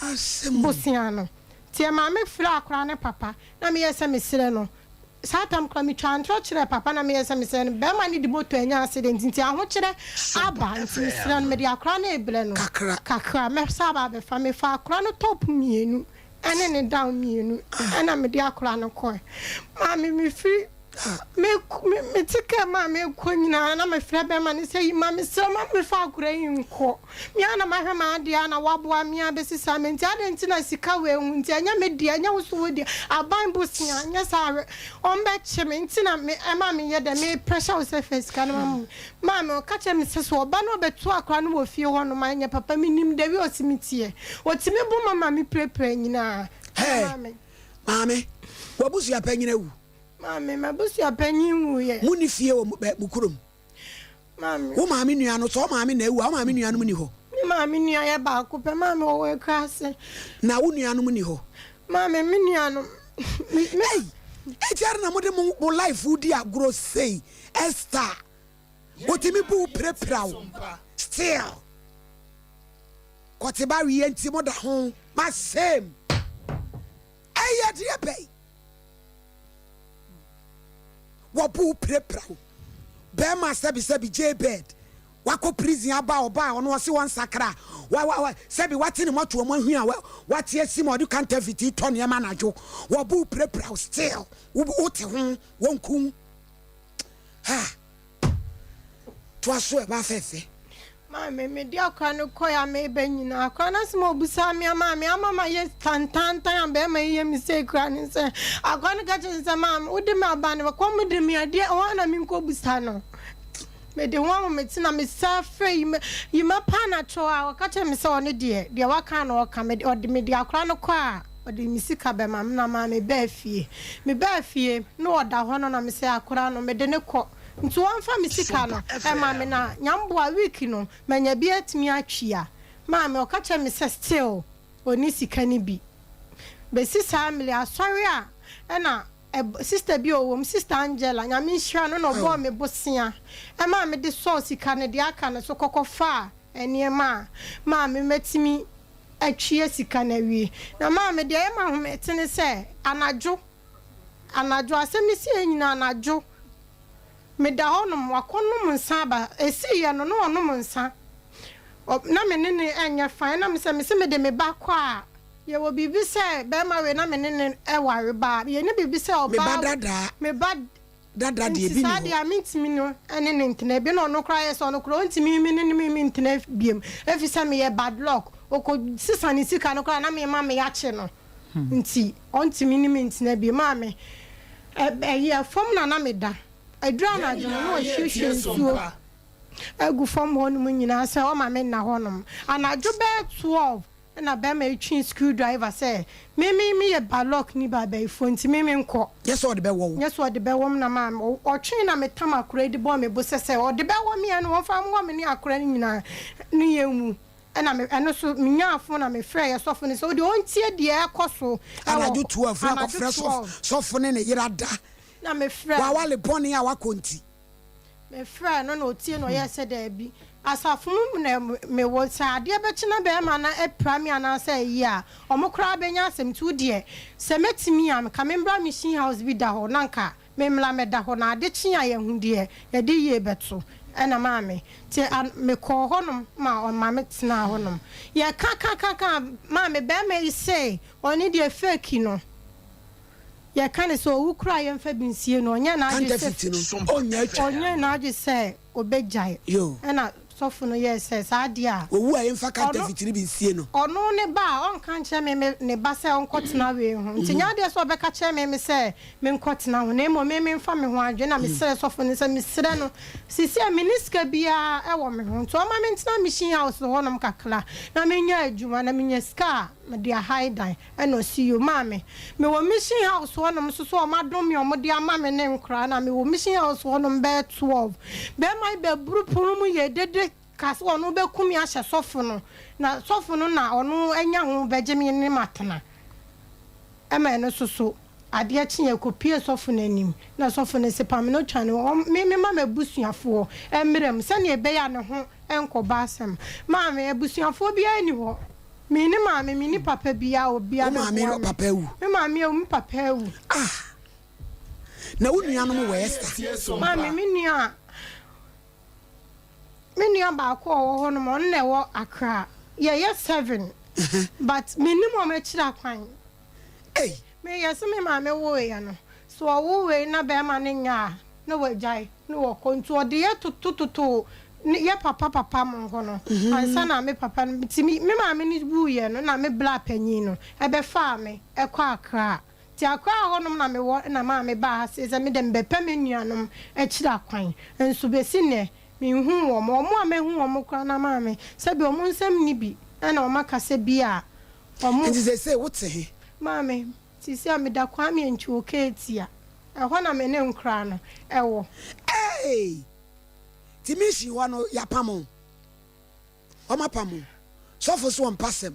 bosea no. Nti ɛmaa me frɛɛ akwadaa no papa na meyɛɛ sɛ mesrɛ no. Saa tam koraa metwaa ntorɔ kyerɛɛ papa na meyɛɛ sɛ mesrɛ no. Barima no de moto anya accident nti ahokyerɛ aba nti mesrɛ no mede akwadaa no rebrɛ no kakra mɛsan aba abɛfa. Mefaa akwadaa no top mmienu ne ne down mmienu ɛna mede akwadaa no kɔe. Maame mefiri Me me mete kaa mu a merekɔ nyinaa na mefrɛ bɛrima no sɛ yi ma mesrɛ ma mefa akora yi nkɔ. Me ara na mahwɛ m'adeɛ a na waboa me ara bɛsi saa mmerɛ nti adɛn nti na sika wei ho nti ɛnyɛ me dea ɛnyɛ wo so wo dea aban bosea nyɛ saa a wɔbɛkye me nti na me ɛma meyɛ dɛ me pressure wo sɛ fa sika no ma me. Maame ɔka kyerɛ me sɛ sɛ ɔba na ɔbɛto akora no wɔ fie hɔ nom a ɛnyɛ papa menim the way ɔsi me teɛ ɔtumi bo ma ma me pirapira nyinaa. Hey Maame. Maame, w'abusua panyin awu. Maame, m'abusua panyin wuiɛ. Monni fie wɔ mo kurom. Maame. Wo maame nua no, sɛ wo maame na awu a, wo maame nuanom nni hɔ. Me maame nua yɛ baako pɛ, maame ɔwɔ akuraase. Na wo nuanom nni hɔ. Maame, me nuanom. Me, me. Ei, enti ara na mode mo mo life di agorɔ sei, Esther. Wotumi bu wo pirapira wo. Still. Kɔteba wie nti moda ho. Ma same. Ɛyɛ deɛ bɛn? Wɔbo wo pirapira wo. Bɛrima sɛbi sɛbi J-bird wakɔ prison aba ɔba a ɔno ɔse wɔnsakra wa wa wa sɛbi wate ne mɔtoa mu ahwi a wate asi ma ɔde counterfeit tɔ nneɛma anadwo wɔbo wo pirapira wo still wote ho wɔnku ha toa so ɛba fɛfɛ. Maame, mede akora no kɔe a mereba nyinaa, akora no asɛm a obisaa me a maame ama mayɛ tantaantan a bɛrima yi yɛ me sei koraa ne sɛ, akora no ka kyerɛ me sɛ, maame, wode me aba no, kɔm de me adeɛ, hwan na menkɔbisa no? Mede ho ahomete na mesan frɛ Yima, Yima paa na kyɛw a ɔka kyerɛ me sɛ ɔno deɛ, deɛ waka na ɔka, mede, ɔde, mede akora no kɔ a, ɔde me sika bɛma me na maame baa fie. Mebaa fie, na ɔda hɔ no na mesɛ akora no, mede no kɔ. Nti wɔmfa me sika no ma me na nyamboa week no manya bi atumi atwia. Maame ɔka kyerɛ me sɛ still ɔnni sika no bi. Bɛsi saa mmere asɔre a ɛna sister bi a ɔwɔ mu, sister Angela, Nyame nhyira no na ɔbɔɔ me bosea ɛmaa mede sɔɔ sika no deɛ aka no so kɔkɔ faa. nneɛma a maame mɛtumi atwia sika no awie. Na maame deɛ ɛyɛ m'ahomete ne sɛ anadwo, anadwo, asɛm no siiɛ nyinaa anadwo, meda hɔnom, wakɔnom nsa aba, ɛsiiɛ no na ɔnom nsa, ɔ, na me ne no nyɛ fine, ɛnam sɛ mese mede me ba kɔ a, yɛwɔ biribi sɛ bɛrima wei na me ne no ware ba a, yɛnni biribi sɛ Me ba ɔbaa, dadaa. me ba Dada deɛ Nti ebi saa nni deɛ hɔ. a mentumi no ne no ntena bio na ɔno koraa yɛ sɛ ɔno koraa ɔntumi me ne no me ntena biom ɛfiri sɛ meyɛ bad luck ɔkɔ sesa ne sika no koraa na me ma me akye no nti ɔntumi ne me ntena bio maame ɛyɛ fam na na meda ɛduru anadwo no na ɔhwiehwie nsuo agu fam hɔ nom nyinaa sɛ ɔma me nna hɔ nom anadwo bɛyɛ 12 Ɛna bɛɛma yi twee screw driver sɛ me me me yɛ balɔk ni ba abayifoɔ nti me me nkɔ. Nyɛ sɛ ɔde bɛwɔ wo. Nyɛ sɛ ɔde bɛwɔ me na maa me ɔtwee na me tam akora yi de bɔɔ me bo sɛ sɛ ɔde bɛwɔ me a ɛno wɔnfa nwɔ me ne akora no nyinaa ne yɛn nwu ɛna me ɛno so me nyaa phone na me frɛɛ yɛ sɔfo no sɛ ɔdeɛ ɔntie deɛ ɛkɔ so ɛwɔ Anadwo 12 na anadwo kɔfrɛ 12. sɔfo ne ne yere ada. Na me frɛɛ no. W'awale bɔne a wakɔ nti. Mefrɛɛ no na ɔtiee na ɔyɛɛ sɛ daabi. Asafo mu na mewɔ, sɛ adeɛ bɛkye na barima no apira me anaasɛ ayi a, wɔn koraa bɛnya asɛm nti wo deɛ sɛ mɛtumi a nka memmra mission house bi da hɔ na nka memmra mmɛda hɔ na ade kye a yɛahu deɛ yɛde yie bɛto ɛna maame nti mekɔɔ hɔnom ma ɔma me tenaa hɔnom. Yɛka ka ka ka maame barima yi se ɔne deɛ fake no. Yɛka no sɛ owu koraa a yɛmfa bi nsie no, ɔnyɛɛ n'adwene sɛ Counterfeit no, ɔnyɛ atwa. Ɔnyɛɛ n'adwene sɛ obegyae. Yo. Ɛna sɔfo no yɛɛ sɛ saa deɛ a. Owu a yɛmfa Ɔno, counterfeit no bi nsie no. ɔno ne ba a, ɔnka nkyerɛ me me ne ba sɛ ɔnkɔtena wei ho. Nti nyɛ adeɛ sɛ ɔbɛka kyerɛ me me sɛ menkɔtena ho, na mmom me memfa me ho adwene. Ɛna mesrɛɛ sɔfo no sɛ mesrɛ no, seesei a menni sika biara wɔ me ho, nti ɔmma mentena Mission House hɔnom kakra na menyɛ adwuma, na menya sika a, mede ahae dan. Ɛna ɔse yo maame mewɔ mission house hɔ nom nso so ɔmo adom me ɔmo de ama me ne nkoraa na mewɔ mission house hɔ nom bɛyɛ 12 bɛɛma yi bɛburu pono mu yɛ dede ka sɛ ɔno bɛku me ahyɛ sɔfo no na sɔfo no na ɔno anya ho bɛgye me ne matena ɛma ɛno nso so adeɛ kye yɛ kɔ pie sɔfo no anim na sɔfo no se pam no twa no me me ma m'abusuafoɔ mmerɛ mu sɛnea ɛbɛyɛ a ne ho nkɔba asɛm maame abusuafoɔ biara nni hɔ Me ne maame, me ni papa biaa obia Wo maame bɛboa ne me. papa awu? Me maame awu, me papa awu. Ah! Na wo nuanom wɔ Esther? Maame, me nua, me nua baako a ɔwɔ hɔ nom, ɔno na ɛwɔ Accra. Yɛyɛ seven, but mennim wɔn akyiri akwan. Ei! Me yɛ se me maame woeɛ no, sɛ ɔwo wei na bɛɛma no nyɛ a, na wagyae na wakɔ. Nti ɔde yɛ totototoo ne yɛ papa papa mo hɔ no ansa na me papa no, nti me me maame no wuiɛ no na me bla panyin no ɛbɛfaa me ɛkɔ Accra. Nti Accra hɔ nom na me wɔ na maame baa ha sei sɛ me deɛ mebɛpɛ me nuanom akyiri akwan. Nso bɛsi nnɛ menhuu wɔn. Wɔn a mahu wɔn koraa no maame sɛbi wɔn nsam nni bi ɛna wɔn aka sɛ bi a Ɔmo. Nti seesei wo te he? Maame, seesei a meda Kwame Antwi Okeetia, ɛhɔ na me ne nkoraa no wɔ. Eei! Nti mission hɔ no yɛapam wo? Ɔmo apam wo? Sɔfo so ɔmpɛ asɛm?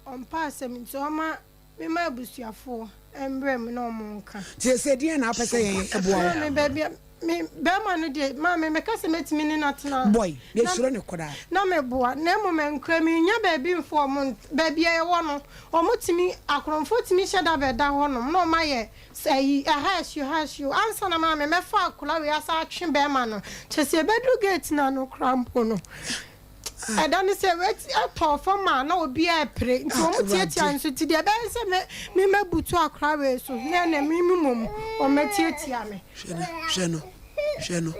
Ɔmpɛ asɛm nti ɔma me ma abusuafoɔ mbrɛ mu na ɔmo nka. Nti seesei deɛn na wopɛ sɛ yɛn boa wo? Maame, baabi a. Me bɛrima no deɛ, maame, mɛka sɛ mɛtumi ne no atena. Boy, mesuro no koraa. Na meboa, na mmom ɛnkura, mennya baabi mfa wɔn, baabi a yɛwɔ no, wɔtumi, akorɔmfoɔ tumi hyɛ da bɛda hɔnom, na wɔayɛ sɛ ayi, ɛha ahyew, ha ahyew, ansa na maame mɛfa akwadaa wei asan atwe bɛrima no, kyerɛ sɛ yɛbɛduru gate no ano koraa mpo no, Ɛda no sɛ ɛtɔɔ fam a na obiara repere nti wɔn tiatia nso nti deɛ ɛbɛyɛ sɛ me me mɛbutu akora wei so na ɛna me me mmom wɔn mɛtiatia me. Hwɛ no hwɛ no hwɛ no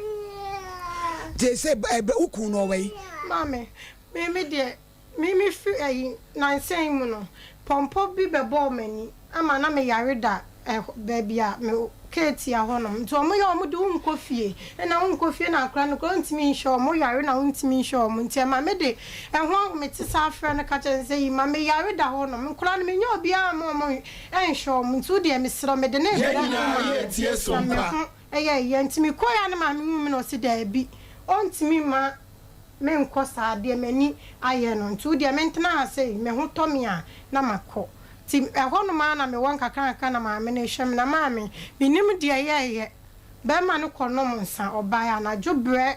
nti sɛ ɛbɛ wo kun no ɔwɔ yi. Maame me me deɛ me me fi ɛyi nansa yi mu no pɔmpɔ bi bɛbɔɔ m'ani ama na me yare da ɛhɔ baabi a me keetia hɔ nom nti ɔmo yɛ ɔmo de wo nkɔ fie ɛna wo nkɔ fie na akora no koraa ontumi nhwɛ ɔmo yare na wontumi nhwɛ ɔmo nti ɛma me de ɛho ahomete saa frɛ no ka kyerɛ no sɛ yi ma me yare da hɔ nom nkora no menya obiara mma ɔmo nhwɛ ɔmo nti wo deɛ mesrɛ wo mede ne brɛ wo maame na me ho ɛyɛ ɛyɛ nti me kɔɛ a ne maame hu me na ɔse daabi ɔntumi mma menkɔ saa deɛ m'ani ayɛ no nti wo deɛ mentena ha sei me ho tɔ me a na makɔ nti ɛhɔnom ara na mewɔ nkakrankakra na maame no rehwɛ me na maame mennim deɛ yɛɛyɛ bɛrima no kɔ nom nsa ɔbaeɛ anadwo berɛ.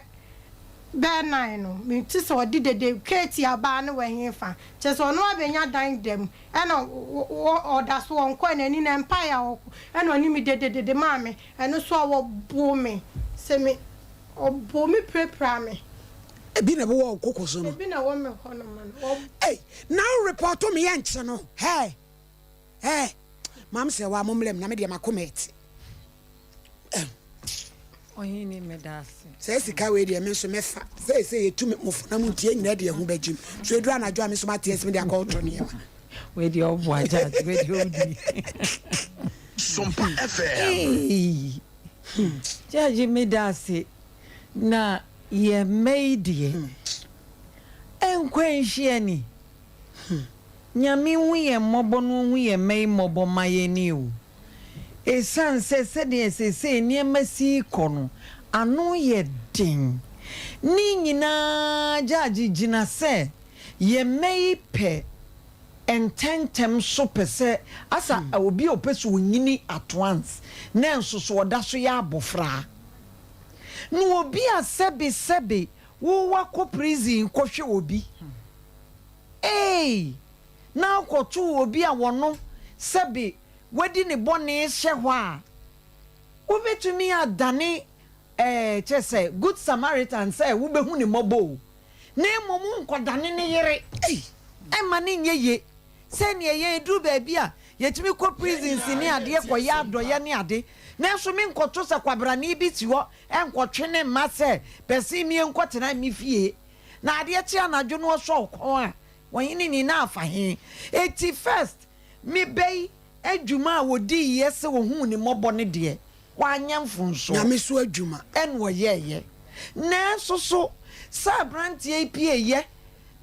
Bɛyɛ nine no, mete sɛ ɔde dede Katie abaa no wɔ hefa? Kyerɛ sɛ ɔno abɛnya dan da mu ɛna ɔda so ɔnkɔɛ n'ani na mpaeɛ a ɔkɔ ɛna ɔne me dede dede maa me ɛno so a wɔboo me sɛ me ɔboo me pirapiraa me. Ebi na ɛwɔ wo koko so no. Ebi na ɛwɔ me hɔ nom no. Ɔ. Ei na wo report me yɛ nkye no hɛɛ hɛɛ maam sɛ waa mo mmerɛ mu na me deɛ makoma ɛte. Ɔhene meda ase. Saa sika wei deɛ me nso mɛfa. Seesei yɛtu me mofo na montie yɛn nyinaa de yɛn ho bɛgyem. So ɛduru anadwo a me nso mate ase mede akɔtɔ nneɛma. Wei deɛ ɔboa judge wei deɛ ɔdi. Sompa FM. Judge meda ase na yɛn mma yi deɛ ɛnkɔ nhyia ni. Nyame hu yɛn mmɔbɔ na ɔhu yɛn mma yi mmɔbɔ ma yɛn o. Esiane sɛ sɛnea seesei nneɛma si rekɔ no, ano yɛ den. Ne nyinaa gyaagye gyina sɛ yɛn mma yi pɛ ntɛmntɛm so pɛ sɛ asa obi a ɔpɛ sɛ onyini at once nanso so ɔda so yɛ abofra. Na obi a sɛbesɛbe wo wakɔ prison kɔhwɛ obi. Eei! Na akɔto obi a wɔno sɛbe wadi ne bɔne hyɛ hɔ a, wobɛtumi adane ɛɛ kyerɛ sɛ Good Samaritan sɛ wobɛhu ne mmɔbɔ o, na mmom wonkɔdane ne yere. Ɛmma no nyɛ ye. Sɛdeɛ yɛn ɛduru baabi a yɛtumi kɔ prisons ne adeɛ kɔyɛ adɔeɛ ne ade, nanso menkɔto sɛ kwabrane bi si hɔ nkɔtwe ne mma sɛ pɛsee mie nkɔtena me fie, na adeɛ kye anadwo no ɔsɔ wo kɔn a, Ɔhene ni na afa he? Enti first me bɛ yi adwuma a wɔdiiɛ sɛ wɔhuu ne mmɔbɔ no deɛ, wanyɛ mfomsoɔ. Nyame so adwuma. Ɛna ɔyɛeɛ. Nanso so sɛ aberanteɛ yi pieeɛ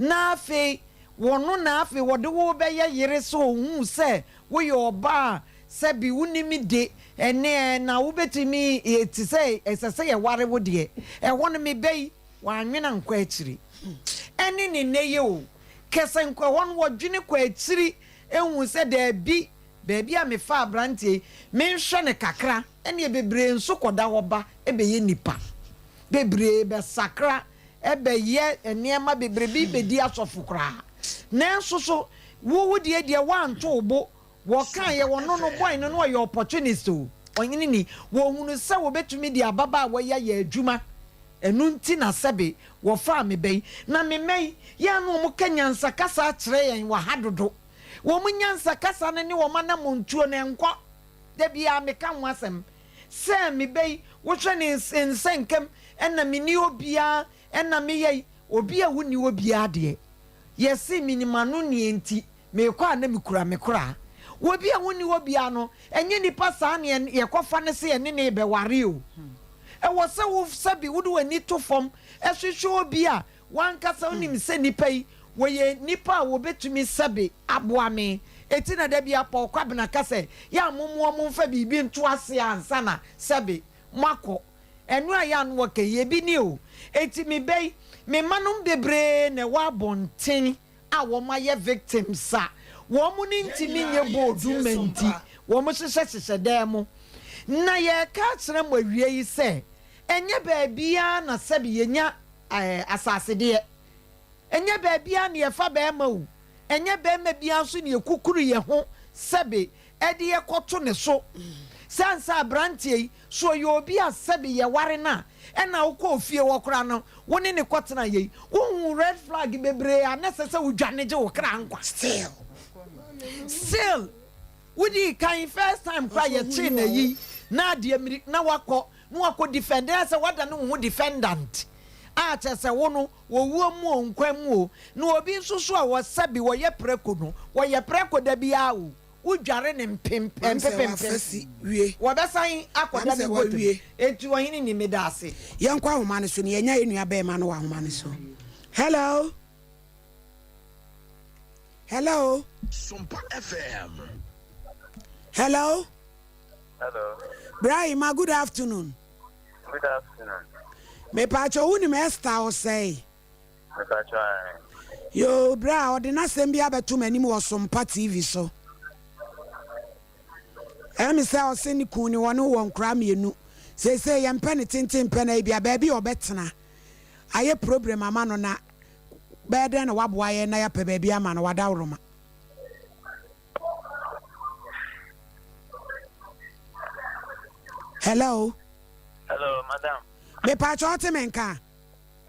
na afei wɔno na afei wɔde wo rebɛyɛ yere sɛ ɔhuu sɛ woyɛ ɔbaa a sɛbi wonim de ɛne na wobɛtumi te sɛ ɛsɛ sɛ yɛware wo deɛ, ɛhɔ no me bɛ yi Wannwene ankɔ akyiri. Ɛne ne nnɛ yi o, kɛsɛ nkɔ ɛhɔ no wɔdwene kɔ akyiri hu sɛ daabi, baabi a mefaa aberanteɛ yi, menhwɛ no kakra, ɛneɛ bebree nso kɔda hɔ ba bɛyɛ nnipa. Bebree bɛsakra bɛyɛ nneɛma bebree, bi bɛdi asɔfo koraa. Nanso so wo wo deɛ deɛ woanto wo bo, wɔkaeɛ wɔno no boy no na ɔyɛ opportunist o, ɔhene ni, wɔhunu sɛ wɔbɛtumi de ababaawa yi ayɛ adwuma. Ɛno nti na sɛbe wɔfaa me bɛ yi. Na me mma yi, yɛ a na wɔka nyansa kasa kyerɛ yɛn wɔ ha dodo. Wɔn nyansa kasa no ne wɔn anammɔntuo no, ɛnkɔ. Da biara meka ho asɛm sɛ me bɛ yi, wohwɛ ne nsɛnkam, ɛna menni obiara, ɛna meyɛ yi. Obi a wonni obiara deɛ, yɛse menim ano neɛ nti, Merekɔ a na mekura me kora. Wɔ bi a wonni hɔ biara no, ɛnyɛ nnipa saa na yɛkɔfa no sɛ yɛne no rebɛware o. Ɛwɔ sɛ wo sɛbe wode w'ani to fam hwehwɛ obi a w'ankasa wonim sɛ nnipa yi, wɔyɛ nnipa a wɔbɛtumi sɛbe aboa me. Enti na da biara Paul Kwabena ka sɛ, yɛ a mommoa momfa biribi nto ase ansa na sɛbe moakɔ. Ɛno a yɛ a na wɔka yi, ebi ni o. Enti me ba yi, me mmanom bebree na ɛwɔ abɔnten. a wɔn ayɛ victims a wɔn no ntumi nyɛ boodu ma nti wɔn hyehyɛ hyehyɛ dan mu. Na yɛreka akyerɛ mo awia yi sɛ ɛnyɛ baabiara na sɛbi yɛnya eh, asasedeɛ. Ɛnyɛ baabiara na yɛfa bɛrima o. Ɛnyɛ bɛrima biara nso na yɛkukuru yɛn ho sɛbi ɛde yɛ kɔto ne so. Sɛ ansa aberanteɛ yi, so ɔyɛ obi a sɛbi yɛware no a, ɛna wokɔɔ fie hɔ koraa no, wo ne no kɔtena yei, wohuu red flag bebree a na ɛsɛ sɛ wodwane gye wo kra nkwa. Still. Still, wodii kan first time koraa yɛkyee no ayi na adeɛ mmiri na wakɔ na wakɔ defend na sɛ wadane wo ho defendant a kyerɛ sɛ wo no owuo mu o nkwa mu o na obi nso so a wɔ sɛbi wɔyɛ prɛko no wɔyɛ prɛko da biara o. Wodware no mpem Maame sɛ mpepempem. wafa si wie. Wɔbɛsan akɔda Maame ne sɛ botom. wawie. Enti ɔhene ni, meda ase. Yɛnkɔ ahoma no so na yɛnya yɛn nua bɛɛma no wɔ ahoma no so. Hello. Hello. Sompa FM. Hello. Hello. Brahima, good afternoon. Good afternoon. Mepaakyɛ wonim Esther Osei? Mepakyɛw ae. Yoo bra ɔde n'asɛm bi abɛto m'anim wɔ Sompa TV so. Ɛyɛ me sɛ ɔse ne kun ne wɔne wɔ nkoraa mienu. Seesei yɛmpɛ ne tenten mpɛ no ayi bia baabi a ɔbɛtena. Ayɛ problem ama no na bɛyɛ dɛn na waboa yɛn na yɛapɛ baabi ama no wadaworoma. Hello. Hello, madam. Mepaakyɛ ɔte me nka.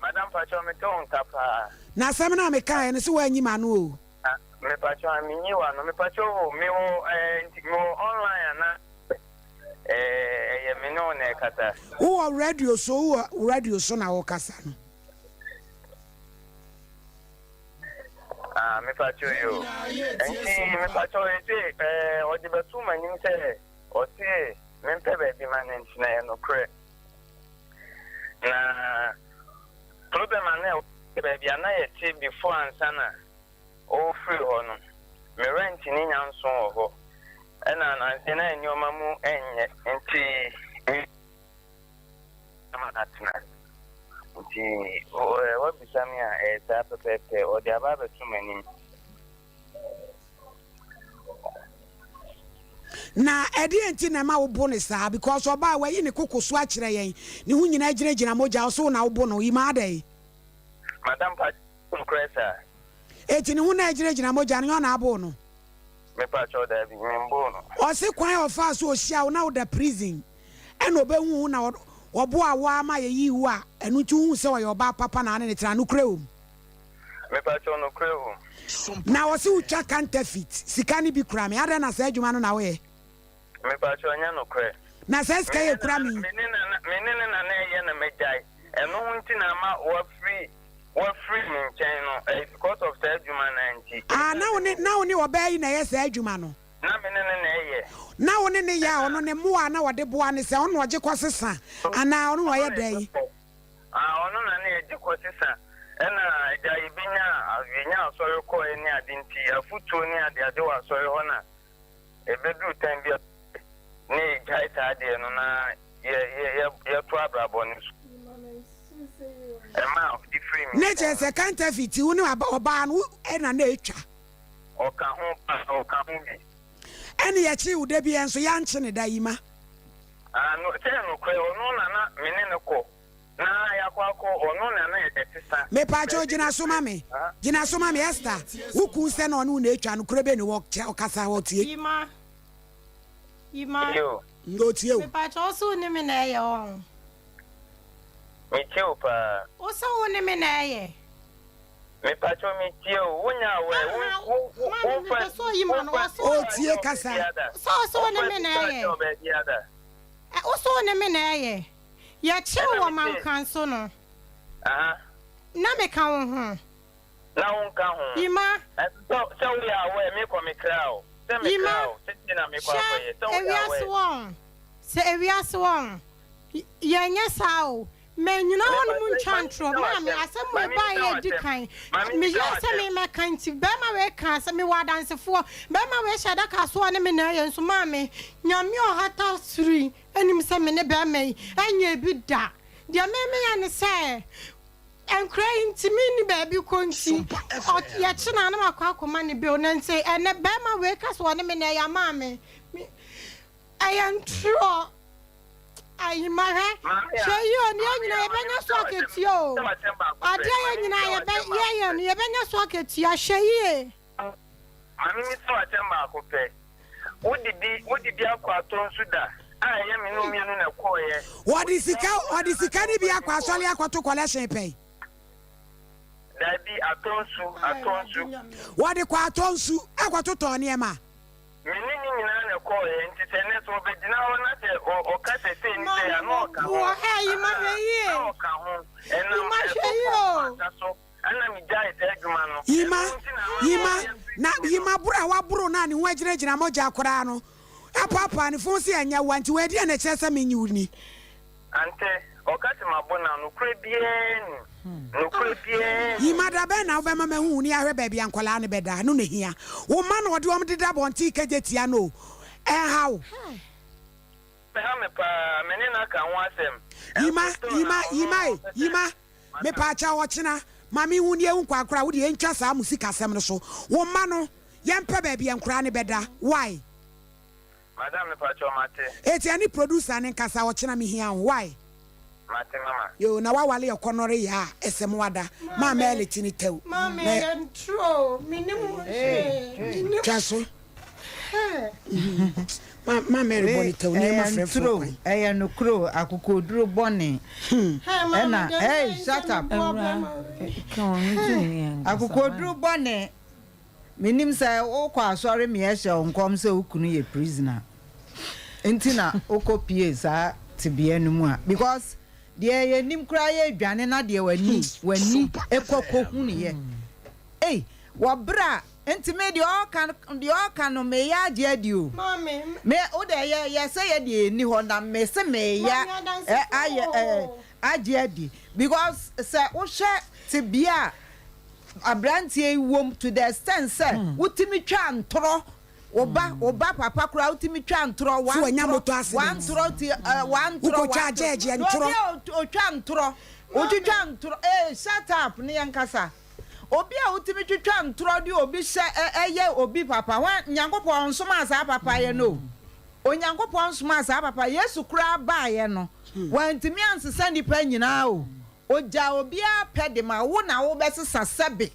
Madam pakyɛ mete wo nka paa. Na asɛm no a mekaeɛ no sɛ woanyi m'ano o. Ah, mepakyɛ menyi w'ano. Mepakyɛ o, mewɔ eh, nti mewɔ online ana eh, ɛyɛ me ne wo na ɛkasa. Wowɔ radio so, wowɔ radio so na wokasa no. Ah, mepakyɛ yo. Nti mepakyɛ ese eh, ɔde bɛto m'anim sɛ ɔse mempɛ baabi ma no nti na ɛyɛ nokorɛ. Na problem a na ɛwɔ baabi a na yɛte before ansa na ɔrefiri hɔ no, me rent ne nya nso wɔ hɔ. Ɛna nansa na nneɛma mu nyɛ nti ama no atena. Nti wabisa me a ɛyɛ saa pɛpɛɛpɛ, ɔde aba abɛto m'anim. Na ɛdeɛn nti na ɛma wo bo no saa because ɔbaa wayi ne koko so akyerɛ yɛn ne ho nyinaa gyina gyina mogya ɔse wo na wo bo no Imaa adɛn. Madam pakyɛ nokorɛ saa. Eti ne ho na ɛgyina gyina mogya no nyɛ ɔna aboo no. Me pakyɛw daabi me mboo no. Ɔse kwan a ɔfaa so ɔhyia wo na wo da prison ɛna ɔbɛhu wo na ɔboa wo ara ma yɛyii wo a ɛno nti wohu sɛ ɔyɛ ɔbaa papa na ane ne tena nokorɛ wom. Mepakyɛw nokorɛ wom. Na ɔse wo twa counterfeit sika no bi kura me adɛn na saa adwuma no na woyɛ. Mepakyɛw ɛnyɛ nokorɛ. Na saa sika yi ekura me yi. Me ne ne na na ɛyɛ na magyae ɛno ho nti na ama wafiri wafiri me nkyɛn no ɛyɛ because of saa adwuma no ara nti. Ah na wo ne na wo ne ɔbaa yi na ɛyɛ saa adwuma no. Na me ne no na ɛyɛ. Na wo ne no yɛ a ɔno ne mmoa a na ɔde boa ne sɛ ɔno na ɔgye kɔ sesa anaa ɔno na ɔyɛ dɛn. Ah ɔno na na yɛgye kɔ sesa ɛna agya yɛbɛnya yɛnya asɔre kɔɛ ne ade nti afutuo ne ade ade wɔ asɔre hɔ na ɛbɛduru time bi a ne yɛgyae saa adeɛ no na yɛ yɛ yɛ yɛto abrabɔ no so ɛma ɔde firi me Ne kyerɛ sɛ counterfeit wo ne ɔbaa no ɛna na ɛtwa. Ɔka ho paa ɔka ho bi. Ɛne yɛkyee wo da bi ɛnso yɛankye ne da yi ma. Ah no sɛ nokorɛ ɔno na na me ne no kɔ na yɛakɔ akɔ ɔno na na ɛsesa. Mepaakyɛw gyina so ma me gyina so ma me Esther wo kun sɛ na ɔne wo na etwa nokorɛ bɛ ni wɔ kyɛ ɔkasa hɔ tie. Yima Yima Yo. Otie o. Mepaakyɛw wo se wo ne me na ɛyɛ ɔho. Me tie wo paa. Wo se wo ne me na ɛyɛ. Mepakyɛw me tie o, wo nya awɛ, wo wo wo nfa wo nfa O tie kasa. Sɛ wo se wo ne me na ɛyɛ. Wo se wo ne me na ɛyɛ. Yɛkye wo wɔ Mankranso no. Na me ka wo ho. Na wo nka ho. Yima. Sɛ sɛ wo yɛ awɛ, me kɔ me kra o. Sɛ me kra o, sɛ tie na me kɔ akɔyɛ. Sɛ wo yɛ awɛ. Hwɛ ewiase wɔn. Sɛ ewiase wɔn. Yɛnyɛ saa o. Mannyina hɔnom ntwa ntorɔ. Maame, asɛm wei baeɛ a ɛdi kan, meyɛɛ sɛ meremmɛka nti, barima wei kaa sɛ, mewɔ adansefoɔ, barima wei hyɛɛ da kaa sɛ ɔne me na ɛyɛ, nso maame, Nyame a ɔhata soro yi nim sɛ me ne barima yi nyɛɛ bi da. Deɛ me meyɛ ne sɛ, nkwadaa yi nti, menni baabi kɔ nti, yɛkye no a na makɔ akɔma no bail, na nti ɛnnɛ barima wei ka sɛ ɔne me na ɛyɛ a, maame, me, ɛyɛ ntorɔ. Ahima hwɛ, hwɛ yie o, ne yɛn nyinaa yɛbɛnya so akatua o. Adeɛ yɛn nyinaa yɛbɛ yɛyɛ no yɛbɛnya so akatua, hwɛ yie. Maame mi sɛ asɛm baako pɛ. Wode bi wode bi akɔ atɔ nsu da a ɛyɛ me ne wo mmienu na ɛkɔɔeɛ. Wɔde sika wɔde sika no bi akɔ asɔre akɔto kɔlɛhyen pɛn. Dabi atɔ nsu atɔ nsu. Wɔde kɔ atɔ nsu akɔtotɔ nneɛma. Me ne no nyinaa na ɛkɔeɛ, nti sɛ nnɛ sɛ ɔbɛgyina hɔ na sɛ ɔka sɛ sei ne sei a, na ɔka ho. Ahaa, na ɔka ho. Ɛnam ɛsɔfoɔ kwata so na megyaee saa adwuma no. Yima, Ɛno nti na ama Yima, ɔyɛ free na me no. Yima boro a waboro no a ne ho agyinagyina mogya koraa no, apaapaa ne fon se ɛnyɛ wo a, nti wei deɛn na ɛkyerɛ sɛ menye wo ni? Ante, ɔka se mabo no a, nokorɛ biara nnim. Nokorɛ biara nnim. Yima, da bɛn na wobɛma mahu wo ne ahwɛ baabi a nkwadaa no bɛda? Ɛno na ɛhia. Wo mma na wɔde wɔn deda abɔnten kagye tia no o, ɛnha wo? Ɛha me paa, me ne no aka ho asɛm. Yima, Ɛnso still Yima, na ɔno Yima e, ɔpɛ sɛ. Yima, Madam. mepaakyɛw ɔkyena ma menhu ne yɛhu kwan koraa, wo deɛ yɛntwa saa mo sikasɛm no so. Wo mma no, yɛmpɛ baabi a nkwadaa no bɛda. Why? Madam mepakyɛw mate. Eti ɛne producer no nkasa ɔkyena mehia wo why. Mate mama. Yoo na wawale ɔkɔnɔre yɛ a ɛsɛ mo ada maa Mary ti ne tɛw. Maame ɛyɛ ntoro o menim ho hwee menim. Twa so. Ma Mary bɔ ne tɛw nneɛma Ɛyɛ frɛfrɛ ntoro kwan. ɛyɛ nokorɛ o akokoduro bɔne ɛna hey shut up akokoduro bɔne Menim sɛ wokɔ asɔre meɛ hyɛ wo nkɔm sɛ wo kunu yɛ prisoner nti na wokɔ pie saa tebea no mu a because deɛ yɛnim koraa yɛ dwane na deɛ w'ani w'ani kɔ kɔ hunuiɛ ei wɔ berɛ a nti me deɛ ɔɔka deɛ ɔɔka no meyɛ agye adi o me wo deɛ yɛ yɛ sɛ yɛ deɛ yɛnni hɔ na me se meyɛ ayɛ ɛ agye adi because sɛ wohwɛ tebea a abranteɛ yi wom to the extent sɛ wotumi twa ntorɔ wo ba wo ba papa koraa wotumi twa ntorɔ So wanya wantorɔ motor accident? wantorɔ ti ɛ wantorɔ Wokɔtwa wantorɔ gyɛɛgye na obi ntorɔ? a otwa ntorɔ wotwitwa ntorɔ ee shut up ne yɛn kasa obi a wotumi twitwa ntorɔ de obi hyɛ ɛ ɛyɛ obi papa hwan Nyankopɔn ɔnsomaa saa papa yɛ no o Onyankopɔn nsomaa saa papa Yesu koraa baayɛ no wantumi ansesa nnipa nyinaa o Ogyaa obiara pɛ de ma wo na wobɛsesa sɛbe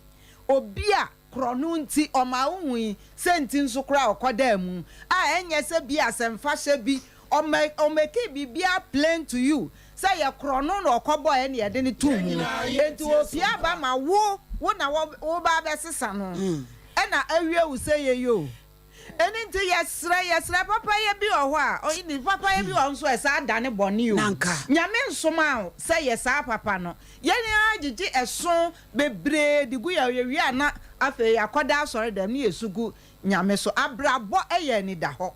obi a korɔno nti ɔmaa wo hui sɛ nti nso koraa ɔkɔdaa mu a ɛnyɛ sɛ bi asɛmfahyɛ bi ɔma ɔmekii biribiara plain to you sɛ yɛ korɔno na ɔkɔbɔɛ na yɛde no too mu enti opie aba ma wo wo na woba abɛsesa no ɛna awie wo sɛ yei o. Ɛno nti yɛsrɛ, yɛsrɛ papayɛ bi wɔ hɔ a, ɔyi papayɛ bi wɔ hɔ nso a ɛsaa dane bɔne o. Nyame nsomaa wo sɛ yɛ saa papa no. Yɛn ara gyegye ɛso bebree de gu yɛn ho, yɛwie a na afei yɛakɔda asɔre dɛm na yɛsu gu Nyame so. Abrabɔ yɛ anidahɔ.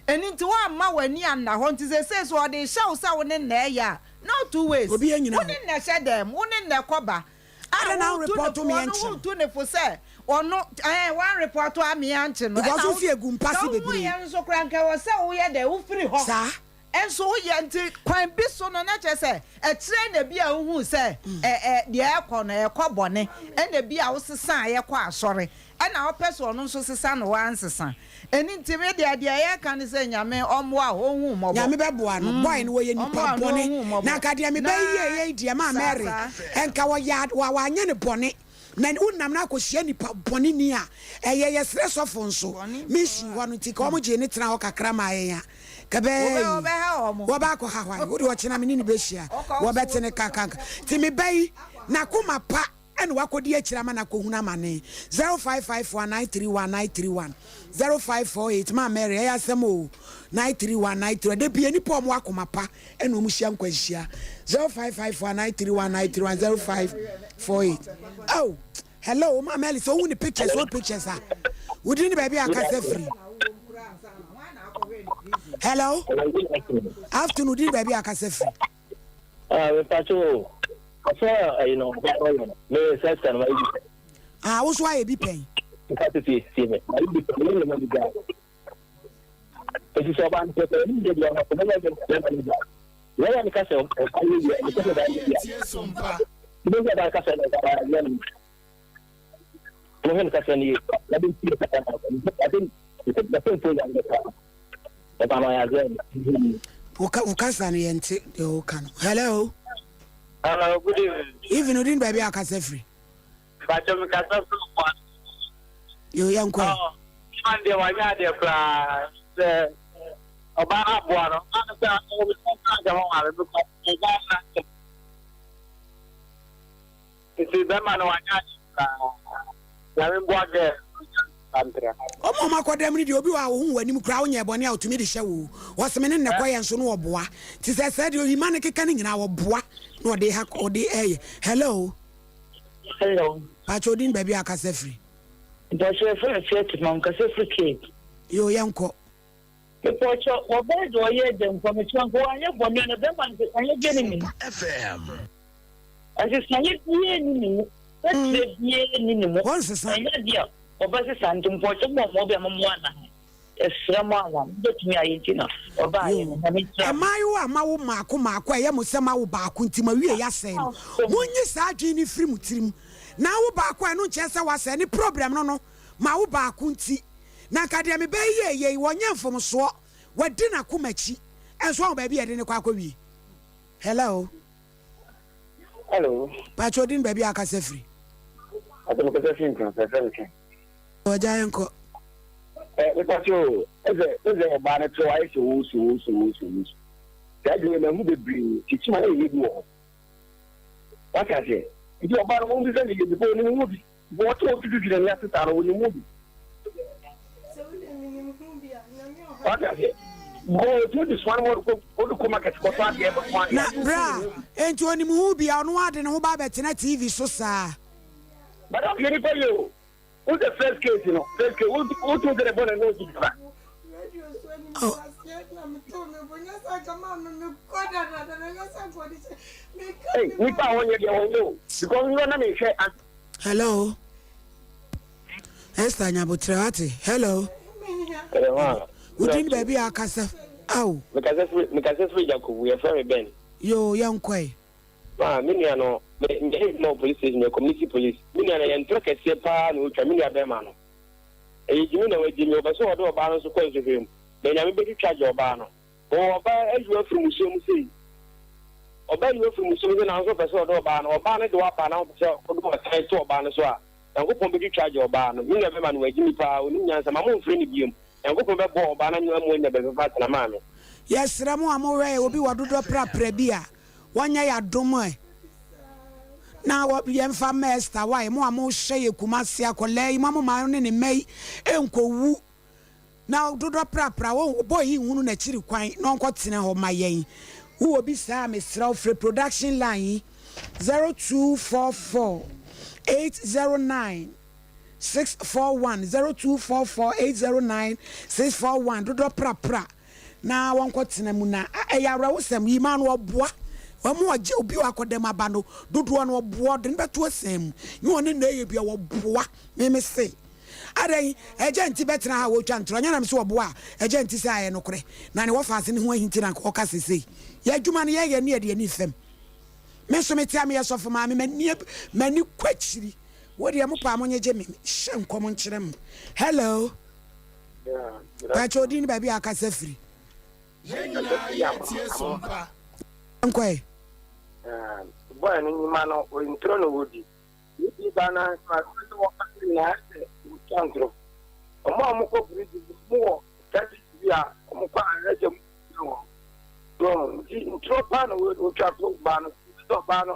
Ɛno nti woamma w'ani anna hɔ nti seesei sɛ ɔde rehyɛ wo sɛ wo ne nnɛ ɛyɛ a, no two ways. Wo ne nnɛ hyɛ dɛm, wo ne nnɛ kɔba. A Adɛn na woretu no worepɔto fo me ɔno ɛnkye no? woretu no fo sɛ ɔno ɛɛ wanrepɔto a me ankye no Because ɛna wo wo fi egu mpa sɛ se wohu bebree. yɛn nso koraa nka ɛwɔ sɛ woyɛ dɛ wofiri hɔ Saa. nso woyɛ nti kwan bi so no na kyerɛ sɛ ɛkyerɛ na bi a wohuu sɛ ɛ ɛ deɛ ɛrekɔ no ɛrekɔ bɔne ɛna bi a wosesaeɛ kɔ asɔre ɛna wopɛ sɛ ɔno nso sesa no wansesa Ɛno nti me deɛ deɛ yɛka ne sɛ Nyame ɔmmoa wo ɔnhu wo mmɔbɔ. Nyame bɛboa no boy no wɔyɛ nipa Ɔmmoa no bɔne ɔnhu wo mmɔbɔ. na nka deɛ me Na bɛ yie yei deɛ maa saa Mary saa. nka wɔyɛ ad wa wanyɛ no bɔne na wo nam no akɔhyia nipa bɔne ni a ɛyɛ yɛsrɛ sɔfo nso Bɔne mission hɔ no nti ka wɔn gyee ne tena hɔ kakra maa yɛn a ka bɛyɛ Wobɛ yi wobɛha wɔn. wɔbɛ akɔ ha hwan wode ɔkyena me ne no bɛhyia Ɔkɔ wo so wɔbɛte ne kakanka nti me ba yi nakoma pa ɛna wakɔdi akyire ama no akɔhunu amane 0554 931 931 0548 maa Mary ɛyɛ asɛm o 931 931 da bia nipa ɔmo akoma pa ɛna ɔmo hyia nkwanhyia 0554 931 931 0548 oh hello maa Mary sɛ wohu ne pictures old pictures a wodin ne baabi a akasa firi hello afternoon wodin ne baabi a akasa firi Ah, me pacho o. Ɔsɛ ɛyi no, ɔyɛ no. Me sɛ sika no ma yi bi. Ah, wo so ayɛ bi pɛn. Nka tete tie me. Ma yi bi pɛn, me ma bi gya. Eti sɛ ɔba no pɛpɛ, ɛni de deɛ ɔno, ɔbɛyɛ de bɛma no gya. Yɛyɛ no ka sɛ ɔka yɛ yɛ, ɛsɛ sɛ ɔba yɛ yɛ. Ebi sɛ ɔba ka sɛ ɔba yɛ no. Mo hwɛ no ka sɛ no yɛ, na bi nti kasa na ɔde ne sɛ mfo yɛ no ka. Ɔba no ayɛ adze no. Wo kasa no yɛnte deɛ woka no. Hello. Hello, good evening. Evening, wodin baabi a kasa firi? Bàtchɛ mi kasa firi kwa. Yo, yɛn kɔ. Ɔ, man deɛ wanyɛ adeɛ koraa sɛ ɔbaa no aboa no. Ɔbaa no sɛ ɔbɛ sɛ ɔbɛ ho ware bi kɔ ɔbaa no asɛm. Nti bɛrima no wanyɛ adeɛ koraa. Nyame mboa girl no nya ntra. Ɔmo a ɔmo akɔ dɛm no deɛ obi wɔ hɔ a ohu w'anim koraa wonyɛɛ bɔne a otumi de hyɛ wo o. Ɔse me ne no na ɛkɔyɛ nso no ɔboa. Nti sɛ sɛɛ deɛ oyima no keka no nyinaa ɔboa na ɔde ha ɔde ɛyɛ. Hello. Hello. Pakyɛ odin baabi a akasa firi. Mpakyɛ yɛfrɛ me Faith ma mekasa firi Cape. Yoo yɛnkɔ. Mepɔkyɛ wɔbaa deɛ ɔyɛ dɛ mpa mekyerɛ nka wanyɛ bɔne na bɛma no nsesaeɛ biara nni ne mu. Nsesaeɛ biara nni ne mu. Sɛkyerɛ biara nni ne mu. Ɛnyɛ adeɛ a ɔbɛsesa nti mpɔkyɛ mo ɔmo bi a momoa na ɛsrɛ mo ana mobɛtumi ayɛ nti na ɔbaayɛ no Nyame nhyira mo. Mmaayewa a moawo mmaako mmaako a ɛyɛ mo sɛ moawo baako nti mo awiei asɛe no, monyi saa adwene no mfiri mo tirim. Na awo baako a ɛno nkyerɛ sɛ woasɛe ne problem no no mawo baako nti. Na anka deɛ mebɛyɛ yie yei, wɔnyɛ mfomsoɔ, wadi n'akoma akyi, nso wahu baabi a yɛde no kɔ akɔwie. Hello. Hello. Pakyɛ odin baabi a akasa firi. Ate mo kasa firi Nkrasɛ fɛ me Ken. Ɔgya yɛn kɔ. Ɛ me pakyɛ o ɛsɛ ɛsɛ ɔbaa no to ayɛ sɛ owusu owusu owusu owusu saa adwuma yi mahu bebree kyekye ma na yɛyɛ bi wɔ hɔ wate aseɛ nti ɔbaa no wɔn bisa ne yɛ bi onim ho bi bɔ ɔte hɔ twitwitwi n'ani ase saa no onim ho bi wate aseɛ bɔ ɔtumi de soma no ma ɔde kɔ ɔde kɔ market kɔtɔ adeɛ bɛko adeɛ Na bra enti onim ho bi a ɔno ade ne ho ba abɛtena TV so saa. Madam hwɛ nipa yie o. Wo sɛ first case no first case wo wo tun sɛ de bɔ na no di ba. Hey, nipa a wɔnyɛ deɛ wɔnyɛ o because nrɔ na mehwɛ. Hello Esther Nyabotrɛ wate hello. Wodin baabi a akasa aw. Mekasa firi mekasa firi Jakobu yɛfrɛ me Ben. Yoo yɛnkɔe. Ma me nua no, me meyɛ adwuma wɔ police station, meyɛ community police. Me nua no, ɛyɛ ntorɔ kɛseɛ paa na ɔretwa, me nua bɛrima no. Ɛyɛ gyimi na wagyimi, ɔpɛ sɛ ɔde ɔbaa no nso kɔ nsɔhwɛ mu. Na Nyame bɛtwitwa agye ɔbaa no. Oo, ɔbaa ayi wo afiri mmusua mu sei. Ɔbaa ayi wo afiri mmusua mu sei nanso ɔpɛ sɛ ɔde ɔbaa no, ɔbaa no de wo aba na wopɛ sɛ wode ɔtan to ɔbaa no so a, Nyankopɔn bɛtwitwa agye ɔbaa no. Me nua bɛrima no, wagyimi paa, ɔnim nyansa, ma momfrɛ no biom. Nyankopɔn bɛboa ɔbaa no ama wanya baabi papa atena. Maame. Yɛsrɛ mo a mohwɛ yɛ obi wɔ dodɔ prapra bi a wɔnyɛ yɛ adom ɛ na yɛmfa mma Esther wai mo a mohwɛ yɛ Kumasi akwadaa yi mo a mo ma ne ne mma yi nkɔ wu na dodɔ prapra wɔn boy yi nhunu n'akyiri kwan na ɔnkɔ tena hɔ ma yɛn wowɔ bi saa mesrɛ wo frɛ production line yi 0244 809 641 0244 809 641 dodɔ prapra na wɔnkɔ tena mu na ɛyɛ awerɛhosɛm yi maa no ɔboa wɔn a ɔgye obi a wakɔ dɛm aba no dodoɔ no ɔboa ɔde no bɛto ɛsɛn mu ne ɔne na ɛyɛ bi a wɔboa meme se adɛn ɛgya nti bɛtena ha a wɔtwa ntorɔ nyɛ nam sɛ ɔboa a ɛgya nti sɛ ayɛ nokorɛ na ne wɔfa ase ne ho ahinti na nka ɔka sesei yɛ adwuma no yɛyɛ ne yɛde ani fam me nso mete a meyɛ sɔfo maame m'ani m'ani kɔ akyiri wo deɛ mo paa mo nyegye me hyɛ nkɔm nkyerɛ mo hello Pakyɛ odin ne baabi a akasa firi. Yɛn nyinaa yɛ tie sompa. Nkɔɛ. Boy no nyima no ntoro na wɔdi. Ebi ba na asɛm sɛ wɔka no nyinaa sɛ wɔtwa ntoro. Wɔn a wɔkɔ prison no wɔn wɔ strategy bi a wɔkɔ a ɛsɛ wɔn wɔ. So nti ntoro paa na wɔtwa to baa no sɛ ɔbaa no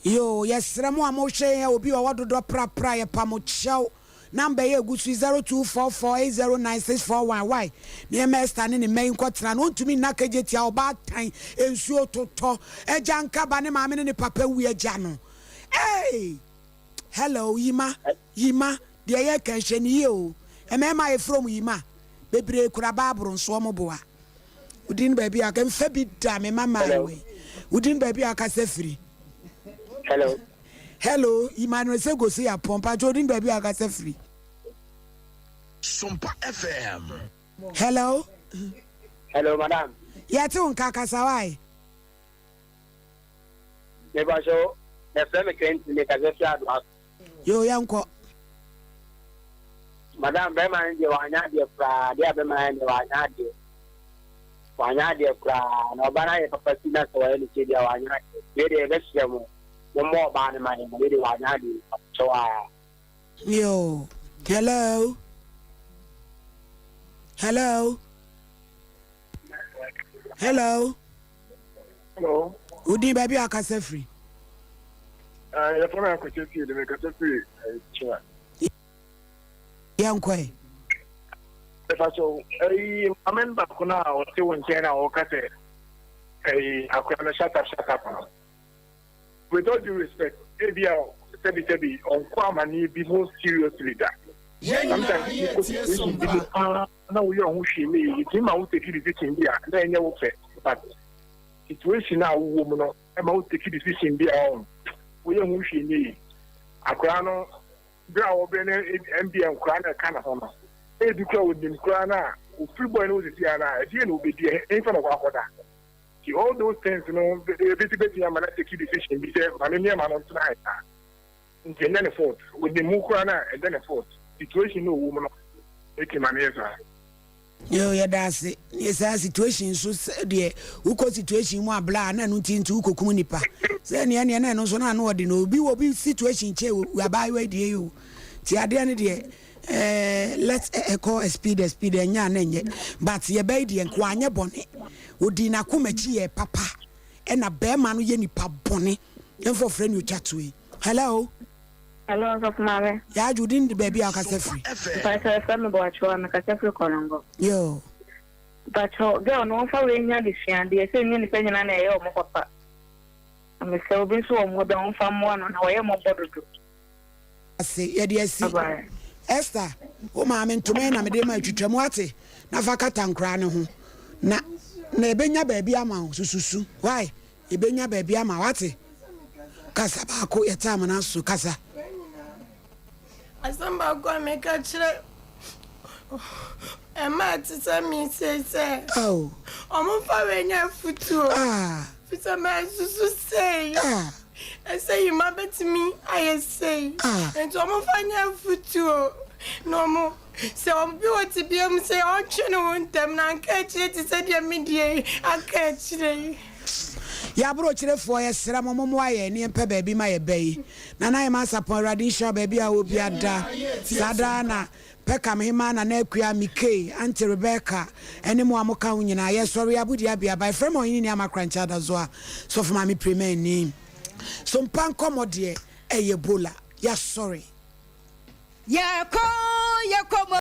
Yoo yɛsrɛ mo a mohwɛ yɛn obi ɔwɔ dodɔ prapra yɛpa mo kyɛw number yi egu so yi 0244809641 why nneɛma Esther ne ne mma yi nkɔtena no ontumi nna kegye tia ɔbaatan nsuo totɔ agya nkaba ne maame ne ne papa wu agya no hey hello yima yima deɛ yɛka nhwɛ ne yie o mmarima a yɛfrɛ wɔn yima bebree kura baaboro nso wɔn boa Wodin baabi a mfa bi da me mama wei. Wodin baabi a akasa firi. Hello. Hello, Emmanuel Segosi Apɔn. Pacho wodin baabi a akasa firi. Sompa FM. Hello. Hello, madam. Yɛte wo nka kasa wae. Mepacho, yɛfrɛ me Clinton, mekasa firi Adoa. Yoo yɛnkɔ. Madam bɛrima no deɛ wanyɛ adeɛ koraa adeɛ a bɛrima no ayɛ deɛ wanyɛ adeɛ wanyɛ adeɛ koraa na ɔbaa no ayɛ papa si na sɛ wayɛ ne kyɛ deɛ wanyɛ adeɛ wei deɛ yɛbɛsrɛ mo mommɔ ɔbaa no ma yɛn wei deɛ wanyɛ adeɛ kyɛw a. Yoo hello hello hello. Hello. Wodin baabi a akasa firi. Ah, yɛfrɛ me Akwasi Asiedu, de mekasa firi Kyina. Yɛnkɔ ɛ. Ɛfa so, ɛyi maame no baako no a ɔte wo nkyɛn na ɔka sɛ ɛyi akora no shut up shut up no. With all due respect, ebi a sɛbi sɛbi ɔnkɔ amaneɛ bi ho seriously da. Sometimes wokɔ situation bi mu paa na woyɛ ɔho hwee ne yɛ tumi ma wo take decision bi a na ɛnyɛ wo fɛ but situation a wowɔ mu no ɛma wo take decision bi a ɔn woyɛ ho hwee ne yɛ akwaraa no bere a wɔbrɛ no mbia nkoraa na ɛka ne ho no ebi kora onim koraa no a ofiri bɔe no wo sisi a na ɛdeɛ na obedi ɛmfa na ɔkɔ akɔda nti all those things no ebi ti betumi ama na take decision bi sɛ maame nneɛma no ntena ha saa. Nti ɛnyɛ ne fault. Onim mu koraa no a ɛnyɛ ne fault. Situation no ɔwɔ mu no ɛti ma no yɛ saa. Yoo yɛda ase ne saa situation so sɛ deɛ wokɔ situation mu abla a na ɛno nti nti wokɔkum nipa sɛ neɛ neɛ na ɛno nso na ano ɔde no obi wɔ bi situation kyɛ wɔ abaayewa yi deɛ yi o ti adeɛ no deɛ ɛɛ let ɛkɔ a speed a speed ɛnyɛ a na ɛnyɛ but yɛbɛyi deɛ nko anyɛ bɔne odi n'akoma akyi yɛ papa ɛna bɛrima no yɛ nipa bɔne ɛmfa ɔfrɛ ne otwa to yi hello. Hello, Ɔsɔfo Maame. Yaa Adwo, wo din de baabi a wokasa firi? Mpakyɛw yɛfrɛ me Boakyewa, mekasa firi Kɔnɔngɔ. Yoo. Mpakyɛw, girl no wɔmfa wei nyɛ adesuadeɛ, sɛ ɛnyɛ nnipa nyinaa na ɛyɛ wɔn papa. Na mesrɛ obi nso wɔ hɔ dɛ ɔmfa mmoa no na wɔyɛ mmɔbɔ dodo. Ase, yɛde asi. Bye bye. Esther, wo maame ntoma yi na mede ma atwitwa mu wate, na fa kata nkoraa no ho na na ɛbɛnya baabi ama wo, sususu, why? Yɛbɛnya baabi ama wate. Kasa baako yɛte amena so kasa. Asɛm baako a meka kyerɛ mmaa te sɛ me sei sɛ wɔmfa wei nyɛ afotuo firi sɛ mansusu sei ɛsɛ yima bɛtumi ayɛ sei nti wɔmfa nyɛ afotuo na wɔn Sɛ obi wɔ tebea mu sɛ ɔntwe ne ho ntɛm na anka akyire te sɛ deɛ me deɛ yi aka akyire yi. Yɛ aborɔkyerefoɔ yɛsrɛ mo mommoa yɛn ne yɛmpɛ baabi ma yɛ ba yi. Nana Hemaa Sarpong Awurade nhyira wo baabi a wɔ bia da. Saa daa na Peckham Hemaa Nana Akua, Mikey, Auntie Rebecca ɛne mo a moka ho nyinaa. Yɛsɔre Abudi Abia by Frema Ɔhene Ni Ama Krankyɛ Adazoa Sɔfo Maame Prima Ani. So mpa nkɔmmɔ deɛ ɛyɛ bola. Yɛasɔre. Yɛkɔ yɛkɔ mo.